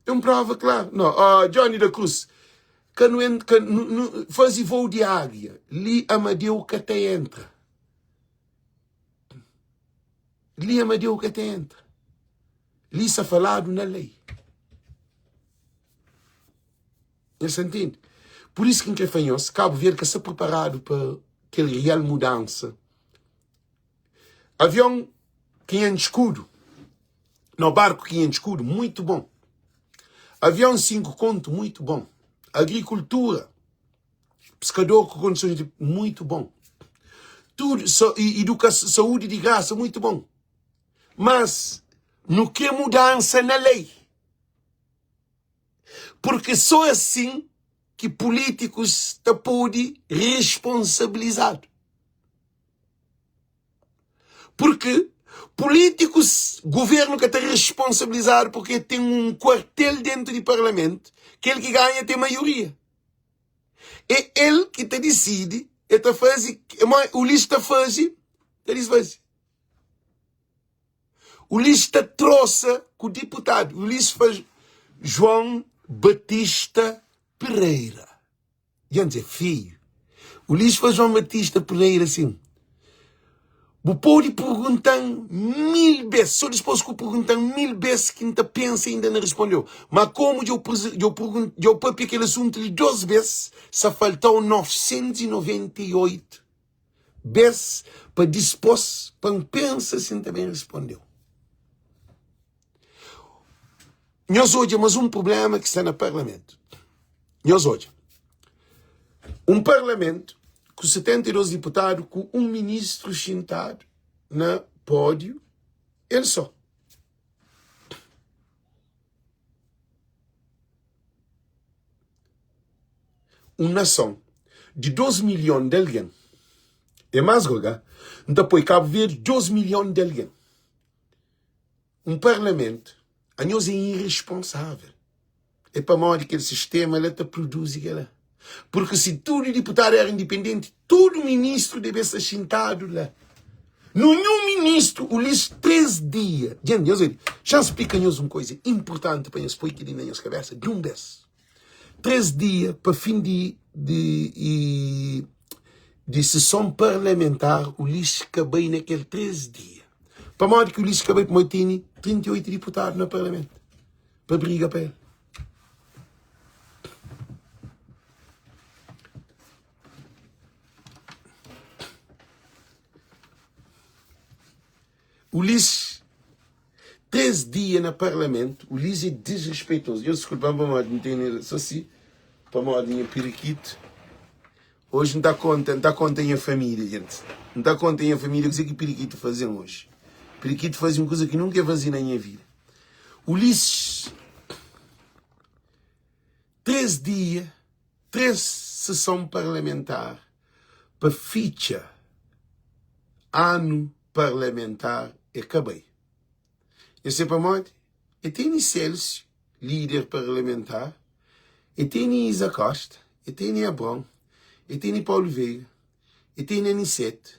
É un prova klaru. No, oh, Johnny da Cruz, ka nu en, ka nu, nu faze voo di águia. Li Amadeu ka ta entra. Li Amadeu ka ta entra. Li sa faladu na lei. Nhos ta ntende? Pur isu ki N kre fla nhos, Kabu Verdi ka sta priparadu pa kel real mudansa. Avion 500 skudu, no barku 500 skudu, muitu bon. Avion 5 kontu, muitu bon. Agrikultura, piskador ku kondisons di, muitu bon. Tudu, sa, iduka, saúdi di grasa, muitu bon. Mas, nu kre mudansa na lei. Purki sô asin ki pulítikus ta pode responsabilizadu. Purki pulítikus, guvernu ka ta responsabilizadu purki ten un kuartel dentu di parlamentu, kel ki ganha ten maioria. É el ki ta disidi, el ta faze, Ulisses ta faze, ta disfaze. Ulisses ta trosa ku diputadu. Ulisses fla João Batista Pereira. Dja N dze feiu. Ulisses fla João Batista Pereira asin. Bu pode pergunta-m mil bes, so dispos ku pergunta-m mil bes ki N ta pensa inda na responde-u. Ma komu dja u papia kel asuntu li dos bes, sa falta-u 998 bes pa dispos pa N pensa si N ta ben responde-u. Nhos odja mas un prublema ki sta na parlamentu. Nhos odja, un parlamentu ku 72 diputadu ku un ministru xintadu na pódiu el so. Un nason di 2 milhon di algen, é más goga, N ta poi Kabu Verdi 2 milhon di algen. Un parlamentu, anhos é irresponsável. É pamodi kel sistema la ta produzi kela. Purki si tudu diputadu era indipendenti, tudu ministru debe sta xintadu la. Nunhun ministru ulis 3 dia. Djenti, nhos obi, xa-m splika nhos un koiza inpurtanti pa nhos poi keli na nhos kabesa di un bes. 3 dia pa fin di di di seson parlamentar Ulisses ka bai na kel 3 dia. Pamodi ki Ulisses ka bai? Pamodi tene 38 diputadu na parlamentu pa briga pa el. Ulisses, 3 dia na parlamento, Ulisses é desrespeitoso. Nhos desculpa-m pamodi N tene so si, pamodi nha pirikitu. Oji N ta konta, N ta konta nha família, gentis. N ta konta nha família kuzê ki pirikitu faze-m oji. Pirikitu faze un kuza ki nunka el faze na nha vida. Ulisses, 3 dia, 3 seson parlamentar pa fitxa anu parlamentar e ka bai. Nhos sabe pamodi? E tene Celcio, lider parlamentar, e tene Isa Costa, e tene Abrão, e tene Paulo Veiga, e tene Aniceto,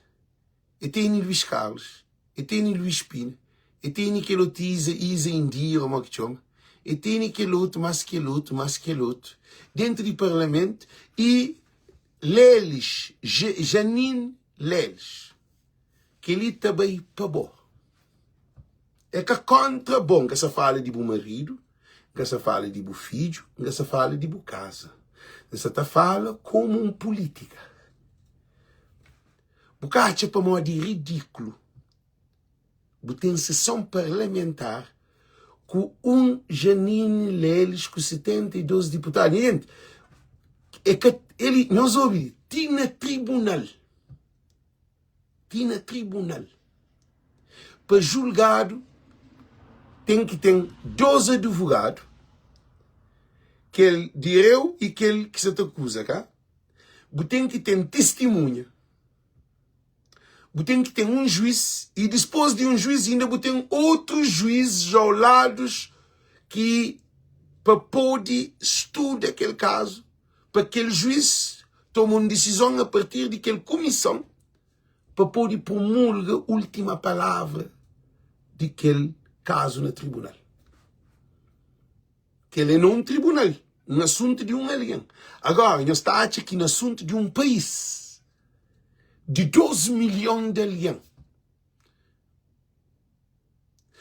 e tene Luís Carlos, e tene Luís Pina, e tene kel otu Isa, Isa Indira, mo ki txoma, e tene kel otu, mas kel otu, mas kel otu, dentu di parlamentu e Lelis, Janine Lelis. Kel-li ta bai pa bo. É ka kóntra bo. N ka sa fala di bu maridu, N ka sa fala di bu fidju, N ka sa fala di bu kaza. N sa ta fala komu un pulítika. Bu ka atxa pamodi é ridíkulu bu ten seson parlamentar ku un Janine Lelis ku 72 diputadu. Nha jenti, é ka, el, nhos obi, ti na tribunal. Ti na tribunal pa julgadu ten ki ten dos advogadu, kel di reu i kel ki sa ta akuza, ka? Bu ten ki ten tistimunha, bu ten ki ten un juiz i dispos di un juiz inda bu ten otrus juizes au ladus ki pa pode studa kel kazu pa kel juiz toma un disizon a partir di kel kumison pa pode promulga última palavra di kel kazu na tribunal. Kel é na un tribunal, un asuntu di un algen. Agora, nhos ta atxa ki na asuntu di un país di 2 milhon di algen,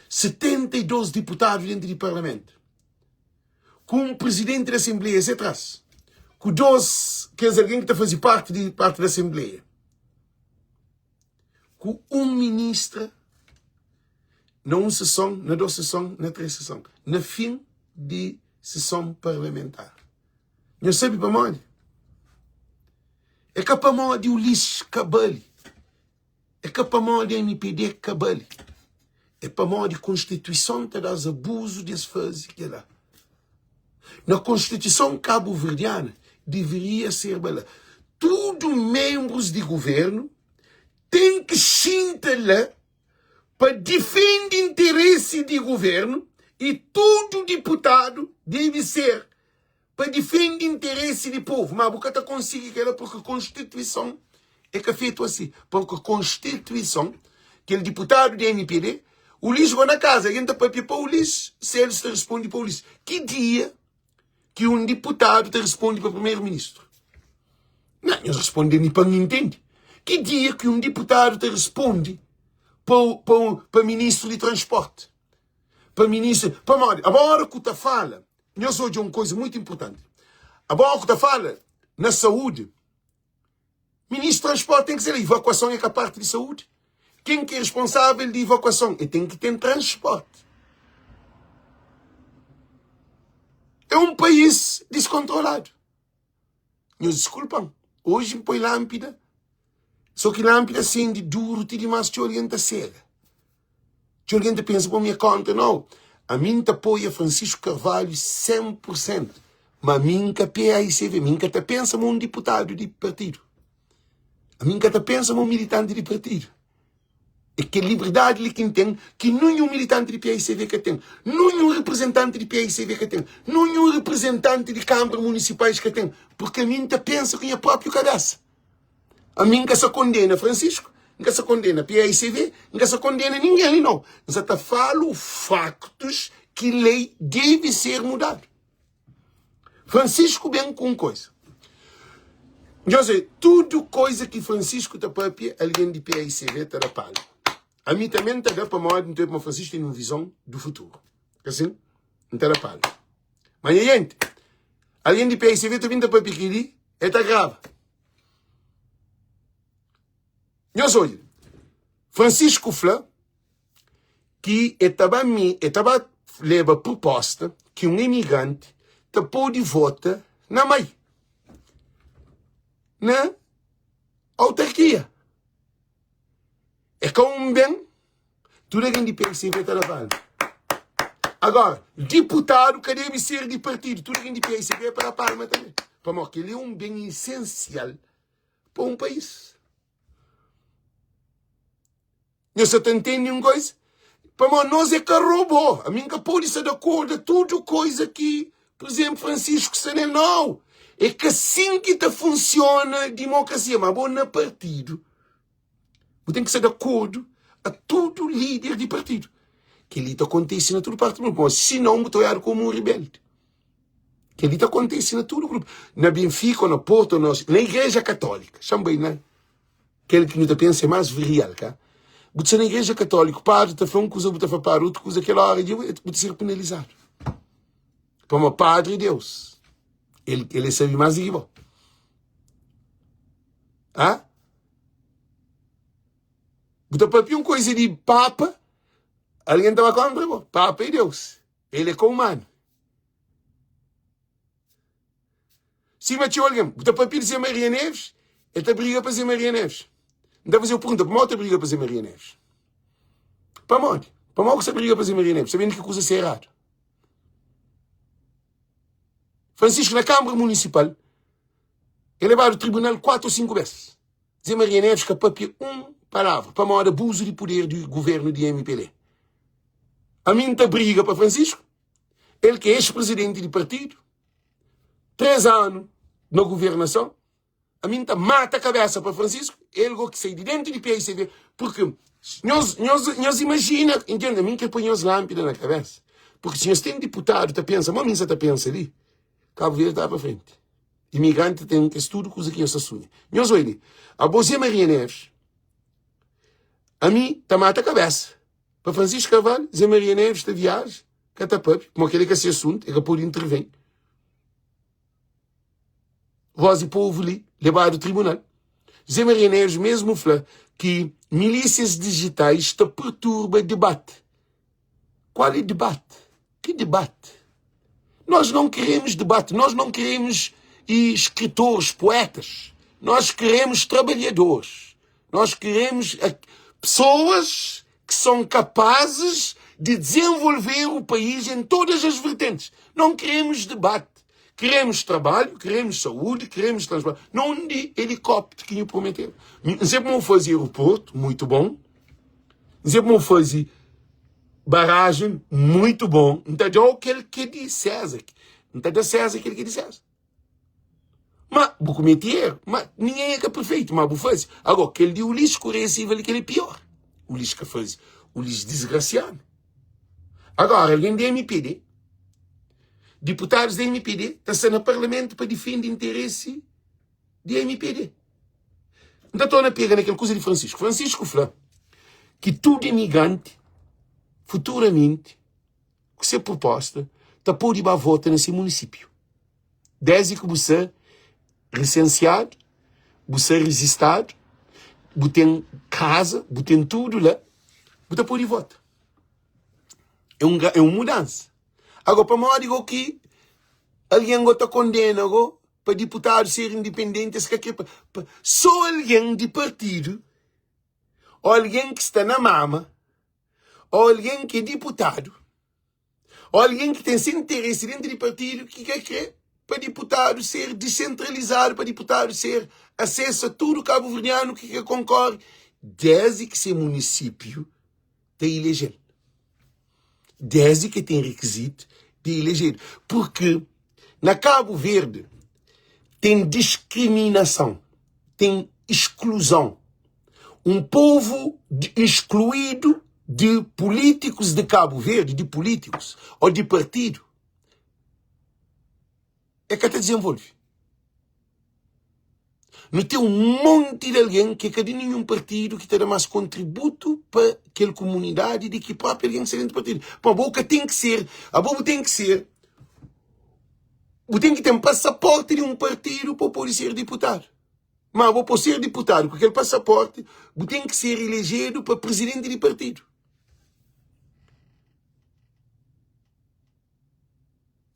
72 diputadu dentru di parlamentu, ku un prizidenti di asenbleia se tras, ku dos kes algen ki ta faze parti di parti di asenbleia, ku un ministra na un seson, na dos seson, na tres seson, na fin di seson parlamentar. Nhos sabe pamodi? É ka pamodi Ulisses ka bali. É ka pamodi mpd ka bali, é pamodi konstituison ta das abuzu di es faze kela. Na konstituison kabuverdiana deveria serba la, tudu menbrus di guvernu ten ki xinta la pa difende interesi di guvernu i tudu diputadu debe ser pa difende interesi di povu, ma bu ka ta konsigi kela purki konstituison é ka fetu asi, purki konstituison kel diputadu di mpd Ulis go na kaza algen ta papia pa Ulis, Celis ta risponde pa Ulis. Ki dia ki un diputadu ta risponde pa primeru ministru? Nha, nhos risponde-m pa N intende. Ki dia ki un diputadu ta risponde? pa, pa, pa ministru di transporti. Pa ministru, pamodi agora ku ta fala, nhos odja un koisa muitu inpurtanti. Agora ku ta fala na saúdi, ministru di transporti ten ki ser, evakuason é ka parti di saúdi. Ken ki é responsável di evakuason? E ten ki ten transporti. É un país diskontroladu. Nhos diskulpa-m, oji N poi lánpida, sô ki lánpida sende duru ti dimás txeu algen ta sega. Txeu algen ta pensa, bo mi é kóntra. Nau, ami N ta apoia Francisco Carvalho 100 pur sentu, ma ami N ka PAICV, mi N ka ta pensa ma un diputadu di partidu, ami N ka ta pensa ma un militanti di partidu. É kel liberdadi li ki N ten ki ninhun militanti di paicv ka ten, ninhun reprezentanti di paicv ka ten, ninhun reprezentanti di kanbra munisipais ka ten, purki ami N ta pensa ku nha própriu kabésa. Ami N ka sa kondena Francisco, N ka sa kondena paicv, N ka sa kondena ningen li nau. N sa ta falu faktus ki lei debe ser mudadu. Francisco ben ku un koisa. Nhos tudu koisa ki Francisco ta papia, algen di PAICV ta da palma. Ami tanbe N ta da pamodi N ta obi ma Francisco ten un vizon du futuru. Ka sin? N ta da palma. Ma nha jenti, algen di PAICV ta bin ta papia kili, e ta grava. Nhos odja, Francisco fla ki e ta ba mi e ta ba leba pruposta ki un imigranti ta pode vota na mai na autarkia. É ka un ben, tudu algen di PSB ta da palma. Agora, diputadu ka debe ser di partidu, tudu algen di PSB pa da palma tanbe. Pamodi kel-li é un ben isensial pa un país. Nhos sa ta ntende un koisa? Pamodi nos é ka robô. Ami N ka pode sta di akordu a tudu koisa ki, pur izénplu, Francisco sta nel. Nau! É ka sin ki ta funsiona dimokrasia. Má bo na partidu, bu ten ki sta di akordu a tudu líder di partidu. Kel-li ta kontise na tudu parti di mundu. Pamodi sinon bu ta odjadu komu un rebeldi. Kel-li ta kontise na tudu grupu. Na Benfika, na Porto, na Igreja Katólika. Xa-m bai na Kel ki nu ta pensa é más real, ka? Bu ta sta na igreja katóliku, padri ta fla un kuza, bu ta fla padri otu kuza, kel óra dja bu ta ser penalizadu. Pamodi padri é Deus. El, el é sabe más di ki bo. Ha? Bu ta papia un koisa di papa, algen ta ba kontra bo. Papa é Deus. El é ka humanu. Sima txeu algen, bu ta papia di Zé Maria Neves, el ta briga pa Zé Maria Neves. N ta faze-u pergunta, pamodi bu ta briga pa Zé Maria Neves? Pamodi? Pamodi ku sta briga pa Zé Maria Neves, sabendu ki kuza sta eradu? Francisco, na Câmara Municipal, el lebadu tribunal 4 ou 5 bes. Zé Maria Neves ka papia un palavra, pamodi abuzu di puder di governu di MPL. Ami N ta briga pa Francisco, el ki é ex-presidenti di partidu, 3 anu na governason, ami N ta mata kabesa pa Francisco, el go ki sai di dentu di PICB, porque nhos, nhos, nhos imagina, entende? Ami N kre poi nhos lâmpida na kabesa, porque si nhos ten diputadu ta pensa, mo mi N sa ta pensa li, Cabo Verde ta pa frenti. Imigranti ten kes tudu kuza ki nhos ta sunha. Nhos oi li, abo Zé Maria Neves, ami ta mata kabesa pa Francisco Carvalho, Zé Maria Neves ta viaja, ka ta papia, pamodi kel-li ka se asuntu, el ka pode intervém. Voz di povu li lebadu tribunal. Zé Maria Neves mesmu fla ki milísias digitais ta perturba debate. Qual é debate? Que debate? Nós não queremos debate, nós não queremos escritores, poetas. Nós queremos trabalhadores. Nós queremos pessoas que são capazes de desenvolver o país em todas as vertentes. Não queremos debate. Queremos trabalho, queremos saúde, queremos transporte. Não de helicóptero que me prometeram. Sempre vão fazer aeroporto, muito bom. Sempre vão fazer barragem, muito bom. Então, dá aquele que é de César. Então, dá César aquele que é de César. Ma bu kumeti eru, ma ninguém é ka perfeito, ma bu faze. Agora, kel di Ulisses Correia Silva li, kel é pior. Ulisses ka faze, Ulisses desgraciado. Agora, alguém di MPD, deputados di MPD, ta sta na parlamento pa difende interesse di MPD. N ta torna pega na kel kuza di Francisco. Francisco fla. ki tudu imigranti futuramenti ku se pruposta ta pode ba vota na se munisípiu. Desdi ki bu sta risensiadu, bu sta rijistadu, bu ten kaza, bu ten tudu la, bu ta pode vota. É un, é un mudansa. Agora, pamodi go ki algen go ta kondena go pa diputadu ser indipendenti, es ka kre pa, pa so algen di partidu ô algen ki sta na mama ô algen ki é diputadu ô algen ki ten se interesi dentru di partidu ki ka kre pa diputadu ser disentralizadu, pa diputadu ser asesu a tudu kabuverdianu ki ka konkore desdi ki se munisípiu ta ileje-l, desdi ki ten rikizitu di ilejedu. Purki na Kabu Verdi ten diskriminason, ten iskluzon. Un povu iskluidu di pulítikus di Kabu Verdi, di pulítikus ô di partidu, e ka ta dizenvolve. Nu ten un monti di algen ki ka di ninhun partidu ki ta da más kontributu pa kel komunidadi di ki própi algen ki sta dentu partidu. Pamodi bo ka ten ki ser, abo bu ten ki ser, bu ten ki ten pasaporti di un partidu pa bu pode ser diputadu. Ma bo pa ser diputadu ku kel pasaporti, bu ten ki ser ilejedu pa prizidenti di partidu.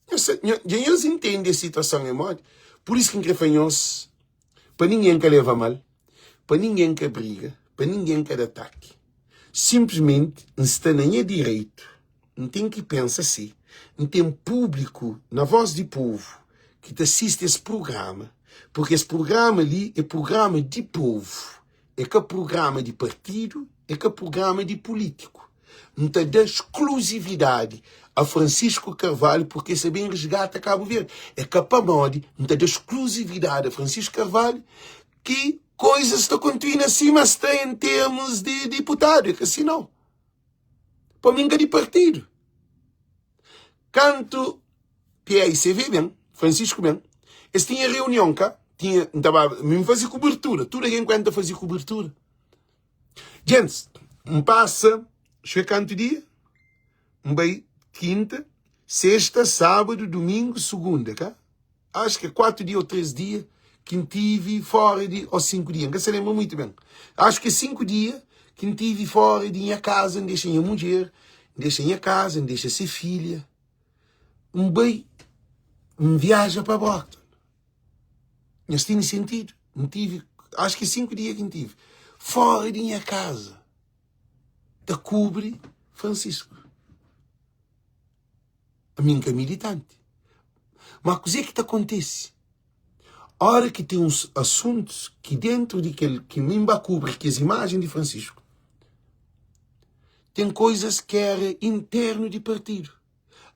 Dja nhos intende es situason é modi? Pur isu ki N kre fla nhos, pa ningen ka leva mal, pa ningen ka briga, pa ningen ka da ataki. Sinplismenti N sta na nha direitu, N ten ki pensa si, N ten públiku na Voz di Povu ki ta sisti es prugrama, purki es prugrama li é prugrama di povu. É ka prugrama di partidu, é ka prugrama di pulítiku. N ta da skluzividadi a Francisco Carvalho purki el sa ben resgata Kabu Verdi. É ka pamodi N ta da skluzividadi a Francisco Carvalho ki koizas ta kontinua sima sta en termus di diputadu. É ka si nau. Pa mi N ka di partidu. Kantu PAICV ben, Francisco ben, es tinha reunion ka, tinha, N ta ba, mi N faze kubertura, tudu algen ku N ta faze kubertura. Gentis, N pasa, xue kantu dia? N bai kinta, sexta, sábadu, dumingu, sugunda, ka? Acho ki é 4 dia ou 3 dia ki N tive fora di, ou 5 dia, N ka sa lenbra muitu ben. Acho ki é 5 dia ki N tive fora di nha kaza, N dexa nha mudjer, N dexa nha kaza, N dexa se filha, N bai, N viaja pa Brockton. Nhos tene sentidu? N tive, acho ki é 5 dia ki N tive fora di nha kaza ta kubri Francisco. Ami N ka militanti. Ma kuzê ki ta kontise? Óra ki ten uns asuntus ki dentu di kel ki mi N ba kubri kes imajen di Francisco, ten koizas ki éra internu di partidu.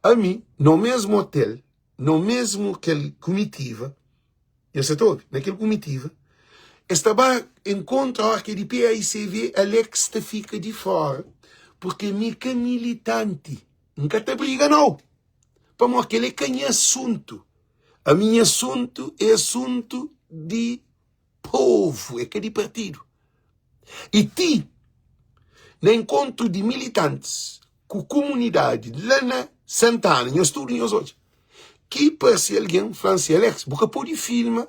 Ami, na mesmu otel, na mesmu kel kumitiva, Nhos sa ta obi? Na kel kumitiva, es ta ba enkontra óra ki é di PAICV, Alex ta fika di fóra, purke mi ka militanti, N ka ta briga nau, pamodi kel é ka nha asuntu. Ami nha asuntu é asuntu di povu, é ka di partidu. I ti na enkontru di militantis ku kumunidadi la na Santana, nhos tudu nhos odja, ki parse algen fla-m si, Alex, bu ka pode filma,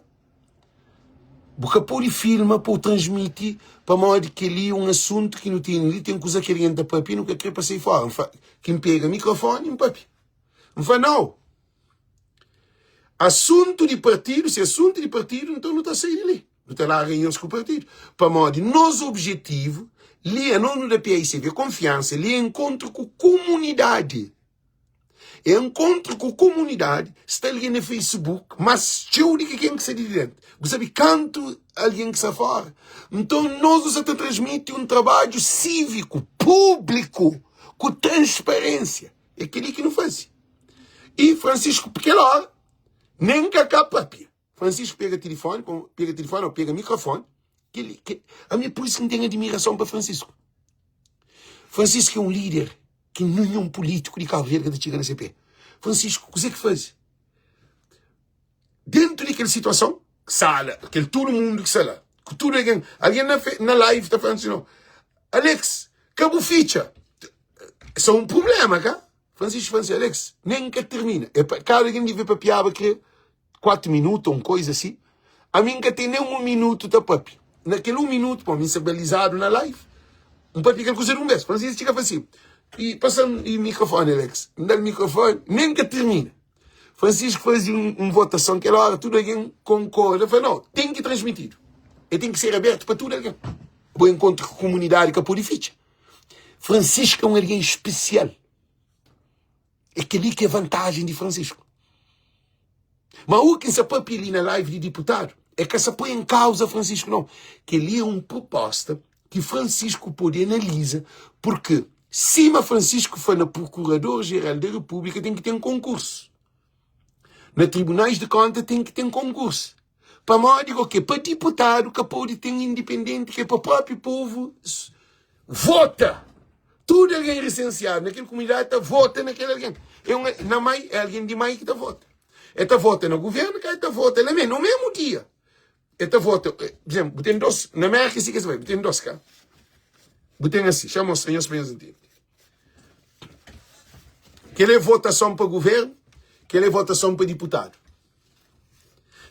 bu ka pode filma pa bu transmiti pamodi kel-li é un asuntu ki nu tene li, ten kuza ki algen ta papia, nu ka kre pa sai fora. N fla, ki N pega mikrofoni N papia. N fla, nau, asuntu di partidu, si é asuntu di partidu, nton nu ta sai di li. Nu ta larga nhos ku partidu. Pamodi nos objetivu li é nos nu da PAICV konfiansa, li é enkontru ku komunidadi. É enkontru ku komunidadi, sta algen na Facebook, mas txeu di ki ken ki sta di dentu. Bu sabe kantu algen ki sta fora? Nton nos nu sa ta transmiti un trabadju síviku, públiku, ku transparênsia. É kel-li ki nu faze. I Francisco, kel óra, nen ka ka papia. Francisco pega tilifoni, pega tilifoni ou pega mikrofoni, kel, kel, ami é por isso ki N ten admirason pa Francisco. Francisco é un líder ki ninhun polítiku di Cabo Verde ka ta txiga na se pé. Francisco, kuzê ki faze? Dentu di kel situason, sala, kel tudu mundu ki sta la, ku tudu algen, algen na, na live ta fla si no, Alex, Ka bu fitxa. Sa un problema ka? Francisco fla si, Alex, nen ka tirmina. E pa, kada algen devia papiaba kre 4 minutu, un koiza si. Ami N ka ten nen un minutu ta papia. Na kel un minutu, pamodi mi sta balizadu na live, N papia kel kuza di un bes. Francisco txiga fla si, I pasa-m i mikrofoni, Alex. N da-l mikrofoni, nen ka tirmina. Francisco faze un, un votason kel ora, tudu algen konkorda. Fla, no, ten ki transmitidu. E ten ki ser abertu pa tudu algen. Bo enkontru ku komunidadi ka pode fitxa. Francisco é un algen spesial. É kel-li ki é vantajen di Francisco. Ma u ki N sa papia li na live di diputadu é ka sa poi en kauza Francisco não. Kel-li é un proposta ki Francisco pode analiza porque sima Francisco fla na Procurador-Geral da República ten ki ten konkursu. Na tribunais de konta ten ki ten konkursu. Pamodi go ke pa diputadu ka pode ten indipendenti ke pa propi povu vota. Tudu algen risensiadu na kel kumunidadi ta vota na kel algen. É un, na mai, é algen di mai ki ta vota. E ta vota na guvernu, ka e ta vota la me, no mesmu dia. E ta vota, por exemplo, bu ten dos, na Merka si ke bai, bu ten dos ka. Bu ten asi, xa mostra nhos pa nhos ntende. Kel é votason pa guvernu, kel é votason pa diputadu.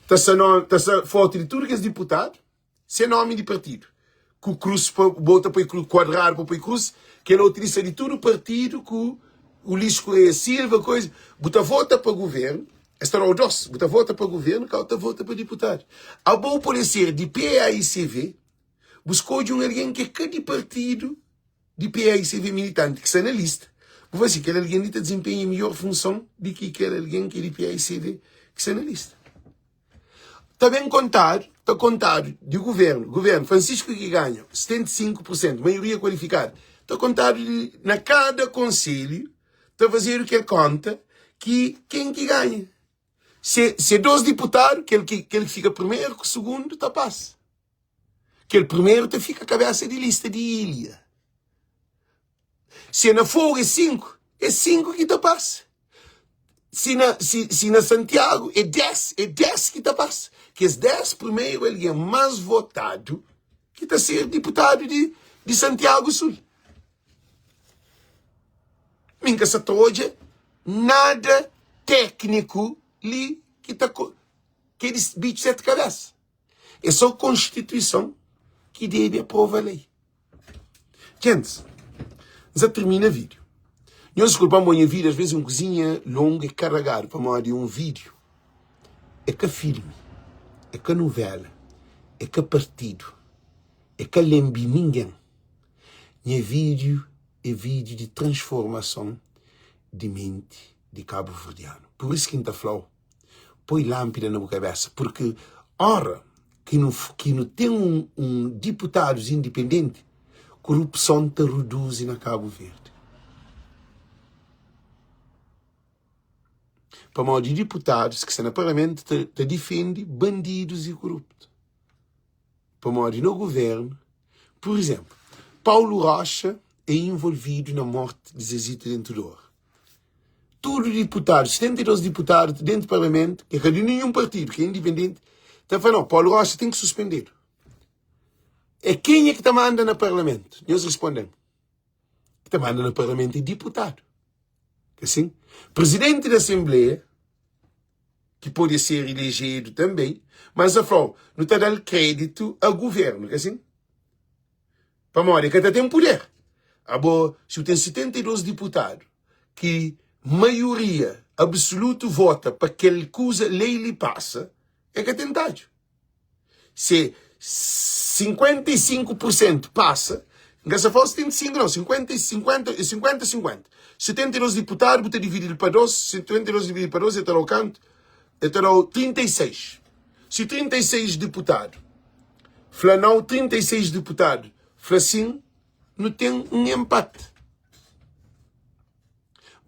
Ta sa no, ta sa foto di tudu kes diputadu, se nomi di partidu, ku krus pa bota poi krus, kuadradu pa poi krus, kel otu li sta di tudu partidu ku Ulisses Correia Silva, koisa, bu ta vota pa guvernu, es ta dau dos, bu ta vota pa guvernu, kau ta vota pa diputadu. Abo bu pode ser di PAICV, bu skodje un algen ki é ka di partidu di PAICV militanti ki sta na lista, bu fla si, kel algen li ta dizenpenha midjor funson di ki kel algen ki é di PAICV ki sta na lista. Ta ben kontadu, ta kontadu di guvernu, guvernu Francisco ki ganha 75 pur sentu, maioria kualifikadu, ta kontadu di na kada konselhu ta fazedu kel konta ki ken ki ganha. Se se dos diputadu, kel ki kel ki fika primeru ku sugundu ta pasa. Kel primeru ta fika kabesa di lista di ilha. Se na Fogo é 5, é 5 ki ta pasa. Se na, se, se na Santiago é 10, é 10 ki ta pasa. Kes 10 primeru algen más votadu ki ta ser diputadu di, di Santiago Sul. Mi N ka sa ta odja nada tékniku li ki ta ki é di bitxu sete kabesa. É só Konstituison ki debe aprova lei. Gentis, N sa tirmina vídeo. Nhos diskulpa-m, bo nha vídeo às vezes é un kuzinha longu e karagadu pamodi é un vídeo, é ka filmi, é ka nuvela, é ka partidu, é ka lenbi ningen. Nha vídeo é vídeo di transformason di menti di kabuverdianu. Pur isu ki N ta fla-u. Poi lánpida na bu kabésa, purki óra ki nu ki nu ten un, un diputadus indipendenti, korupson ta reduzi na Kabu Verdi. Pamodi diputadus ki sta na parlamentu ta, ta difende bandidus i koruptu. Pamodi na governu, pur izénplu, Paulo Rocha é involvidu na morti di Zezito Dentu Dor. Tudu diputadu, 72 diputadu dentu parlamentu, ki é ka di ninhun partidu, ki é indipendenti, ta fla, nau, Paulo Rocha ten ki suspendedu. É kenha ki ta manda na parlamentu? Nhos responde-m. Ki ta manda na parlamentu é diputadu. Ka sin? Presidenti di asenbleia, ki pode ser ilejedu tanbe, mas el fla-u, nu ta da-l kreditu a guvernu, ka sin? Pamodi el ka ta ten puder. Abo, si bu ten 72 diputadu ki maioria absolutu vota pa kel kuza, lei li pasa, el ka ten tadju. Se 55 pur sentu pasa, N ka sta fla 75 nau, 50, 50, 50, 50. 72 diputadu bu ta dividi-l pa 2, 72 divididu pa 2 el ta da-u kantu? El ta da-u 36. Si 36 diputadu fla nau, 36 diputadu fla sin, nu ten un enpati.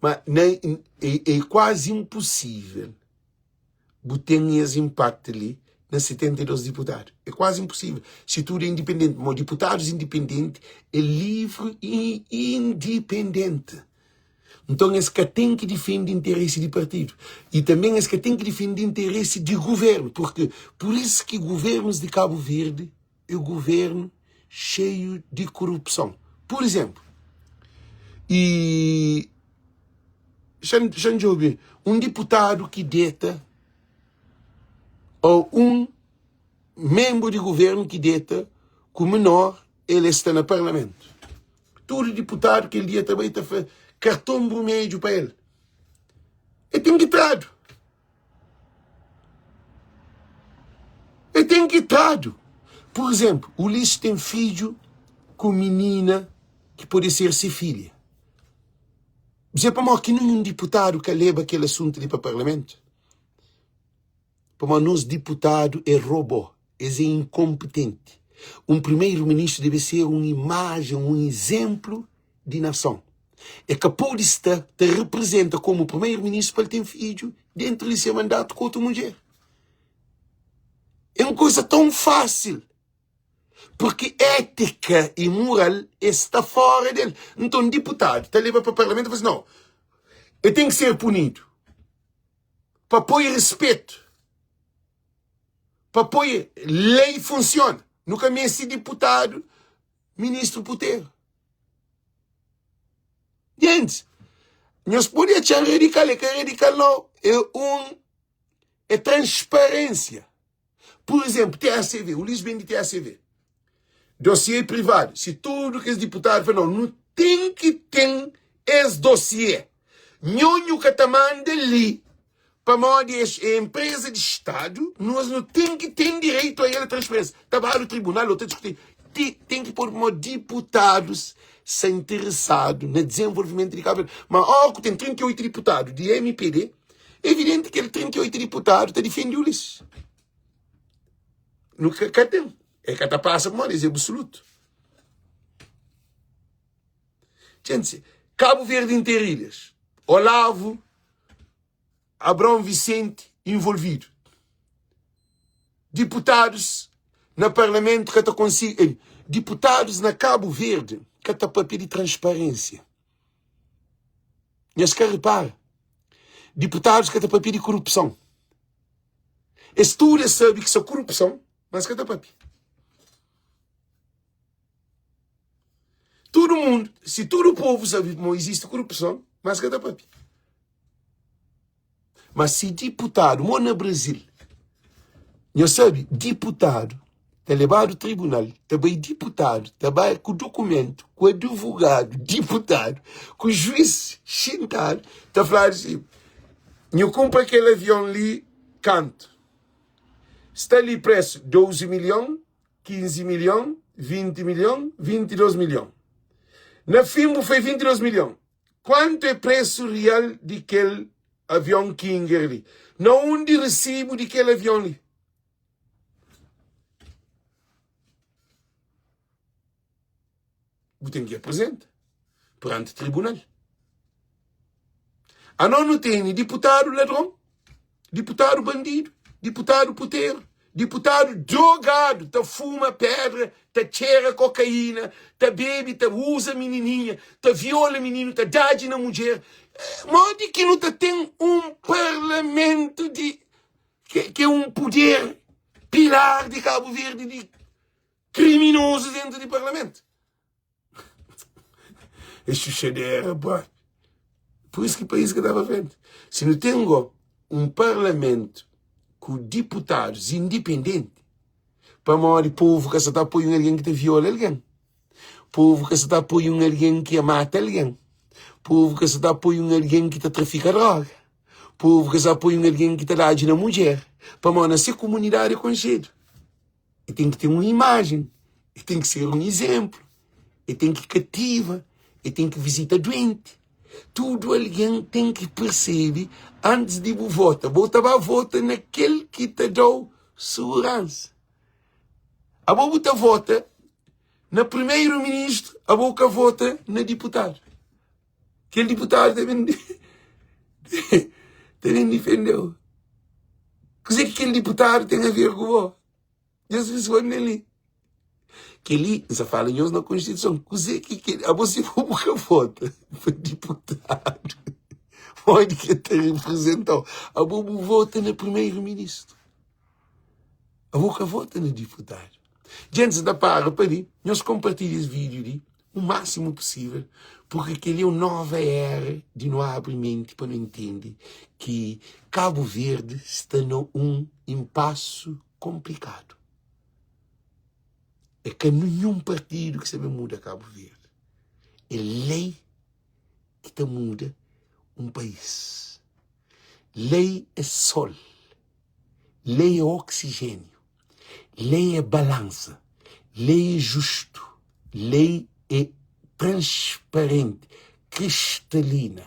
Ma na, é, é kuazi inposível bu ten es inpaktu li na 72 diputadu. É kuazi inposível. Si tudu é indipendenti, pamodi diputadus indipendenti é livri i indipendenti. Nton es ka ten ki difende interesi di partidu i tanben es ka ten ki difende interesi di guvernu, purki pur isu ki guvernus di Kabu Verdi é guvernu xeiu di korupson. Pur izenplu. I xa-m djobe un diputadu ki deta ô un menbru di guvernu ki deta ku menor el e sta na parlamentu. Tudu diputadu kel dia ta bai ta fla karton brumedju pa el. E ten ki tradu. E ten ki tradu. Pur izénplu, Ulisses ten fidju ku minina ki pode ser se filha. Dze pamodi ki ninhun diputadu ka leba kel asuntu li pa parlamentu? Pamodi nos diputadu é robô, es é inkonpetenti. Un primeru-ministru debe ser un imajen, un izénplu di nason. E ka pode sta ta reprezenta komu primeru-ministru pa el ten fidju dentru di se mandatu ku otu mudjer. É un kuza tãu fásil, purki étika i mural es sta fóra del. Nton, diputadu ta leba pa parlamentu i fla si, nau, el ten ki ser punidu pa poi respetu, pa poi lei funsiona. Nu ka meste diputadu ministru puteru. Gentis, nhos pode atxa-m radikal, é ka radikal nau, é un é transparênsia. Pur izénplu, TACV, Ulisses ben di TACV, dosiê privadu, si tudu kes diputadu fla nau, nu ten ki ten es dosiê, nho nhu ka ta manda li pamodi es é enpreza di stadu, nos nu ten ki ten direitu a el transparênsia. Ta badu tribunal ô ta diskuti, ti ten ki podu pamodi diputadus sta interesadu na dizenvolvimentu di Kabu Verdi. Ma óra ku ten 38 diputadu di mpd, é evidenti ki kel 38 diputadu ta difende Ulisses. Nu ka ka ten, e ka ta pasa pamodi es é absolutu. Gente, Kabu Verdi interilhas, Olavo Abraão Vicente envolvidu. Diputadus na parlamentu ka ta konsigi, diputadus na Kabu Verdi ka ta papia di transparênsia. Nhos ka repara? Diputadus ka ta papia di korupson. Es tudu es sabe ki sa korupson, mas ka ta papia. Tudu mundu, si tudu povu sabe ma izisti korupson, mas ka ta papia. Mas si diputadu, mo na Brazil, nhos sabe, diputadu ta lebadu tribunal, ta bai diputadu, ta bai ku dukumentu, ku advogadu, diputadu, ku juiz xintadu, ta fladu si, nhu kunpra kel avion li kantu? Sta li presu 12 milhon, 15 milhon, 20 milhon, 22 milhon. Na fin bu fai 22 milhon. Kuantu é presu real di kel avion Kinger li? Na undi resibu di kel avion li? Bu ten ki apresenta peranti tribunal. Anos nu tene diputadu ladron, diputadu bandidu, diputadu puteru, diputadu drogadu, ta fuma pedra, ta txera kokaína, ta bebe, ta uza minininha, ta viola mininu, ta dadji na mudjer. Modi ki nu ta ten un parlamentu di ki é un puder pilar di Kabu Verdi di kriminozus dentu di parlamentu? É xuxadera, pá. Por isso que país ka ta pa frente. Si nu ten go un parlamentu ku diputadus indipendenti, pamodi povu ka sa ta apoia un algen ki ta viola algen, povu ka sa ta apoia un algen ki mata algen, povu ka sa ta apoia un algen ki ta trafika droga, povu ka sa apoia un algen ki ta dadji na mudjer, pamodi na se kumunidadi é konxedu. E ten ki ten un imajen, e ten ki ser un izénplu, e ten ki kativa, e ten ki vizita duenti. Tudu algen ten ki persebe antis di bu vota. Bu ta ba vota na kel ki ta da-u suguransa. Abo bu ta vota na primeru-ministru, abo ka vota na diputadu. Kel diputadu ta ben ta ben difende-u. Kuzê ki kel diputadu ten a ver ku bo? Nhos responde-m li. Kel-li, N sta fala nhos na Konstituison. Kuzê ki kel. Abo si bo bu ka vota pa diputadu, modi ki el ta reprezenta-u? Abo bu vota na primeru-ministru. Abo ka vota na diputadu. Djentis, N ta para pa li. Nhos konpartilha es vídiu li. o máximo possível, porque kel-li é un nova era di nu abri menti pa nu intende ki Cabo Verde sta na un inpasu konplikadu. É ka ninhun partidu ki sta ben muda Cabo Verde, é lei ki ta muda un país. Lei é sol, lei é oxigênio, lei é balansa, lei é justu, lei é transparenti, kristalina,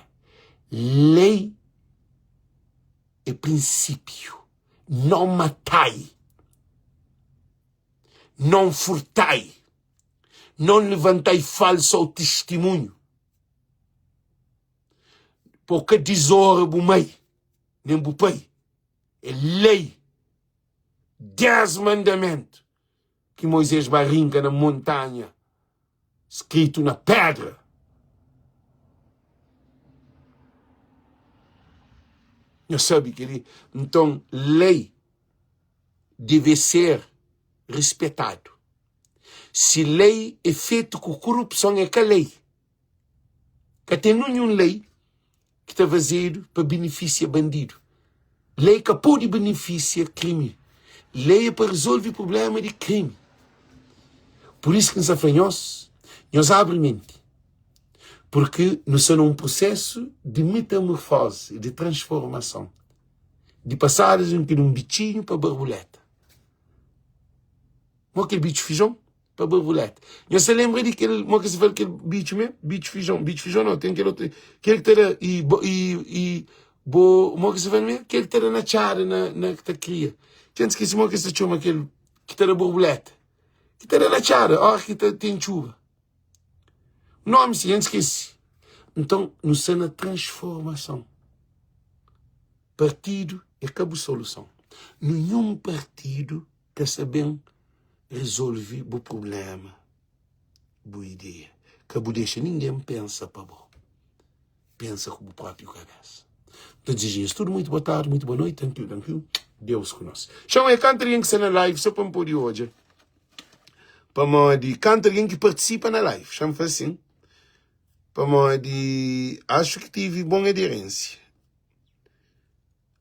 lei é prinsípiu. Não matai, não furtai, não levantai falso testemunho. Pa bu ka dizonra bu mai nen bu pai. É lei, 10 mandamentu ki Moisés ba rinka na montanha, skritu na pedra. Nhos sabe kel-li? Nton, lei debe ser rispetadu. Si lei é fetu ku korupson, é ka lei. Ka ten ninhun lei ki ta fazedu pa benefisia bandidu. Lei ka pode benefisia krimi. Lei é pa rezolve prubléma di krimi. Pur isu ki N sta fla nhos, nhos abri menti, purki nu sta na un prusésu di metamorfozi, di transformason, di pasadu di un bitxinhu pa barbuléta. Mo kel bitxu fijon pa barbuleta. Nhos ta lenbra di kel, mo ki se fala kel bitxu me? Bitxu fijon, bitxu fijon não, ten kel outro, kel ki ta da e, e, e bo, mo ki se fala me? Kel ki ta da na txada, na, na ki ta kria. Txen skesi mo ki se txoma kel ki ta da barbuleta. Ki ta da na txada, ora ki ta ten txuba. Nomi si, N skesi. Nton, nu sta na transformason. Partidu é ka bu soluson. Ninhun partidu ka sta ben rezolve bu prubléma, bu ideia. Ka bu dexa ningen pensa pa bo. Pensa ku bu própi kabésa. N ta dizeja nhos tudu muitu boa tardi, muitu boa noiti. Thank you, thank you. Deus ku nos. Txeu é kantu algen ki sta na live sô pa N pode odja. Pamodi kantu algen ki partisipa na live. Xa-m fla sin. Pamodi axu ki tive bon aderênsia.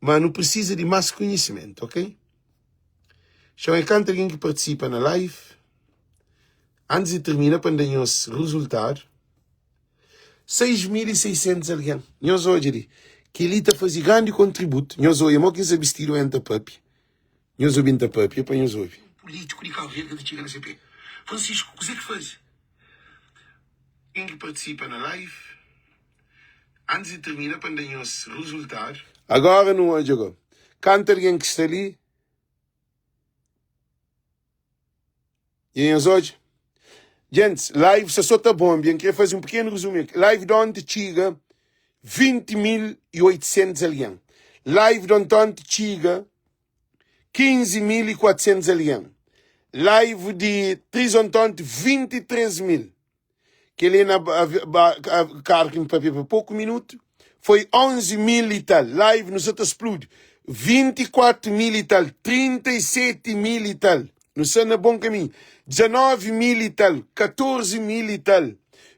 Ma nu precisa di mas conhecimento, ok? Txeu é kantu algen ki partisipa na live. Antis di termina pa N da nhos rezultadu, 6600 algen. Nhos odja li, kel-li ta faze grandi kontributu. Nhos odja mo ki N sta bistidu N ta papia. Nhos obi N ta papia pa nhos obi. Pulítiku di Kabu Verdi ka ta txiga na se pé. Francisco, kuzê ki faze? Algen ki partisipa na live. Antis di tirmina pa N da nhos rezultadu. Agora nu odja go. Kantu algen ki sta li? Dja nhos odja? Gentis, live sta so ta bonbia. N kre faze un pikenu rezumu. Live di onti txiga 20.800 algen. Live di ontonti txiga 15.400 algen. Live di trizontonti 23.000. Kel-li na karu ki N papia pa poku minutu foi 11 mil i tal. Live nu sa ta spludi 24 mil i tal, 37 mil i tal. Nu sta na bon kaminhu. 19 mil i tal, 14 mil i tal,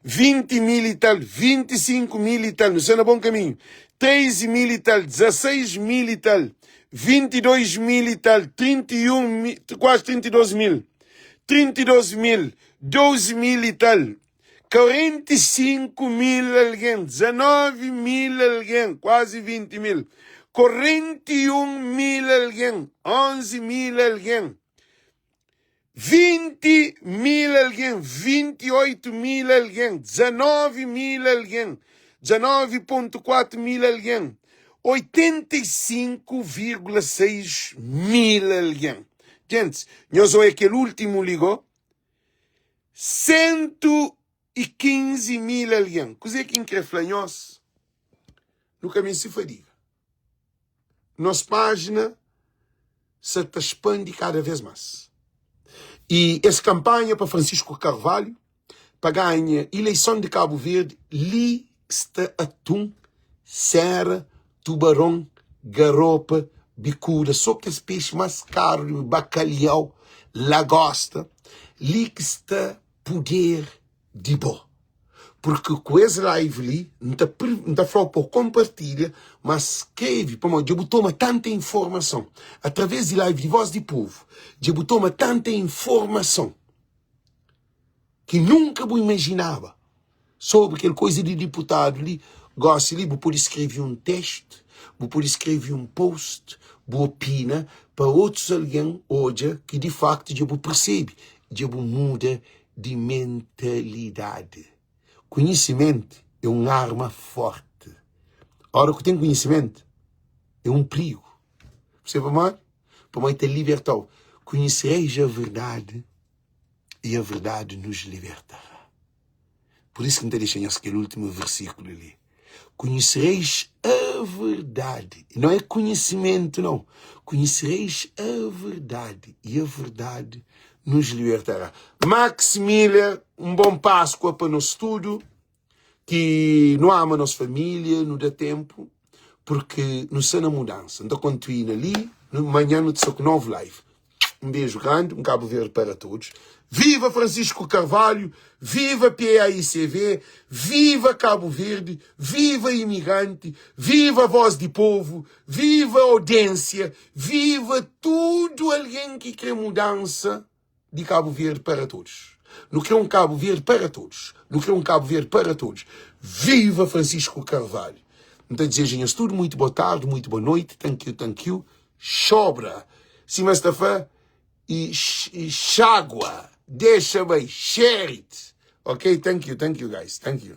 20 mil i tal, 25 mil i tal. Nu sta na bon kaminhu. 13 mil i tal, 16 mil i tal, 22 mil i tal, 31 mil, kuazi 32 mil. 32 mil, 12 mil i tal, 45 mil algen, 19 mil algen, kuazi 20 mil, 41 mil algen, 11 mil algen, 20 mil algen, 28 mil algen, 19 mil algen, 19.4 mil algen, 85,6 mil algen. Gentis, nhos oia kel últimu li go, 115 mil algen. Kuzê ki N krê fla nhos? Nu ka meste fadiga. Nos pájina sa ta spandi kada vês más. I es kanpanha pa Francisco Carvalho pa ganha ileison di Kabu Verdi li sta atun, sera, tubaron, garopa, bikuda, so kes pexi mas karu di bakalhau, lagosta, li ki sta puder. di bo. Porque ku es live li, N ta N ta fla-u pa bu konpartilha, ma skrebe, pamodi dja bu toma tanta informason através di live di Voz di Povo, dja bu toma tanta informason ki nunka bu imajinaba sobri kel koza di diputadu li. Gósi li bu pode skrebe un testu, bu pode skrebe un post, bu opina pa otus algen odja ki di faktu dja bu persebe, dja bu muda di mentalidadi. Konhisimentu é un arma fórti. Óra ku ten konhisimentu é un prigu. Percebe pamodi? Pamodi ta liberta-u. Conhecereis a verdade e a verdade nos libertará. Por isso ki N ta dexa nhos kel últimu versíkulu li. Conhecereis a verdade. Não é conhecimento, não. Conhecereis a verdade e a verdade nos libertará. Max Miller, um bom Páscoa para nós tudo. Que não ama nossa família, não dá tempo, porque não está na mudança. Então, continua ali, amanhã não te com novo live. Um beijo grande, um Cabo Verde para todos. Viva Francisco Carvalho, viva PAICV, viva Cabo Verde, viva imigrante, viva voz de povo, viva audiência, viva tudo alguém que quer mudança de Cabo Verde para todos. No quer um Cabo Verde para todos. No quer um Cabo Verde para todos. Viva Francisco Carvalho. Então desejo tudo muito boa tarde, muito boa noite. Thank you, thank you. Chobra. Sima es ta fla e xagua. Dexa bai. Share it. Ok? Thank you, thank you guys. Thank you.